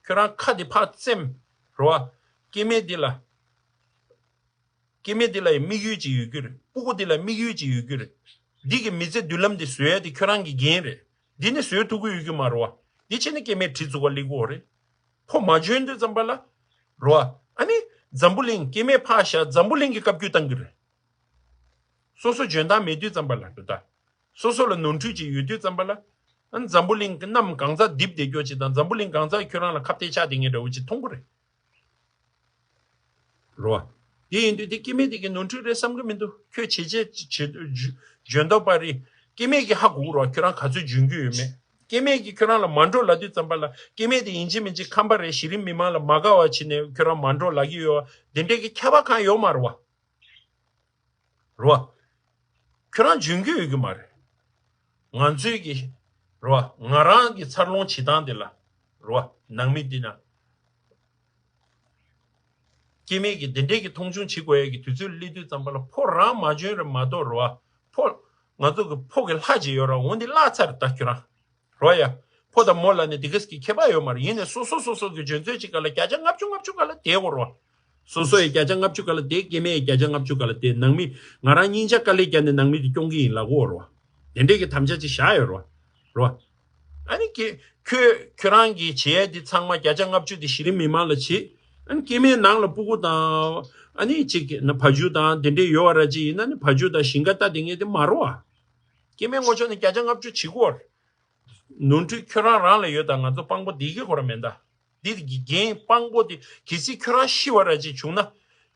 ཁྱོད་རང་ཁ་འདི་ཕར་བཙེམ། རེད་བ། སྐྱེ་དམན་འདི་ལ། སྐྱེ་དམན་འདི་ལ་ཡང་དམིགས་ཡུལ་ཅིག་ཡོད་རྒྱུ་རེད། སྤུ་གུ་འདི་ལ་དམིགས་ཡུལ་ཅིག་ཡོད་རྒྱུ་རེད། འདི་གི་མི་ཚེ་མདུན་ལམ་འདི་བཟོ་ཡ་འདི་ཁྱོད་རང་གི་འགན་རེད། འདི་ནི་བཟོ་ཐུབ་ཀྱི་ཡོད་རྒྱུ་མ་རེད་བ། འདི་བྱས་ནས་སྐྱེ་དམན་གྲི་བཙུགས་ག་སླེབས་ཀྱི་ཡོད་རེད། ཁོ་མ་འཇོན་དུས་ཙམ་པ་ལ། རེད་བ། ཨ་ནི། འཛམ་བུ་གླིང་སྐྱེ་དམན་ཕར་བཞག་འཛམ་བུ་གླིང་གི་བཀའ་བཀྱོན་བཏང་གི་རེད། སོ་སོ་འཇོན་ཐང་མེད་དུས་ཙམ་པ་ལ་འགྲོ་ད། སོ་སོ་ལ་ནོར་འཁྲུལ་ཅིག་ཡོད་དུས་ཙམ་པ་ལ། ཨ་ནི་འཛམ་བུ་གླིང་གི་གནམ་གང་ཚ་རྡིབ་བསྡད་རྒྱུ་ཅིག་དང་འཛམ་བུ་གླིང་གང་ཚ་ཁྱོད་རང་ལ་ཁ་གཏད་ཆགས་བསྡད་མཁན་འདྲ་བོ་ཅིག་མཐོང་གི་རེད། རོ། དེ་ཡིན་དུས་དེ་སྐྱེ་དམན་དེ་གི་ནོར་འཁྲུལ་རེད་བསམ་གི་མི་འདུག་ཁྱོད་བྱས་རྗེས་བྱེད་འཇོན་མདོག་པ་རེད། སྐྱེ་དམན་གྱི་ཧ་གོ་གི་རོ། ཁྱོད་རང་ག་ཚོད་འཇོན་གྱི་ཡོད་མེད། སྐྱེ་དམན་གྱིས་ཁྱོད་རང་ལ་མ་འགྲོ་ལབ་དུས་ཙམ་པ་ལ་སྐྱེ་དམན་དེ་ཡིན་གཅིག་མིན་གཅིག་ཁམས་པ་རེད། གཞི་རིམ་མི་མང་ལ་མ་དགའ་བ་བྱས་ནས་ཁྱོད་རང་མ་འགྲོ་ལབ་ཀྱི་ཡོད་བ། དེ་འདྲས་ཀྱི་ཁྱད་པར་གང་ཡོད་མ་རེད་བ། རེད་བ། ཁྱོད་རང་འཇོན་གྱི་ཡོད་ཀྱི་མ་རེད། ང་ཚོའི་གི། རེད་བ། ང་རང་གི་འཚར་ལོངས་བྱེད་སྟངས་དེ་ལ། རེད་བ། ནང་མི་འདི་ན། སྐྱེ་དམན་གྱི་དེ་འདྲས་ཀྱི་མཐོང་ཆུང་བྱེད་དགོས་ཡ་གི་དུས་ཚོད་སླེབས་དུས་ཙམ་པ་ལ་ཕོ་རང་མ་འཇོན་རེད་མ་གཏོགས་རེད་བ། ཕོ། ང་ཚོ་གི་ཕོ་གི་ལྷ་ཅིག་ཡོད་ར། འོ་འདི་བརླག་ཚར་ད་ཁྱོད་རང་། རོ་ཡ། ཕོ་དང་མོ་ལ་ནི་དེ་ག་ཟིག་གི་ཁྱད་པར་ཡོད་མ་རེད། ཡིན་ནའི་སོ་སོ་སོ་སོ་གི་འཇོན་ཚོད་ཅིག་ག་ལ་བརྒྱ་ཆ་ལྔ་བཅུ་ལྔ་བཅུ་ག་ལ་བསྡད་དགོས་རོ། སོ་སོ་ཡི་བརྒྱ་ཆ་ལྔ་བཅུ་ག་ལ་བསྡད། སྐྱེ་དམན་ཡི་བརྒྱ་ཆ་ལྔ་བཅུ་ག་ལ་བསྡད། ནང་མི་ང་རང་སྙིང་རྗེ་དཀའ་ལས་བརྒྱབ་ནས་ནང་མི་དེ་སྐྱོང་གི་ཡིན་ལབ་དགོས་རོ། དེ་འདྲས་ཀྱི་དམ་བཅའ་ཅིག་བཞག་ཡོད་རོ། རོ། ཨ་ནི་ཁྱེད་ཁྱོད་ཁྱོད་རང་གི་བྱེད་ཡས་འདི་ཚང་མ་བརྒྱ་ཆ་ལྔ་བཅུ་དེ་གཞི་རིམ་མི་མང་ལ་བྱེད། ཨ་ནི་སྐྱེ་དམན་ནང་ལ་སྤུ་གུ་དང་། ཨ་ནི་ཅིག་ན་ཕ་ཇུ་དང་དེ་འདྲས་ཡོད་པ་ར་ཅིག་ཡིན་ན་ནི་ཕ་ཇུ་དང་ཞིང་ཁ་ལྟ་དེ་ངས་དེ་མ་རོ་བ། སྐྱེ་དམན་ངོ་ཕྱོགས་ནས་བརྒྱ་ཆ་ལྔ་བཅུ་བྱེད་དགོས། ནོར་འཁྲུལ་ཁྱོད་རང་རང་ལ་ཡོད་དང་ང་ཚོ་དཔང་པོ་འདི་གི་ཁོ་ར་མེད་ད། འདི་གི་འགན་དཔང་པོ་དེ་གལ་སྲིད་ཁྱོད་རང་ཤི་བ་ར་ཅིག་བྱུང་ན།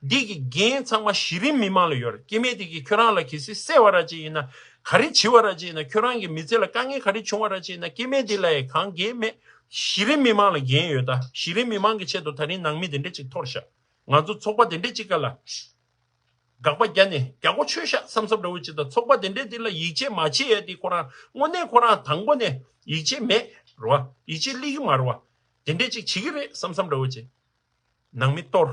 འདི་གི་འགན་ཚང་མ་གཞི་རིམ་མི་མང་ལ་ཡོད་རེད། སྐྱེ་དམན་དེ་གིས་ཁྱོད་རང་ལ་གལ་སྲིད་བསད་པ་ར་ཅིག་ཡིན་ན། ག་རེ་བྱེད་པ་ར་ཅིག་ཡིན་ན། ཁྱོད་རང་གི་མི་ཚེ་ལ་དཀའ་ངལ་ག་རེ་བྱུང་བ་ར་ཅིག་ཡིན་ན། སྐྱེ་དམན་དེ་ལ་ཡང་གང་འགན་མེད། གཞི་རིམ་མི་མང་ལ་འགན་ཡོད་ད། གཞི་རིམ་མི་མང་གི་ཆེད་དུ་ད་རིང་ནང་མི་དེ་འདྲ་ཅིག་འཐོར་ཤག་ང་ཚོ་ཚོགས་པ་དེ་འདྲ་ཅིག་ག་ལ། དགག་པ་བརྒྱབ་ནས་རྒྱག་གོ་ཆོད་ཤག་བསམ་བསམ་འདྲ་བོ་ཅིག་དང་། ཚོགས་པ་དེ་འདྲས་དེ་ལ་ཡིད་ཆེས་མ་བྱེད་ཡས་དེ་ཁོ་རང་དངོས་གནས་ཁོ་རང་དང་པོ་ནས་ཡིད་ཆེས་མེད་རེད་བ། ཡིད་ཆེས་སླེབས་ཀྱི་མ་རེད་བ། དེ་འདྲས་ཅིག་བྱེད་ཀྱི་རེད་བསམ་བསམ་འདྲ་བོ་ཅིག་ནང་མི་གཏོར།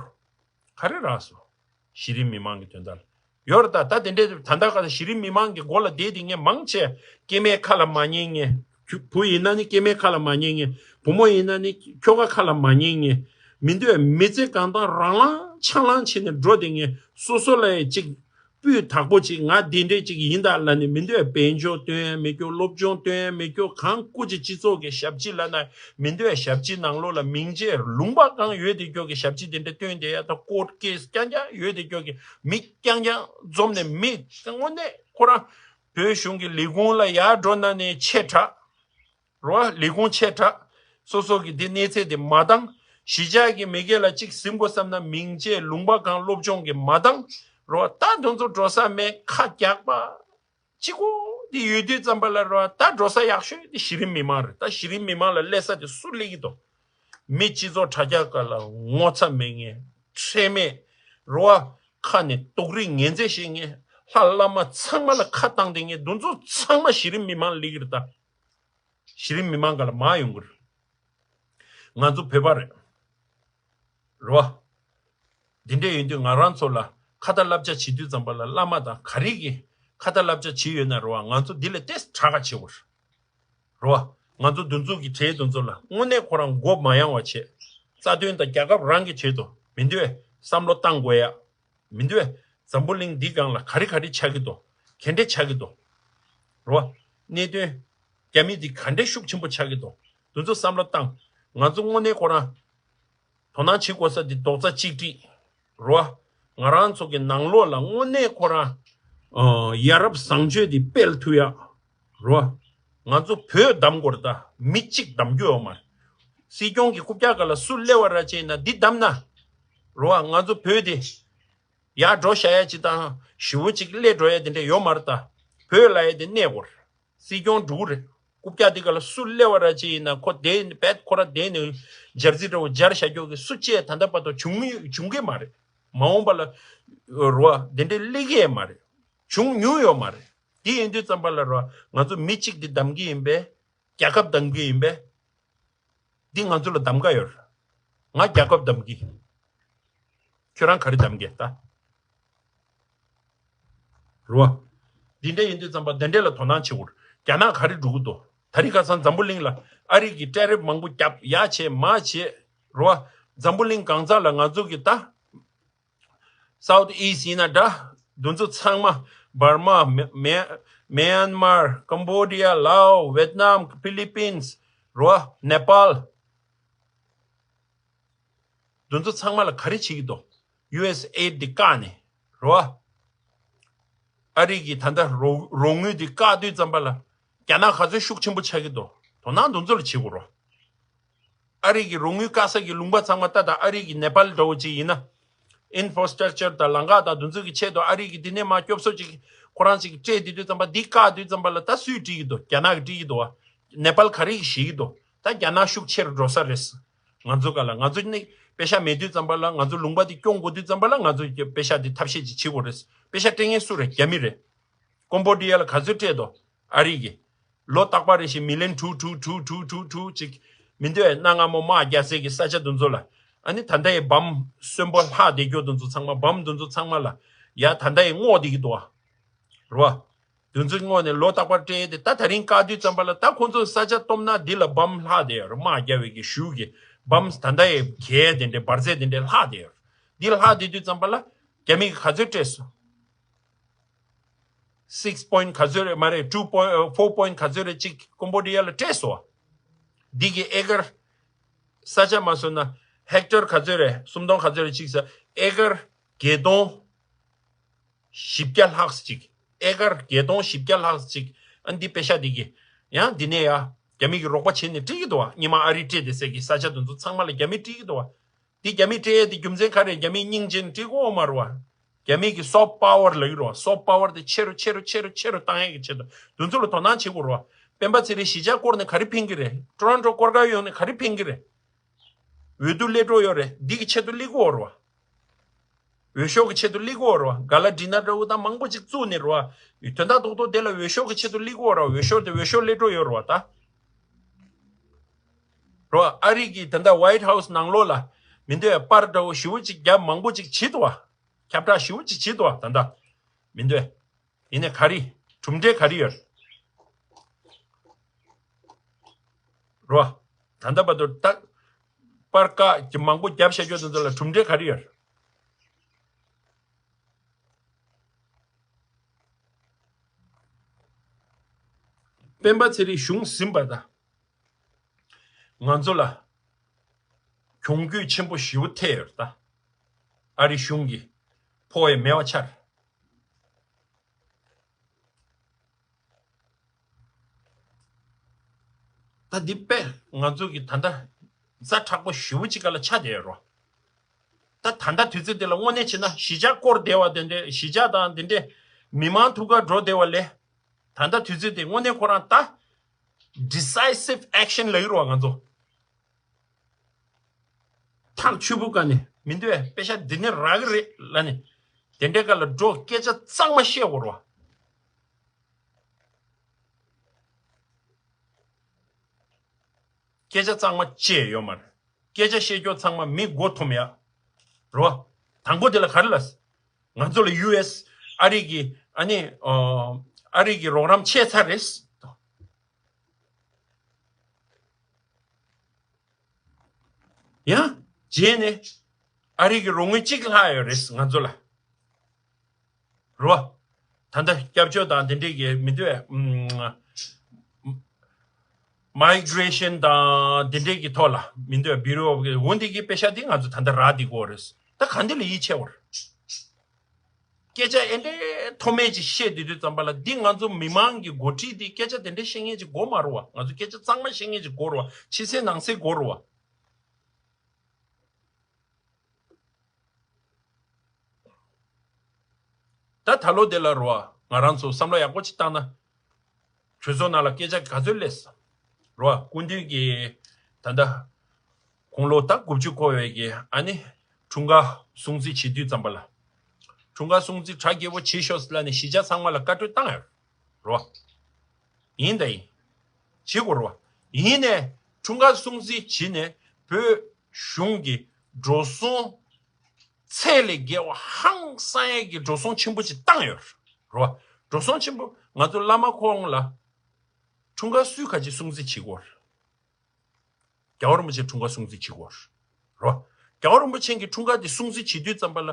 ག་རེ་རག་སོང་། གཞི་རིམ་མི་མང་གི་དོན་དག་ལ་ཡོད་རེད་ད། ད་དེ་འདྲས་ད་ལྟ་ག་ད་གཞི་རིམ་མི་མང་གི་མགོ་ལ་བསྡད་དེ་ངས་མང་ཆེ་སྐྱེ་དམན་ཁ་ལ་མ་ཉན་ངས། བུ་ཡིན་ན་ནི་སྐྱེ་དམན་ཁ་ལ་མ་ཉན་ངས། བུ་མོ་ཡིན་ན་ནི་ཁྱོ་ག་ཁ་ལ་མ་ཉན་ངས། མི་འདོད་མི་ཚེ་གང་དང་རང་ལངས་ཆང་ལངས་བྱས་ནས་འགྲོ་དེ་ངས་སོ་སོ་ལ་ཡང་ཅིག་ སྤུས་དག་པོ་ཅིག་ང་འདི་འདྲས་ཅིག་ཡིན་ད་ལབ་ནས་མི་འདོད། དཔལ་འབྱོར་སྟོན་ཡ་མི་སྐྱོ། སློབ་སྦྱོང་སྟོན་ཡ་མི་སྐྱོ། གང་སྐུ་ཅིག་སྤྱི་ཚོགས་ཀྱི་ཞབས་ཕྱི་ལབ་ན་མི་འདོད། ཞབས་ཕྱི་ནང་ལོགས་ལ་མིང་ཆད་ལུང་པ་གང་ཡོད་དེ་སྐྱོ་གི་ཞབས་ཕྱི་དེ་འདྲ་སྟོན་བསྡད་ཡ་ད། ཀོར་ཊི་ཀེ་སི་རྐྱང་རྐྱང་ཡོད་དེ་སྐྱོ་གི། མི་རྐྱང་རྐྱང་འཛོམས་ནས། མི་དངོས་གནས་ཁོ་རང་བོད་གཞུང་གི་ལས་ཁུངས་ལ་ཡར་འགྲོ་ན་ནས་ཆེ་དྲགས། རོ། ལས་ཁུངས་ཆེ་དྲགས། སོ་སོ་གི་འདི་གནས་ཚད་དེ་མ་འདང་། གཞིས་ཆགས་ཀྱི་མི་སྒེར་ལ་གཅིག་ཟིན་དགོས་བསམ་ན་མིང་ཆད་ལུང་པ་གང་སློབ་སྦྱོང་གི་མ་འདང་། རོ། ད་དེ་ཚོ་འགྲོ་ས་མེད། ཁ་རྒྱག་པ་གཅིག་པོ་འདི་ཡོད་དུས་ཙམ་པ་ལ། རོ། ད་འགྲོ་ས་ཡག་ཤོས་འདི་གཞི་རིམ་མི་མང་རེད། ད་གཞི་རིམ་མི་མང་ལ་སླེབས་ས་དེ་སུ་སླེབས་ཀྱི་འདུག་མི་སྤྱི་ཚོགས་དྲ་རྒྱ་ཀ་ལ་ངོ་ཚ་མེད་མཁན། ཁྲེལ་མེད། རོ། ཁ་ནས་དོགས་རིགས་ངན་རྫས་བཤད་མཁན། ལྷ་བླ་མ་ཚང་མ་ལ་ཁ་བཏང་བསྡད་མཁན་དེ་ཚོ་ཚང་མ་གཞི་རིམ་མི་མང་ལ་སླེབས་ཀྱི་རེད་ད། གཞི་རིམ་མི་མང་སྒང་ལ་མར་ཡོང་གི་རེད། ང་ཚོ་བོད་པ་རེད། རེད་བ། འདི་འདྲ་ཡིན་དུས་ང་རང་ཚོ་ལ་ཁ་ཏ་བསླབ་བྱ་བྱེད་དུས་ཙམ་པ་ལ་བླ་མ་དང་ག་རེ་གི་ཁ་ཏ་བསླབ་བྱ་བྱེད་ཡོད་ན། རེད་བ། ང་ཚོ་འདི་ལ་ཏོག་ཙམ་དྲག་ག་བྱེད་དགོས་རེད། རེད་བ། ང་ཚོ་འདི་ཚོ་གི་གྲས་འདི་ཚོ་ལ་དངོས་གནས་ཁོ་རང་མགོ་མ་ཡོང་བ་བྱེད། རྩ་དོན་དང་རྒྱལ་ཁབ་རང་གི་ཆེད་དུ་མི་འདོད་བསམ་བློ་བཏང་དགོས་ཡ། མི་འདུག་བས། འཛམ་བུ་གླིང་འདི་སྒང་ལ་ག་རེ་ག་རེ་ཆགས་ཀྱི་འདུག་ག་འདྲས་ཆགས་ཀྱི་འདུག་རོ། གནད་དོན། རྒྱ་མི་འདི་ག་འདྲས་ཤུགས་ཆེན་པོ་ཆགས་ཀྱི་འདུག་འདི་ཚོ་བསམ་བློ་བཏང་། ང་ཚོ་དངོས་གནས་ཁོ་རང་དོ་སྣང་བྱེད་དགོས་ས་འདི་རྡོག་རྩ་གཅིག་སྒྲིལ། རོ། ང་རང་ཚོ་གི་ནང་ལོགས་ལ་དངོས་གནས་ཁོ་རང་། ཨ། ཡ་རབས་བཟང་སྤྱོད་འདི་སྤེལ་ཐུབ་ཡ། རོ། ང་ཚོ་བོད་གདམ་དགོས་རེད་ད། མི་གཅིག་གདམ་རྒྱུ་ཡོད་མ་རེད། སྲིད་སྐྱོང་གི་རྐུབ་བཀྱག་སྒང་ལ་སུ་སླེབས་པ་ར་བྱས་ན་འདི་བདམས་ན། རོ། ང་ཚོ་བོད་དེ། ཡར་འགྲོ་བཞག་ཡ་ཅིག་དང་ཞེ་པོ་ཅིག་སླེབས་འགྲོ་ཡ་དེ་འདྲ་ཡོད་མ་རེད་ད། བོད་ལབ་ཡ་དེ་གནས་དགོས་རེད། སྲིད་སྐྱོང་འགྲོ་གི་རེད། རྐུབ་བཀྱག་དེ་སྒང་ལ་སུ་སླེབས་པ་ར་ཅིག་ཡིན་ན་ཁོ་དེ་བེད་ཁོ་ར་དེ་ནས་སྦྱར་རྩི་འདྲ་བོ་སྦྱར་བཞག་རྒྱུ་གི་སུ་གཅིག་ད་ལྟ་བར་དུ་བྱུང་མི་བྱུང་གི་མ་རེད། མ་འོངས་པ་ལ། རོ། དེ་འདྲ་སླེབས་ཀྱི་ཡ་མ་རེད། བྱུང་མྱོང་ཡོད་མ་རེད། དེ་ཡིན་དུས་ཙམ་པ་ལ། རོ། ང་ཚོ་མི་གཅིག་དེ་གདམ་གི་ཡིན་པས། རྒྱལ་ཁབ་གདམ་གི་ཡིན་པས། འདི་ང་ཚོ་ལ་གདམ་ག་ཡོད་རེད། ང་རྒྱལ་ཁབ་གདམ་གི། ཁྱོད་རང་ག་རེ་གདམ་གི་ད། རོ། འདི་འདྲ་ཡིན་དུས་ཙམ་པ་འདི་འདྲ་ལ་དོ་སྣང་བྱེད་དགོས་རེད། རྒྱ་ནག་ག་རེ་འགྲོ་གི་འདུག་ད་རིང་ཁ་སང་འཛམ་བུ་གླིང་ལ་ཨ་རི་གི་ཊེ་རིཕ་མང་པོ་བརྒྱབ། ཡ་བྱས་མ་བྱས། རོ། འཛམ་བུ་གླིང་གང་ས་ལ་ང་ཚོ་གི་ད། སའུཐ་ཨིསྟ་ཡིན་ན་འདྲ། འདི་ཚོ་ཚང་མ། འབར་མ། མེ་མེ་མེན་མར། ཀམ་བོ་ཌི་ཡ། ལའོ། ཝེད་ནམ། ཕི་ལི་པིན་སི། རོ། ནེ་པཱལ། འདི་ཚོ་ཚང་མ་ལ་ག་རེ་བྱེད་ཀྱི་འདུག་ཡུ་ཨེསི་ཨེཌ་འདི་བཀག་ནས། རོ། ཨ་རི་གི་ད་ལྟ་རོགས་རོགས་དངུལ་འདི་བཀག་དུས་ཙམ་པ་ལ། རྒྱ་ནག་ག་ཚོད་ཤུགས་ཆེན་པོ་ཆགས་ཀྱི་འདུག་དོ་སྣང་འདི་ཚོ་ལ་བྱེད་དགོས་རོ། ཨ་རི་གི་རོགས་དངུལ་བཀག་ས་གི་ལུང་པ་ཚང་མ་ལྟ་དང་། ཨ་རི་གི་ནེ་པཱལ་འདྲ་བོ་ཅིག་ཡིན་ན། ཨིན་ཕོ་སི་ཊག་ཅར་དང་ལམ་ཁ་དང་འདི་ཚོ་གི་ཆེད་དུ་ཨ་རི་གི་འདི་ནས་མར་སྐྱོབ་གསོ་ཅིག་ཁོ་རང་ཅིག་སྤྲད་དེ་དུས་ཙམ་པ། འདི་བཀག་དུས་ཙམ་པ་ལ་ད་སུས་སྒྲིག་གི་འདུག་རྒྱ་ནག་གིས་སྒྲིག་གི་འདུག་བ། ནེ་པཱལ་ག་རེ་གིས་བཞེས་ཀྱི་འདུག་ད་རྒྱ་ནག་ཤུགས་ཆེ་རུ་འགྲོ་ས་རེད། ང་ཚོ་ག་ལ། ང་ཚོ་ནི་པེ་ཤ་མེད་དུས་ཙམ་པ་ལ། ང་ཚོ་ལུང་པ་འདི་སྐྱོང་དགོས་དུས་ཙམ་པ་ལ། ང་ཚོ་པེ་ཤ་འདི་ཐབས་ཤེས་ཅིག་བྱེད་དགོས་རེད། པེ་ཤ་སྤྲད་མཁན་སུ་རེད། རྒྱ་མི་རེད། ཀོམ་བོ་ཌི་ཡ་ལ་ག་ཚོད་སྤྲད་དོ། ཨ་རི་གིས། ལོ་རྟག་པ་རེ་བཞིན་མི་ལན་དྲུག་དྲུག་དྲུག་དྲུག་དྲུག་དྲུག་ཅིག་མི་འདོད་གནའ་སྔ་མོ་དམག་རྒྱག་སའི་གི་ས་ཆ་འདི་ཚོ་ལ། ཨ་ནི་ད་ལྟ་ཡི་བམ་གསོན་པོ་ལྷག་བསྡད་རྒྱུ་འདི་ཚོ་ཚང་མ། བམ་འདི་ཚོ་ཚང་མ་ལ་ཡ་ད་ལྟ་ཡི་བསྔོགས་བསྡད་ཀྱི་འདུག་བ། རེད་བ། འདི་ཚོ་བསྔོགས་ནས་ལོ་རྟག་པར་སྤྲད་དེ། ད་ད་རིང་བཀག་དུས་ཙམ་པ་ལ་ད་ཁོང་ཚོ་ས་ཆ་སྟོབས་ན་འདི་ལ་བམ་ལྷག་བསྡད་ཡོད་རེད། དམག་རྒྱག་པའི་གི་གཞུག་གི་བམ་ད་ལྟ་ཡི་གས་དེ་འདྲའི་འབར་རྫས་དེ་འདྲའི་ལྷག་བསྡད་ཡོད་རེད། འདི་ལྷག་བསྡད་དུས་ཙམ་པ་ལ་རྒྱ་མི་གིས་ག་ཚོད་སྤྲད་སོང་། སིགས་པོ་ཡིན་ཊི་ག་ཚོད་རེད་མ་རེད། ཊུ་པོ་ཡིན་ཊི། ཕོར་པོ་ཡིན་ཊི་ག་ཚོད་རེད་ཅིག་ཀོམ་བོ་ཌི་ཡ་ལ་སྤྲད་སོང་བ། འདི་གི་ཨེ་ཀར། ས་ཆ་མ་སོན་ན་ཧེག་ཊར་ག་ཚོད་རེད། སུམ་སྟོང་ག་ཚོད་རེད་ཅིག་ཟེར། ཨེ་ཀར་བརྒྱད་སྟོང་བཞི་བརྒྱ་ལྷག་ཅིག་ཨེ་ཀར་བརྒྱད་སྟོང་བཞི་བརྒྱ་ལྷག་ཅིག་ཨ་འདི་པེ་ཤ་འདི་གི། ཡང་འདི་ནས་ཡ། རྒྱ་མི་གིས་རོགས་པ་བྱས་ནས་སྤྲད་ཀྱི་འདུག་བ། སྔོན་མ་ཨ་རིས་སྤྲད་བསྡད་སའི་གི་ས་ཆ་འདི་ཚོ་ཚང་མ་ལ་རྒྱ་མིས་སྤྲད་ཀྱི་འདུག་བ། འདི་རྒྱ་མིས་སྤྲད་ཡས་དེ་རྒྱུ་མཚན་ག་རེ། རྒྱ་མིས་སྙིང་རྗེ་ནས་སྤྲད་ཀྱི་ཡོད་མ་རེད་བ། རྒྱ་མི་གི་སོཕ་པ་ཝར་ལབ་ཀྱི་རེད་བ། སོཕ་པ་ཝར་དེ་ཆེ་རུ་ཆེ་རུ་ཆེ་རུ་ཆེ་རུ་བཏང་ཡས་ཀྱི་ཆེད་དུ་འདི་ཚོ་ལ་དོ་སྣང་བྱེད་དགོས་རེད་བ། སྤེན་པ་ཚེ་རིང་གཞིས་ཆགས་སྐོར་ནས་ག་རེ་ཕན་གྱི་རེད། ཊོ་རོན་ཊོ་སྐོར་ག་ཡོང་ནས་ག་རེ་ཕན་གྱི་རེད། འོས་བསྡུ་སླེབས་འགྲོ་ཡོད་རེད། འདི་གི་ཆེད་དུ་སླེབས་ཀྱི་ཡོད་རེད་བ། འོས་ཤོག་གི་ཆེད་དུ་སླེབས་ཀྱི་ཡོད་རེད་བ། ག་ལ་འགྲིག་ན་འདྲ་བོ་དང་མང་པོ་ཅིག་བཙུགས་ནས་རེད་བ། དོན་དག་རྡོག་རྡོག་དེ་ལ་འོས་ཤོག་གི་ཆེད་དུ་སླེབས་ཀྱི་ཡོད་རེད་བ། འོས་ཤོག་དེ་འོས་ཤོག་སླེབས་འགྲོ་ཡོད་རེད་བ་ད། རེད་བ། ཨ་རི་གི་ད་ལྟ་ཝའིཊ་ཧའུ་སི་ནང་ལོགས་ལ་མི་འདོད་པར་འདྲ་བོ་ཞེ་པོ་ཅིག་རྒྱབ། མང་པོ་ཅིག་བྱེད་འདུག་བ། ཁྱབ་བསྒྲགས་ཞེ་པོ་ཅིག་བྱེད་འདུག་བ། ད་ལྟ་མི་འདོད། ཡིན་ནའི་ག་རེ། གྲུབ་འབྲས་ག་རེ་ཡོད། རོ། ད་ལྟ་བར་དུ་ད། པར་བཀག་གི་མང་པོ་རྒྱབ་བཞག་རྒྱུ་དེ་ཚོ་ལ་གྲུབ་འབྲས་ག་རེ་ཡོད། སྤེན་པ་ཚེ་རིང་གཞུང་ཟིན་པ་དང་། ང་ཚོ་ལ་གྱོང་གུད་ཆེན་པོ་ཞེ་པོ་ཐེབས་ཡོད་རེད་ད། ཨ་རི་གཞུང་གིས་ཕོ་བའི་མེ་བ་ཆར། ད་འདི་དཔེ་ང་ཚོ་གི་ད་ལྟ་ཛ་དྲག་པོ་ཞེ་པོ་ཅིག་ག་ལ་ཆགས་བསྡད་ཡོད་རེད། ད་ད་ལྟ་དུས་ཚོད་འདི་ལ་དངོས་གནས་བྱས་ན་གཞིས་ཆགས་སྐོར་བསྡད་པ་དེ་འདྲས། གཞིས་ཆགས་དང་དེ་འདྲས་མི་མང་ཐུག་གར་འགྲོ་བསྡད་པ་ལས། ད་ལྟ་དུས་ཚོད་དེ་དངོས་གནས་ཁོ་རང་ད་decisive action ལབ་ཀྱི་རེད་བ། ང་ཚོ་ཐག་ཆོད་པོ་ག་ནས་མི་འདུག་པས། པེ་ཤ་འདི་ནས་རག་གི་རེད་ལབ་ནས་དེ་འདྲའི་སྒང་ལ་འགྲོ། སྐད་ཆ་གཙང་མ་བཤད་དགོས་རེད་བ། སྐད་ཆ་གཙང་མ་བཤད་ཡོད་མ་རེད། སྐད་ཆ་བཤད་རྒྱུ་ཚང་མ་མི་མགོ་འཐོམ་ཡ་རེད་བ། དང་པོ་དེ་ལ་ག་རེ་ལབ། ང་ཚོ་ལ་ཡུ་ཨེས་ཨ་རི་གི་ཨ་ནི་ཨ་རི་གི་རོགས་རམ་བྱས་ཚར་རེད། ཡང་རྗེས་ནས་ཨ་རི་གི་རོགས་དངུལ་གཅིག་ལྷག་ཡོད་རེད་ང་ཚོ་ལ། རོ། ད་ལྟ་སྐྱབས་བཅོལ་དང་དེ་འདྲས་ཀྱི་མི་འདུག་པས། migration དང་དེ་འདྲས་ཀྱི་ཐོག་ལ་མི་འདུག་པས། བི་རོ་འོ་འདི་གི་པེ་ཤ་འདི་ང་ཚོ་ད་ལྟ་རག་བསྡད་ཀྱི་ཡོད་རེད། ད་ག་འདི་ལ་ཡིད་ཆེས་པ་རེད། སྐད་ཆ་ཨེ་འདྲའི་མཐོ་དམན་ཅིག་བཤད་བསྡད་དུས་ཙམ་པ་ལ། འདི་ང་ཚོ་མི་མང་གི་འགོ་ཁྲིད་འདི་སྐད་ཆ་དེ་འདྲའི་བཤད་མཁན་ཅིག་དགོས་མ་རེད་བ། ང་ཚོ་སྐད་ཆ་གཙང་མ་བཤད་མཁན་ཅིག་དགོས་རེད་བ། ཕྱི་གསལ་ནང་གསལ་དགོས་རེད་བ། ད་ད་ལོ་དེ་ལ་རེད་བ། ང་རང་ཚོ་བསམ་བློ་ཡག་པོ་ཅིག་བཏང་ན། གྲོས་ཚོགས་ནང་ལ་སྐད་ཆ་ག་ཚོད་སླེབས་སོང་། རེད་བ། སྐུ་མདུན་གྱིས་ད་ལྟ་དགུང་ལོ་ད་དགུ་བཅུ་འཁོར་བའི་གི་ཨ་ནི་འཁྲུངས་སྐར་སྲུང་བརྩི་བྱེད་དུས་ཙམ་པ་ལ། འཁྲུངས་སྐར་སྲུང་བརྩི་གྲ་རྒྱས་པོ་བྱེད་ཤོག་ཟེར་ལབ་ནས་གཞིས་ཆགས་ཚང་མ་ལ་བཀའ་འཁྲོལ་བཏང་ཡོད་རེད་བ། ཡིན་ད་ཡིན། བྱེད་དགོས་རེད་བ། ཡིན་ནས་འཁྲུངས་སྐར་སྲུང་བརྩི་བྱེད་ནས་བོད་གཞུང་གི་འགྲོ་སོང་ཚད་ལས་བརྒལ་བ་ཧང་སང་ཡས་ཀྱི་འགྲོ་སོང་ཆེན་པོ་ཅིག་བཏང་ཡོད་རེད་བ། འགྲོ་སོང་ཆེན་པོ། ང་ཚོ་བླ་མ་ཁོང་ལ་འཁྲུངས་སྐར་སུས་ག་ཅིག་སྲུང་བརྩི་བྱེད་དགོས་རེད། རྒྱལ་བ་རིན་པོ་ཆེ་འཁྲུངས་སྐར་སྲུང་བརྩི་བྱེད་དགོས་རེད་བ། རྒྱལ་བ་རིན་པོ་ཆེ་གི་འཁྲུངས་སྐར་དེ་སྲུང་བརྩི་བྱེད་དུས་ཙམ་པ་ལ།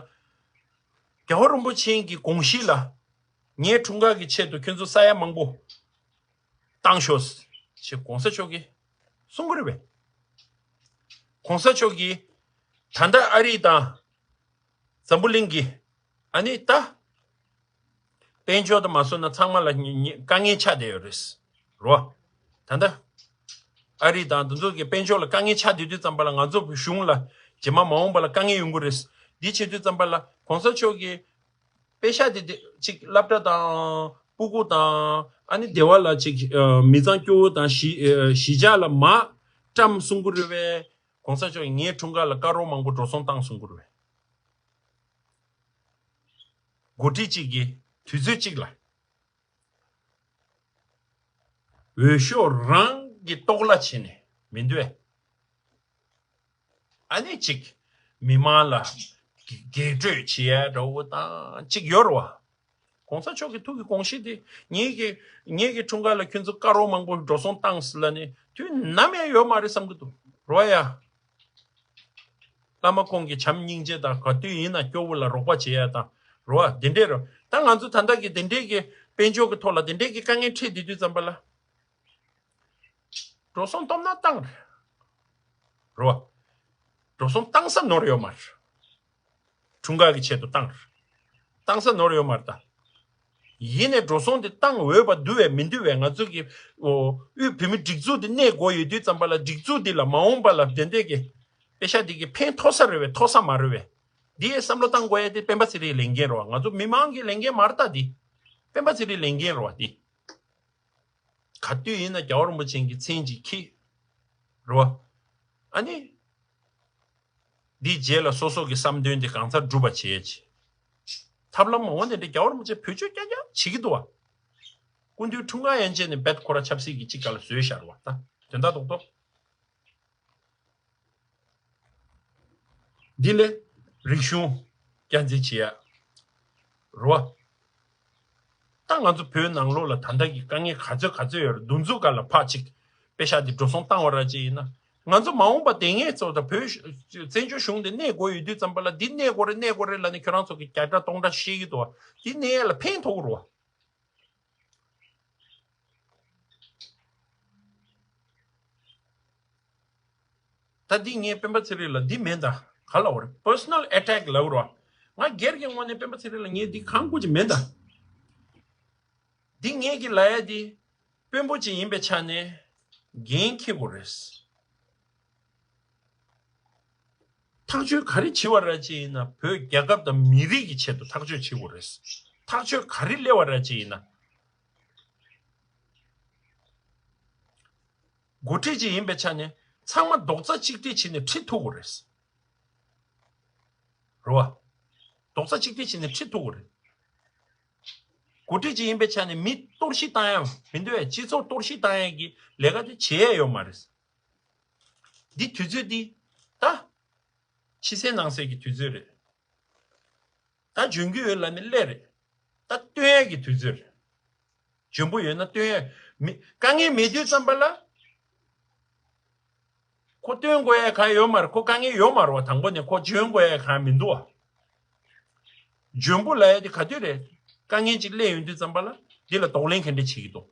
རྒྱལ་བ་རིན་པོ་ཆེ་གི་དགོངས་གཞི་ལ། ངའི་འཁྲུངས་སྐར་གྱི་ཆེད་དུ་ཁྱོད་ཚོ་ས་ཡ་མང་པོ་བཏང་ཤོག་ཅེས་གོང་ས་མཆོག་གིས་གསུང་གི་རེད་པས། གོང་ས་མཆོག་གིས་ད་ལྟ་ཨ་རི་དང་འཛམ་བུ་གླིང་གི་ཨ་ནི་ད་དཔལ་འབྱོར་དུ་མ་སོང་ན་ཚང་མ་ལ་ཉེ་ཉེ་དཀའ་ངལ་ཆགས་བསྡད་ཡོད་རེད། རོ། ད་ལྟ་ཨ་རི་དང་དེ་ཚོ་གི་དཔལ་འབྱོར་ལ་དཀའ་ངལ་ཆགས་བསྡད་དུས་ཙམ་པ་ལ་ང་ཚོ་གཞུང་ལ་རྗེས་མ་མ་འོངས་པ་ལ་དཀའ་ངལ་ཡོང་གི་རེད། འདི་བྱེད་དུས་ཙམ་པ་ལ་གོང་ས་མཆོག་གིས་པེ་ཤ་དེ་དེ་ཅིག་སློབ་གྲྭ་དང་སྤུ་གུ་དང་ཨ་ནི་སྡེ་བ་ལ་ཅིག་ཨ་མི་ཚང་སྐྱོ་བོ་དང་གཞིས་ཨ་གཞིས་ཆགས་ལ་མར་བཀྲམ་གསུང་གི་རེད་པས། གོང་ས་མཆོག་གིས་ངའི་འཁྲུངས་སྐར་ལ་དཀར་རོ་མང་པོ་འགྲོ་སོང་བཏང་གསུང་གི་རེད་པས། འགོ་ཁྲིད་ཅིག་གིས་དུས་ཚོད་ཅིག་ལ་འོས་ཤོག་རང་གི་ལྟོ་ལ་བྱས་ནས་མི་འདུག་པས། ཨ་ནི་ཅིག་མི་མང་ལ་རྒྱས་སྤྲོས་བྱེད་ཡ་འདྲ་བོ་དང་ཅིག་ཡོད་རེད་བ། གོང་ས་མཆོག་གི་ཐུགས་ཀྱི་དགོངས་གཞི་དེ། ངེད་ཀྱི་ངེད་ཀྱི་འཁྲུངས་སྐར་ལ་ཁྱོད་ཚོ་དཀར་རོ་མང་པོ་འགྲོ་སོང་བཏང་ཟེར་ལབ་ནས་དུས་ནམ་ཡང་ཡོད་མ་རེད་བསམ་གྱི་འདུག་རོ་ཡ། བླ་མ་ཁོང་གི་བྱམས་སྙིང་རྗེ་དང་ག་དུས་ཡིན་ན་སྐྱོ་བོ་ལ་རོགས་པ་བྱེད་ཡ་དང་རོ་བ་དེ་འདྲས་རོ། ད་ང་ཚོ་ད་ལྟ་གི་དེ་འདྲས་ཀྱི་དཔལ་འབྱོར་གྱི་ཐོག་ལ་དེ་འདྲས་ཀྱི་དཀའ་ངལ་འཕྲད་བསྡད་དུས་ཙམ་པ་ལ། འགྲོ་སོང་སྟོབས་ན་བཏང་རེད། རོ། འགྲོ་སོང་བཏང་ས་ནོར་ཡོད་མ་རེད། འཁྲུངས་སྐར་གྱི་ཆེད་དུ་བཏང་རེད། བཏང་ས་ནོར་ཡོད་མ་རེད་ད། ཡིན་ནས་འགྲོ་སོང་དེ་བཏང་འོས་པ་འདུག་པས་མི་འདུག་པས། ང་ཚོ་གི་ཨོ་དབུས་བོད་མི་སྒྲིག་འཛུགས་དེ་གནས་དགོས་ཡོད་དུས་ཙམ་པ་ལ་སྒྲིག་འཛུགས་འདི་ལ་མ་འོངས་པ་ལ་དེ་འདྲས་ཀྱི་པེ་ཤ་འདི་གི་ཕན་ཐོགས་ས་རེད་པས་ཐོགས་ས་མ་རེད་པས། འདི་ཡས་བསམ་བློ་བཏང་དགོས་ཡ་དེ་སྤེན་པ་ཚེ་རིང་ལས་འགན་རེད་བ། ང་ཚོ་མི་མང་གི་ལས་འགན་མ་རེད་ད་འདི། སྤེན་པ་ཚེ་རིང་ལས་འགན་རེད་བ་འདི། ག་དུས་ཡིན་ན་རྒྱལ་བ་རིན་པོ་ཆེ་གི་མཚན་ཅིག་འཁྱེར། རེད་བ། ཨ་ནི། འདིའི་རྗེས་ལ་སོ་སོ་གི་བསམ་དོན་དེ་གང་ཚར་འགྲུབ་པ་བྱེད་ཡ་ཅིག་ཐབས་ལམ་འོ་ནས་འདི་རྒྱལ་བ་རིན་པོ་ཆེ་བེད་སྤྱོད་རྐྱང་རྐྱང་བྱེད་ཀྱི་འདུག་བ། སྐུ་མདུན་འཁྲུངས་སྐར་ཡན་ཆད་ནས་རྦད་ཁོ་ར་ཆབ་སྲིད་ཀྱི་ཅིག་ག་ལ་བཟོས་བཞག་རེད་བ་ད། དོན་དག་རྡོག་རྡོག་འདི་ལས་རིག་གཞུང་སྐྱ་འཛིན་བྱེད་ཡ། རོ། ད་ང་ཚོ་བོད་ནང་ལོགས་ལ་ད་ལྟ་གི་དཀའ་ངལ་ག་ཚོད་ག་ཚོད་ཡོད་རེད། འདི་ཚོ་ག་ལ་ཕར་ཅིག་པེ་ཤ་འདི་འགྲོ་སོང་བཏང་བ་ར་ཅིག་ཡིན་ན། ང་ཚོ་མ་འོངས་པ་དེ་ངས་ཚོ་ད་བོད་བཙན་བྱོལ་གཞུང་འདི་གནས་དགོས་ཡོད་དུས་ཙམ་པ་ལ་འདི་གནས་དགོས་རེད་གནས་དགོས་རེད་ལབ་ནས་ཁྱོད་རང་ཚོ་གི་བརྒྱ་ཕྲག་སྟོང་ཕྲག་བཤད་ཀྱི་འདུག་བ། འདི་གནས་ཡ་ལ་ཕན་ཐོགས་ཀྱི་རེད་བ། ད་འདི་ངས་སྤེན་པ་ཚེ་རིང་ལ་འདི་མེད་ད། ག་ལབ་རེད། personal attack ལབ་རོ། ང་སྒེར་གྱི་ངོས་ནས་སྤེན་པ་ཚེ་རིང་ལ་ངས་འདི་གང་དགོས་ཀྱི་མེད་ད། འདི་ངས་ཀྱི་ལབ་ཡ་འདི་དཔོན་པོ་ཅིག་ཡིན་པའི་ཆ་ནས་འགན་འཁྱེར་དགོས་རེད། ཐག་གཅོད་ག་རེ་བྱེད་པ་ར་ཅིག་ཡིན་ན་བོད་རྒྱལ་ཁབ་དང་མི་རིགས་ཀྱི་ཆེད་དུ་ཐག་གཅོད་བྱེད་དགོས་རེད། ཐག་གཅོད་ག་རེ་སླེབས་པ་ར་ཅིག་ཡིན་ན། འགོ་ཁྲིད་ཅིག་ཡིན་པའི་ཆ་ནས་ཚང་མ་རྡོག་རྩ་གཅིག་སྒྲིལ་བྱས་ནས་ཁྲིད་ཐུབ་དགོས་རེད། རེད་བ། རྡོག་རྩ་གཅིག་སྒྲིལ་བྱས་ནས་ཁྲིད་ཐུབ་དགོས་རེད། འགོ་ཁྲིད་ཅིག་ཡིན་པའི་ཆ་ནས་མི་གཏོར་བཤིག་བཏང་ཡ་མི་འདུག་བས། སྤྱི་ཚོགས་གཏོར་བཤིག་བཏང་ཡ་གི་ལས་ཀ་དེ་བྱེད་ཡ་ཡོད་མ་རེད། འདི་དུས་ཚོད་འདི་ད་ཕྱི་གསལ་ནང་གསལ་གྱི་དུས་ཚོད་རེད། ད་འཇོན་གྱི་ཡོད་ལབ་ནས་སླེབས་རེད། ད་སྟོན་ཡས་ཀྱི་དུས་ཚོད་རེད། འཇོན་པོ་ཡོད་ན་སྟོན་ཡས་མི་དཀའ་ངལ་མེད་དུས་ཙམ་པ་ལ། ཁོ་སྟོན་དགོས་ཡས་གང་ཡོད་མ་རེད། ཁོ་དཀའ་ངལ་ཡོད་མ་རེད་བ། དང་པོ་ནས་ཁོ་འཇོན་དགོས་ཡས་གང་མི་འདུག་བ། འཇོན་པོ་ལབ་ཡས་དེ་ག་དུས་རེད། དཀའ་ངལ་ཅིག་སླེབས་ཡོང་དུས་ཙམ་པ་ལ་འདི་ལ་གདོང་ལེན་ག་འདྲ་བྱེད་ཀྱི་འདུག་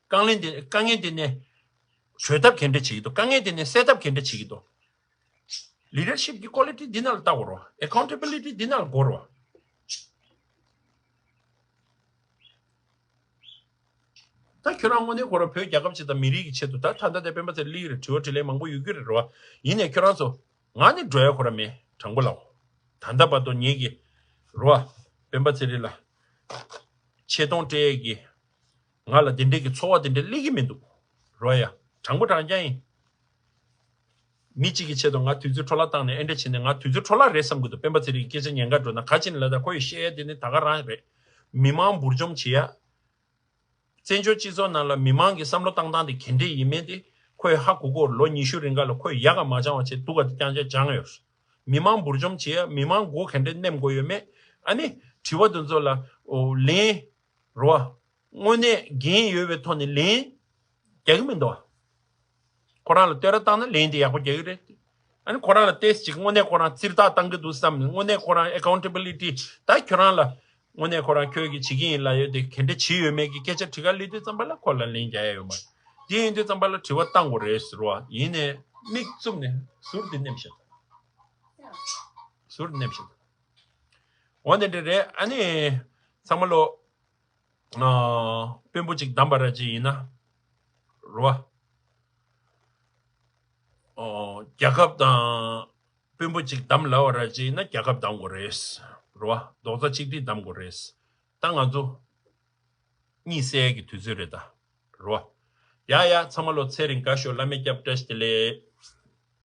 དཀའ་ངལ་དེ་དཀའ་ངལ་དེ་ནས་གྲོལ་ཐབས་ག་འདྲ་བྱེད་ཀྱི་འདུག་དཀའ་ངལ་དེ་ནས་སེལ་ཐབས་ག་འདྲ་བྱེད་ཀྱི་འདུག leadership གི་quality འདི་ནང་ལ་ལྟ་དགོས་རེད་བ། accountability འདི་ནང་ལ་དགོས་རེད་བ། ད་ཁྱོད་རང་དངོས་གནས་ཁོ་རང་བོད་རྒྱལ་ཁབ་ཅིག་དང་མི་རིགས་ཀྱི་ཆེད་དུ་ད་ད་ལྟ་དེ་སྤེན་པ་ཚེ་སླེབས་རེད། དྲི་བ་དྲིས་ལན་མང་པོ་ཡོད་ཀྱི་རེད་བ། ཡིན་ནའི་ཁྱོད་རང་ཚོ་ང་ནི་འགྲོ་ཡ་ཁོ་རང་མེད། དྲང་པོ་ལབ། ད་ལྟ་བར་དུ་ངེད་ཀྱི་རེད་བ། སྤེན་པ་ཚེ་རིང་ལ་ཆེ་མཐོང་སྤྲད་ཡས་ཀྱི་ང་ལ་དེ་འདྲས་ཀྱི་ཚོར་བ་དེ་འདྲས་སླེབས་ཀྱི་མི་འདུག་རོ་ཡ། དྲང་པོ་དྲང་རྐྱང་ཡིན། མི་གཅིག་གི་ཆེད་དུ་ང་དུས་ཚོད་འཕྲོ་བརླག་བཏང་ནས་ཨེ་འདྲ་བྱས་ནས་ང་དུས་ཚོད་འཕྲོ་བརླག་རེད་བསམ་གྱི་འདུག་སྤེན་པ་ཚེ་རིང་གི་སྐད་ཆ་ཉན་ག་འགྲོ་ན་ག་ཅི་ནས་ལབ་ད་ཁོ་ཡི་བཤད་ཡ་དེ་ནི་ད་ག་རང་རེད། མི་མང་འབུར་འཇོམས་བྱེད་ཡ། བཙན་བྱོལ་སྤྱི་ཚོགས་ནང་ལ་མི་མང་གི་བསམ་བློ་བཏང་སྟངས་དེ་ག་འདྲས་ཡིན་མིན་དེ་ཁོས་ཧ་གོ་གོ། ལོ་ཉི་ཤུ་རིང་ག་ལ་ཁོས་ཡག་ག་མ་སྦྱང་བ་བྱས་སྡུག་ག་དེ་རྐྱང་རྐྱང་སྦྱངས་ཡོད། མི་མང་འབུར་འཇོམས་བྱེད་ཡ། མི་མང་མགོ་ག་འདྲས་ནེམ་དགོས་ཡོད་མེད། ཨ་ནི་དྲི་བ་དེ་ཚོ་ལ་ལན་རོ། དངོས་གནས་འགན་ཡོད་པའི་ཐོག་ནས་ལན་རྒྱག་གི་མི་འདུག་ཁོ་རང་ལ་བསྟོད་ར་བཏང་ན་ལན་དེ་ཡག་པོ་རྒྱག་གི་རེད། ཨ་ནི་ཁོ་རང་ལ་ཏོག་ཙམ་ཅིག་དངོས་གནས་ཁོ་རང་རྩིས་རྟགས་བཏང་གི་འདུག་བསམ་ནས། དངོས་གནས་ཁོ་རང་accountability ད་ཁྱོད་རང་ལ་དངོས་གནས་ཁོ་རང་ཁྱོད་ཀྱིས་བྱེད་ཀྱི་ཡིན་ལབ་ཡོད་དེ་ག་འདྲ་བྱེད་ཡོད་མེད་ཀྱི་སྐད་ཆ་དྲི་ག་སླེབས་དུས་ཙམ་པ་ལ་ཁོ་ལ་ལན་རྒྱག་ཡ་ཡོད་མ་རེད། དེ་ཡིན་དུས་ཙམ་པ་ལ་དྲི་བ་བཏང་དགོས་རེད་ཟེར་བ་ཡིན་ནའི་མིག་བཙུམ་ནས་ཟུར་དེ་ནེམ་ཤག་ཟུར་དེ་ནེམ་ཤག་འོ་དེ་འདྲ་རེད། ཨ་ནི་ཚང་མ་ལོ། ཨ། དཔོན་པོ་གཅིག་བདམས་པ་ར་ཅིག་ཡིན་ན། རེད་བ། ཨོ། རྒྱལ་ཁབ་དང་། དཔོན་པོ་གཅིག་བདམས་ལབ་པ་ར་ཅིག་ཡིན་ན་རྒྱལ་ཁབ་བདམས་དགོས་རེད། རེད་བ། རྡོག་རྩ་གཅིག་སྒྲིལ་བདམས་དགོས་རེད། ད་ང་ཚོ་གཉིད་སད་ཀྱི་དུས་ཚོད་རེད་ད། རེད་བ། ཡ་ཡ། ཚང་མ་ལོ་ཚེ་རིང་དགའ་ཤོག་བླ་མའི་སྐྱབས། བཀྲ་ཤིས་བདེ་ལེགས།